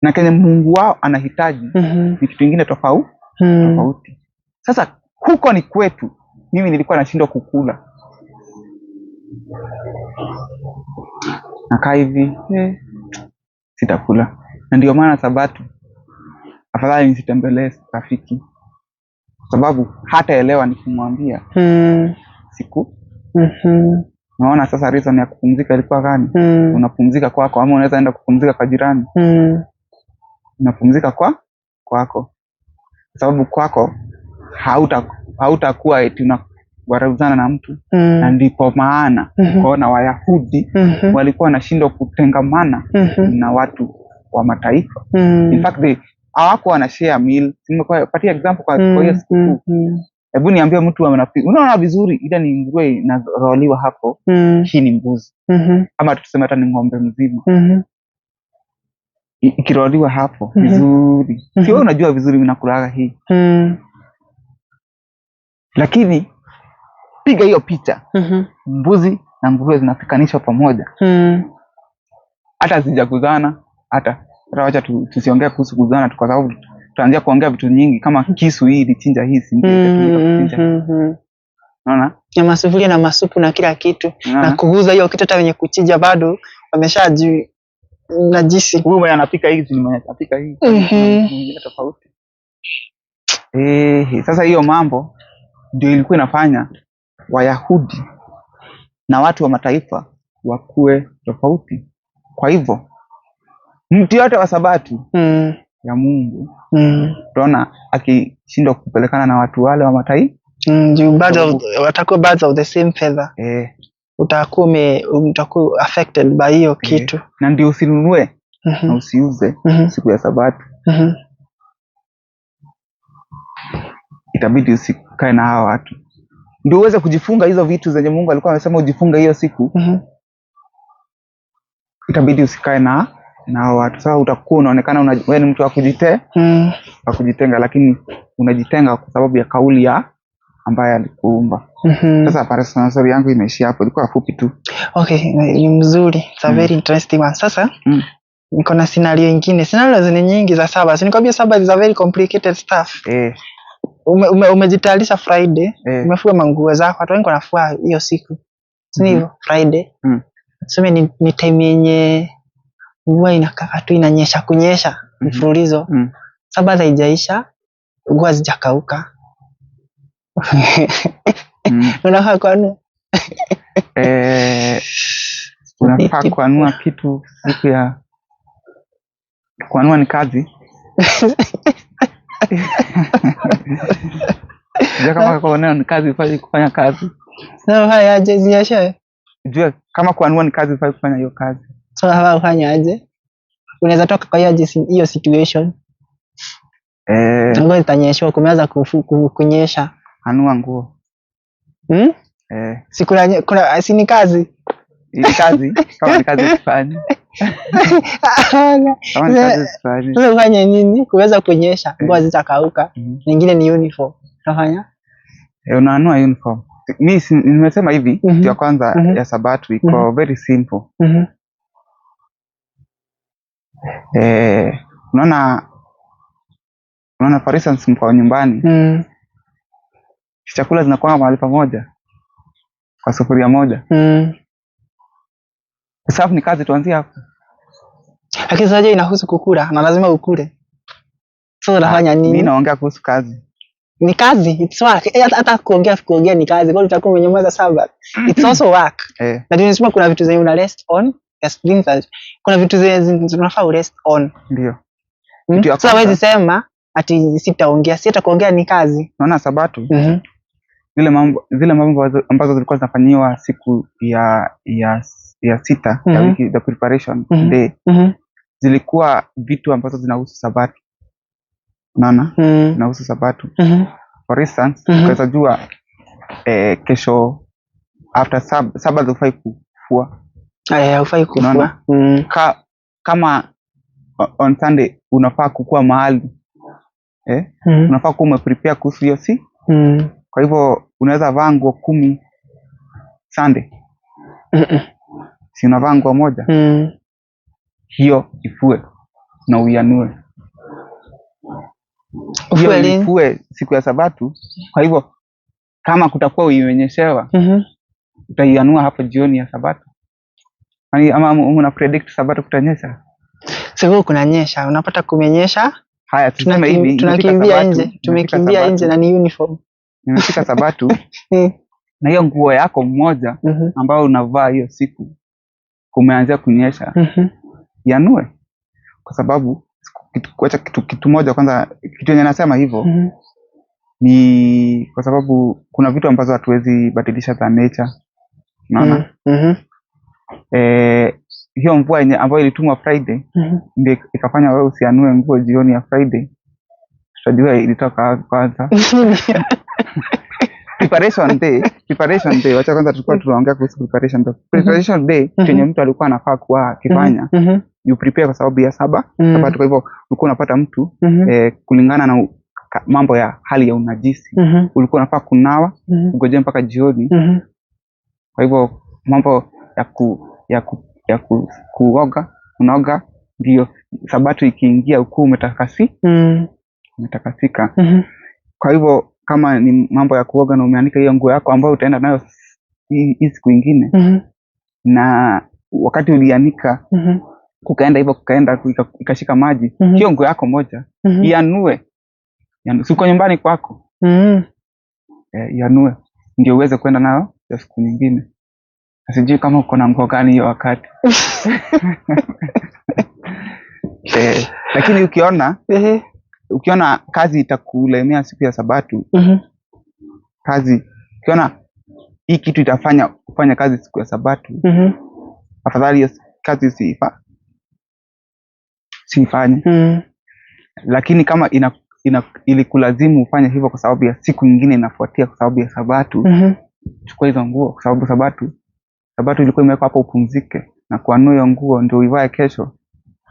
Na kenye Mungu wao anahitaji ni kitu kingine tofauti. Sasa huko ni kwetu, mimi nilikuwa nashindwa kukula. Nakaa hivi, sitakula. Na ndio maana Sabato afadhali nisitembelee rafiki, kwa sababu hataelewa nikimwambia siku. Naona sasa reason ya kupumzika ilikuwa gani? Unapumzika kwako ama unaweza enda kupumzika kwa jirani? Unapumzika kwako. Kwa sababu kwako hautakuwa eti unawaruzana na mtu. Na ndipo maana ukaona Wayahudi walikuwa wanashindwa kutengamana na watu wa mataifa. In fact, they hawakuwa wana share meal. Nimekupatia example kwa hiyo sikukuu. Hebu niambie mtu unaona vizuri ile ni nguruwe inaroliwa hapo, hii ni mbuzi. Ama tuseme hata ni ng'ombe mzima. Ikiroliwa hapo vizuri. Si wewe unajua vizuri unakulaga hii. Lakini piga hiyo picha. Mbuzi na nguruwe zinapikanishwa pamoja. Hata hazijakuzana, hata wacha tusiongee kuhusu kuzana kwa sababu tutaanzia kuongea vitu nyingi kama kisu hii ilichinja hii, si ndio itatumika kuchinja. Unaona? Na masufuria na masupu na kila kitu. Unaona? Na kuguza hiyo kitu hata wenye kuchinja bado wameshaji najisi. Huyu mwenye anapika hizi ni mwenye anapika hii. Mwingine tofauti. Sasa hiyo mambo ndio ilikuwa inafanya Wayahudi na watu wa mataifa wakuwe tofauti. Kwa hivyo mtu yote wa Sabato ya Mungu utaona akishindwa kupelekana na watu wale wa mataifa. Watakuwa birds of the same feather. Utakuwa affected by hiyo kitu. Na ndio usinunue na usiuze siku ya Sabato. Itabidi usikae na hawa watu. Ndio uweze kujifunga hizo vitu zenye Mungu alikuwa amesema ujifunge hiyo siku. Itabidi usikae na hawa watu. Sasa utakuwa unaonekana wewe ni mtu wa wa kujitenga, lakini unajitenga kwa sababu ya kauli ya ambaye alikuumba. Sasa personal story yangu imeishia hapo, ilikuwa fupi tu. Okay, ni mzuri. It's a very interesting one. Sasa niko na scenario nyingine. Scenarios ni nyingi za Sabbath. Nikwambia Sabbath is a very complicated stuff. Umejitayarisha Friday, umefua manguo zako. Watu wengi wanafua hiyo siku. Si hivyo? Friday. Tuseme ni time yenye mvua inakaa tu inanyesha kunyesha mfululizo. Sabbath haijaisha, nguo hazijakauka. Unafaa kuanua. Unafaa kuanua kitu siku ya kuanua ni kazi. Jua kama kuanua ni kazi, hufai kufanya kazi. Sasa ufanye aje zinyeshe? Jua kama kuanua ni kazi, hufai kufanya hiyo kazi. Sasa unafaa ufanye aje? Unaweza toka kwa hiyo situation. Nguo zitanyeshwa, kumeanza kunyesha. Anua nguo. Si kuna si ni kazi? Ni kazi, kama ni kazi usifanye. Kama ni kazi usifanye. Sasa ufanye nini? Kuweza kunyesha, nguo zitakauka. Nyingine ni uniform. Unafanya? Unaanua uniform. Mimi nimesema hivi, kitu ya kwanza ya Sabato iko very simple. Unaona for instance mko nyumbani. Chakula zinakuwa mahali pamoja kwa sufuria moja. Usafi ni kazi, tuanzie hapo. Lakini sasa inahusu kukula na lazima ukule. Sasa unafanya nini? Mimi naongea kuhusu kazi. Ni kazi, it's work. Hata kuongea ni kazi. Kwa hiyo utakuwa umenyamaza Sabbath. It's also work. Na tunasema kuna vitu zenye una rest on. Yes, things that, kuna vitu zenye unafaa u rest on. Ndio. Kitu ya Sasa kwanza. huwezi sema ati sitaongea. Si hata kuongea ni kazi. Unaona Sabato? Zile mambo ambazo zilikuwa zinafanyiwa siku ya sita ya wiki, the preparation day. Zilikuwa vitu ambazo zinahusu Sabato. Unaona? Zinahusu Sabato. For instance, ukaweza jua kesho after Sabbath hufai kufua. Aya, hufai kufua. Unaona? Kama on Sunday unafaa kukua mahali. Unafaa kuwa umeprepare kuhusu hiyo si? Kwa hivyo unaweza vaa nguo 10 Sunday. Si unavaa nguo moja? Hiyo ifue na uianue. Ufue Hiyo lini? ifue siku ya Sabato. Kwa hivyo kama kutakuwa uimenyeshewa, utaianua hapo jioni ya Sabato. Yaani ama una predict Sabato kutanyesha? Siku kunanyesha, unapata kumenyesha. Haya, tuseme hivi, imefika Tunakimbia Sabato, nje, imefika tumekimbia Sabato. nje na ni uniform. Imefika Sabato. Na hiyo nguo yako moja ambayo unavaa hiyo siku kumeanza kunyesha, yanue. Kwa sababu kuacha kitu moja kwanza, kitu yenye nasema hivyo ni kwa sababu kuna vitu ambazo hatuwezi badilisha za nature. Unaona? Hiyo mvua yenye ambayo ilitumwa Friday ndio ikafanya wewe usianue nguo jioni ya Friday. Tutajua ilitoka wapi kwanza. Preparation day, wacha kwanza tulikuwa tunaongea kuhusu preparation day. Preparation day chenye mtu alikuwa anafaa kuwa akifanya, you prepare kwa sababu ya sabato. Kwa hivyo ulikuwa unapata mtu kulingana na mambo ya hali ya unajisi, ulikuwa unafaa kunawa, ungojee mpaka jioni. Kwa hivyo mambo ya kuoga, unaoga ndio sabato ikiingia ukuwa umetakasika. Kwa hivyo kama ni mambo ya kuoga na umeanika hiyo nguo yako ambayo utaenda nayo hii siku ingine, na wakati ulianika kukaenda hivyo kukaenda ikashika maji, hiyo nguo yako moja ianue. Si uko nyumbani kwako? Ianue ndio uweze kwenda nayo ya siku nyingine. Na sijui kama uko na nguo gani hiyo wakati. Lakini ukiona kazi itakulemea siku ya Sabato, kazi ukiona hii kitu itafanya kufanya kazi siku ya Sabato, afadhali hiyo kazi siifanye. Lakini kama ilikulazimu ufanye hivyo kwa sababu ya siku nyingine inafuatia kwa sababu ya Sabato, chukua hizo nguo kwa sababu Sabato ilikuwa imewekwa hapo upumzike, na kuanua hiyo nguo ndio uivae kesho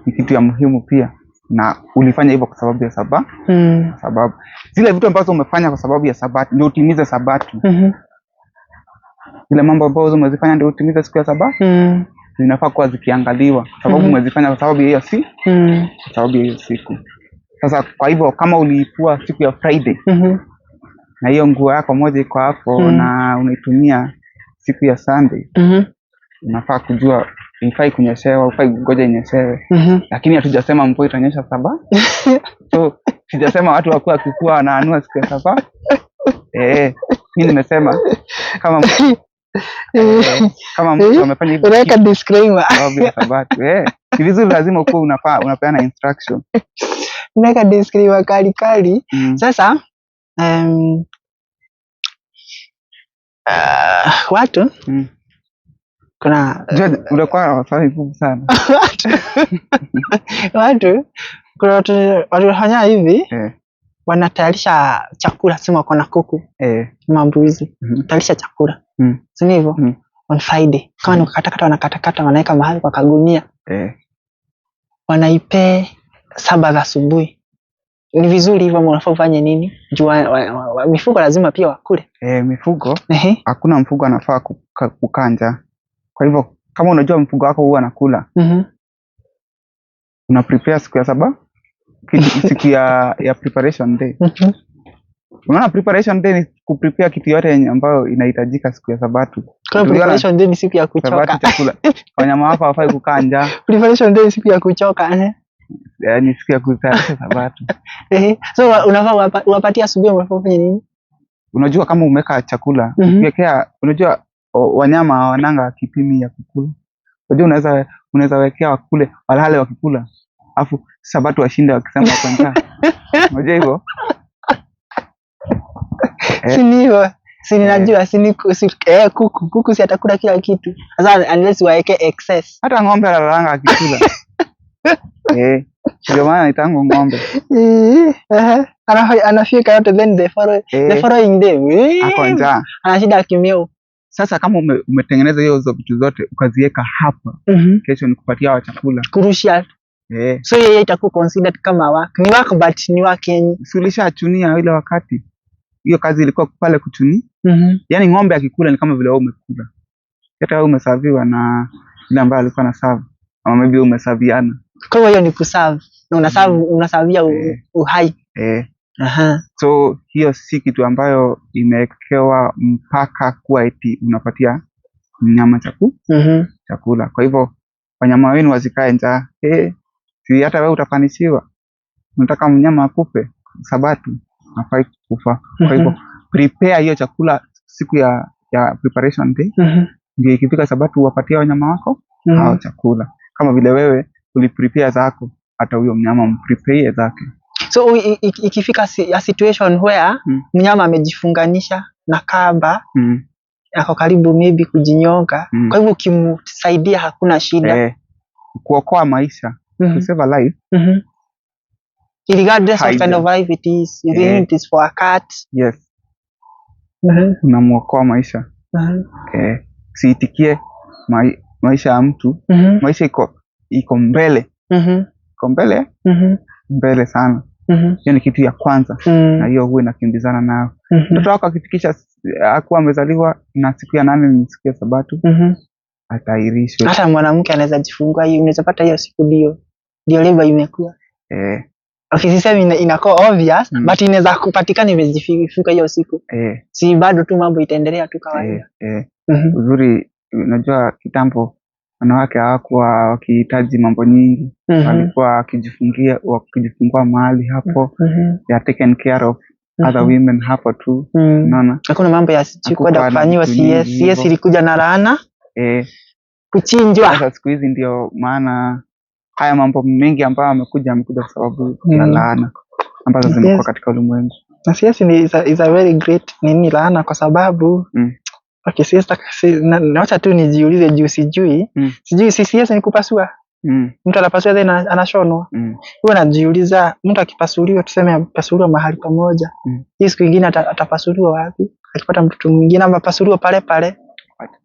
ni kitu ya muhimu pia, na ulifanya hivyo kwa sababu ya sababu zile vitu ambazo umefanya kwa sababu ya Sabato ndio utimize Sabato. Zile mambo ambazo umezifanya ndio utimize siku ya Sabato zinafaa kuwa zikiangaliwa kwa sababu umezifanya kwa sababu ya hiyo si kwa sababu ya hiyo siku. Sasa kwa hivyo kama uliifua siku ya Friday na hiyo nguo yako moja iko hapo na unaitumia siku ya Sunday, unafaa kujua ifai kunyeshewa, ufai kungoja inyeshewe. Lakini hatujasema mvua itanyesha saba. So sijasema watu wakuwa wakikua wanaanua siku ya saba. Mi nimesema kama mtu amefanya hivyo Unaweka disclaimer. sababu ya Sabato. Ni vizuri, lazima ukuwe unafaa unapeana instruction. Unaweka disclaimer kali kali. Sasa watu kuna George, unakuwa na maswali ngumu sana. watu kuna watu wanafanya hivi, wanatayarisha chakula, sema wako na kuku mambuzi, tayarisha chakula, si ndivyo? On Friday kama ni kukatakata, wanakatakata, wanaweka mahali kwa kagunia, wanaipee 7 za asubuhi. Ni vizuri hivyo ama unafaa ufanye nini? Juu mifugo lazima pia wakule. Mifugo, hakuna mfugo anafaa kukaa njaa. Kwa hivyo kama unajua mfugo wako huwa anakula, una prepare siku ya saba, siku ya preparation day. Unaona preparation day ni kuprepare kitu yote yenye ambayo inahitajika siku ya Sabato. Kwa Tuliona preparation day ni siku ya kuchoka. Sabato chakula. Wanyama wako hawafai kukaa njaa. Preparation day ni siku ya kuchoka. Ni siku ya kutayarisha Sabato. So unafaa uwapatie asubuhi, unafaa ufanye nini? Unajua kama umeweka chakula, ukiwekea, unajua wanyama hawananga kipimi ya kukula. Unajua unaweza wekea wakule, walale wakikula. Alafu Sabato washinde wakisema wako njaa. Unajua hivyo? Si ni hivyo? Si ninajua, si ni ku-, si, kuku, kuku si atakula kila kitu. Sasa unless waeke excess. Hata ng'ombe analalanga akikula. Ndio maana naitangu ng'ombe. Anafika yote then the following day. Ako njaa. Ana shida akimiu. Sasa kama umetengeneza hizo vitu zote ukaziweka hapa, kesho ni kupatia hawa chakula. Crucial. So yeye itakuwa considered kama work. Ni work but ni work yenye. Si ulishachunia ile wakati. Hiyo kazi ilikuwa pale kuchuni. Yaani ng'ombe akikula ni kama vile wewe umekula. Hata wewe umesaviwa na yule ambaye alikuwa na serve. Ama maybe umesaviana. Kwa hiyo hiyo ni kuserve. Na unasavia uhai. So hiyo si kitu ambayo imewekewa mpaka kuwa eti unapatia mnyama chakula. Kwa hivyo wanyama wenu wasikae njaa. Si hata wewe utafanishiwa. Unataka mnyama akufe Sabato, hafai kufa. Kwa hivyo prepare hiyo chakula siku ya preparation day. Ndio ikifika Sabato uwapatie wanyama wako hao chakula. Kama vile wewe uliprepare zako, hata huyo mnyama mprepare zake. So ikifika a situation where mnyama amejifunganisha na kamba, ako karibu maybe kujinyonga, kwa hivyo ukimsaidia hakuna shida. Kuokoa maisha, to save a life. Regardless what kind Haija. of life it is, even if it is for a cat. Yes. Unamuokoa maisha. Usiitikie maisha ya mtu. Maisha iko mbele. Iko mbele? Mbele sana. Hiyo ni kitu ya kwanza. Na hiyo huwa inakimbizana nayo. Mtoto wako akifikisha akuwa amezaliwa na siku ya 8 ni siku ya Sabato, atairishwe. Hata mwanamke anaweza jifungua hiyo, unaweza pata hiyo siku ndio labor imekuwa. Okay, sisemi inakuwa obvious, but inaweza kupatikana imejifunga hiyo siku. Si bado tu mambo itaendelea tu kawaida. Uzuri, unajua kitambo wanawake hawakuwa wakihitaji mambo nyingi. Walikuwa wakijifungua mahali hapo. They are taken care of other women hapo tu. Unaona? Hakuna mambo ya sijui kwenda kufanyiwa CS. CS ilikuja na laana. Kuchinjwa. Sasa siku hizi ndio maana haya mambo mengi ambayo amekuja kwa sababu ya laana ambazo zimekuwa katika ulimwengu. Na CS ni is a very great nini laana kwa sababu okay, wacha tu nijiulize juu sijui. Sijui CS ni kupasua. Mtu anapasua then anashonwa. Huwa najiuliza mtu akipasuliwa, tuseme apasuliwa mahali pamoja. Hii siku nyingine atapasuliwa wapi? Akipata mtoto mwingine ama apasuliwa pale pale?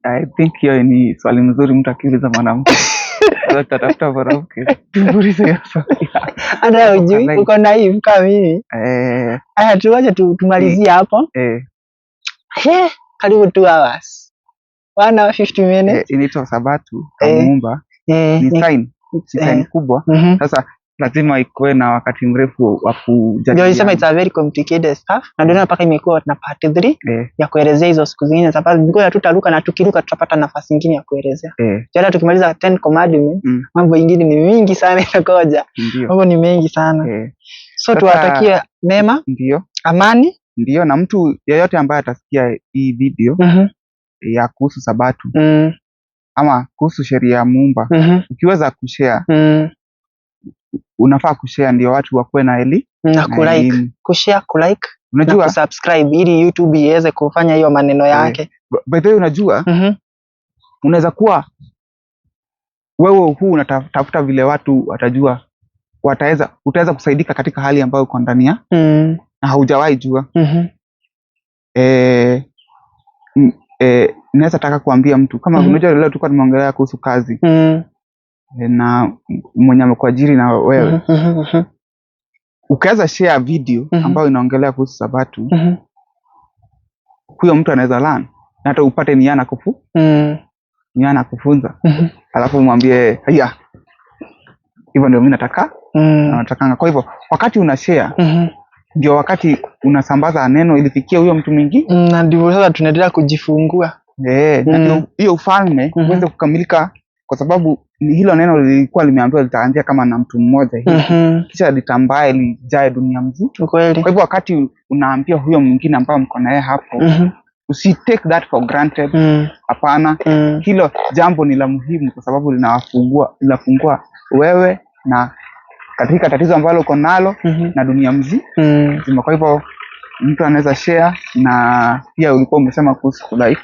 I think hiyo ni swali mzuri mtu akiuliza mwanamke. Sasa tutatafuta mwanamke. Tumuulize hiyo swali. Hata hujui, uko naive kama mimi. Haya, tuache tumalizie hapo. Karibu 2 hours. 1 hour 50 minutes. Inaitwa Sabato Muumba. Ni sign. Ni sign kubwa. Sasa lazima ikuwe na wakati mrefu wa kujadiliana. Ndio nisema it's a very complicated stuff. Na ndio mpaka imekuwa na part 3 ya kuelezea hizo siku zingine. Sababu ngoja tutaruka na tukiruka tutapata nafasi nyingine ya kuelezea. Jana tukimaliza 10 commandments, mambo mengine ni mingi sana inakoja. Mambo ni mengi sana. So tuwatakie mema. Ndio. Amani. Ndio, na mtu yeyote ambaye atasikia hii video ya kuhusu Sabato ama kuhusu sheria ya Muumba, ukiweza kushare, unafaa kushare ndio watu wakuwe na elimu na kulike, kushare, kulike, unajua, na kusubscribe ili YouTube iweze kufanya hiyo maneno yake. By the way, unajua unaweza kuwa wewe huu unatafuta vile watu watajua, utaweza kusaidika katika hali ambayo uko ndani ya na haujawahi jua. Naweza taka kuambia mtu kama unajua leo tulikuwa tumeongelea kuhusu kazi na mwenye amekuajiri na wewe. Ukiweza share video ambayo inaongelea kuhusu Sabato, huyo mtu anaweza learn na hata upate ni yana kufunza. Alafu mwambie haya, hivyo ndio mimi nataka. Natakanga. Kwa hivyo wakati una share ndio wakati unasambaza neno ilifikia huyo mtu mwingine, na ndivyo sasa tunaendelea kujifungua. Na ndio hiyo ufalme uweze kukamilika, kwa sababu hilo neno lilikuwa limeambiwa litaanzia kama na mtu mmoja hivi, kisha litambae lijae dunia mzima. Kweli. Kwa hivyo wakati unaambia huyo mwingine ambaye mko naye hapo, usi take that for granted. Hapana. Hilo jambo ni la muhimu kwa sababu linafungua wewe na katika tatizo ambalo uko nalo na dunia mzima. Kwa hivyo mtu anaweza share, na pia ulikuwa umesema kuhusu kulike.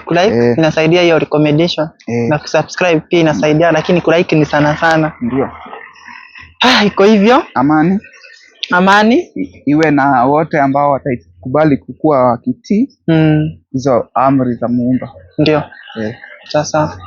Kulike inasaidia hiyo recommendation, na kusubscribe pia inasaidia, lakini kulike ni sana sana. Ndio. Iko hivyo. Amani. Amani iwe na wote ambao wataikubali kukua wakitii hizo amri za Muumba. Ndio. Sasa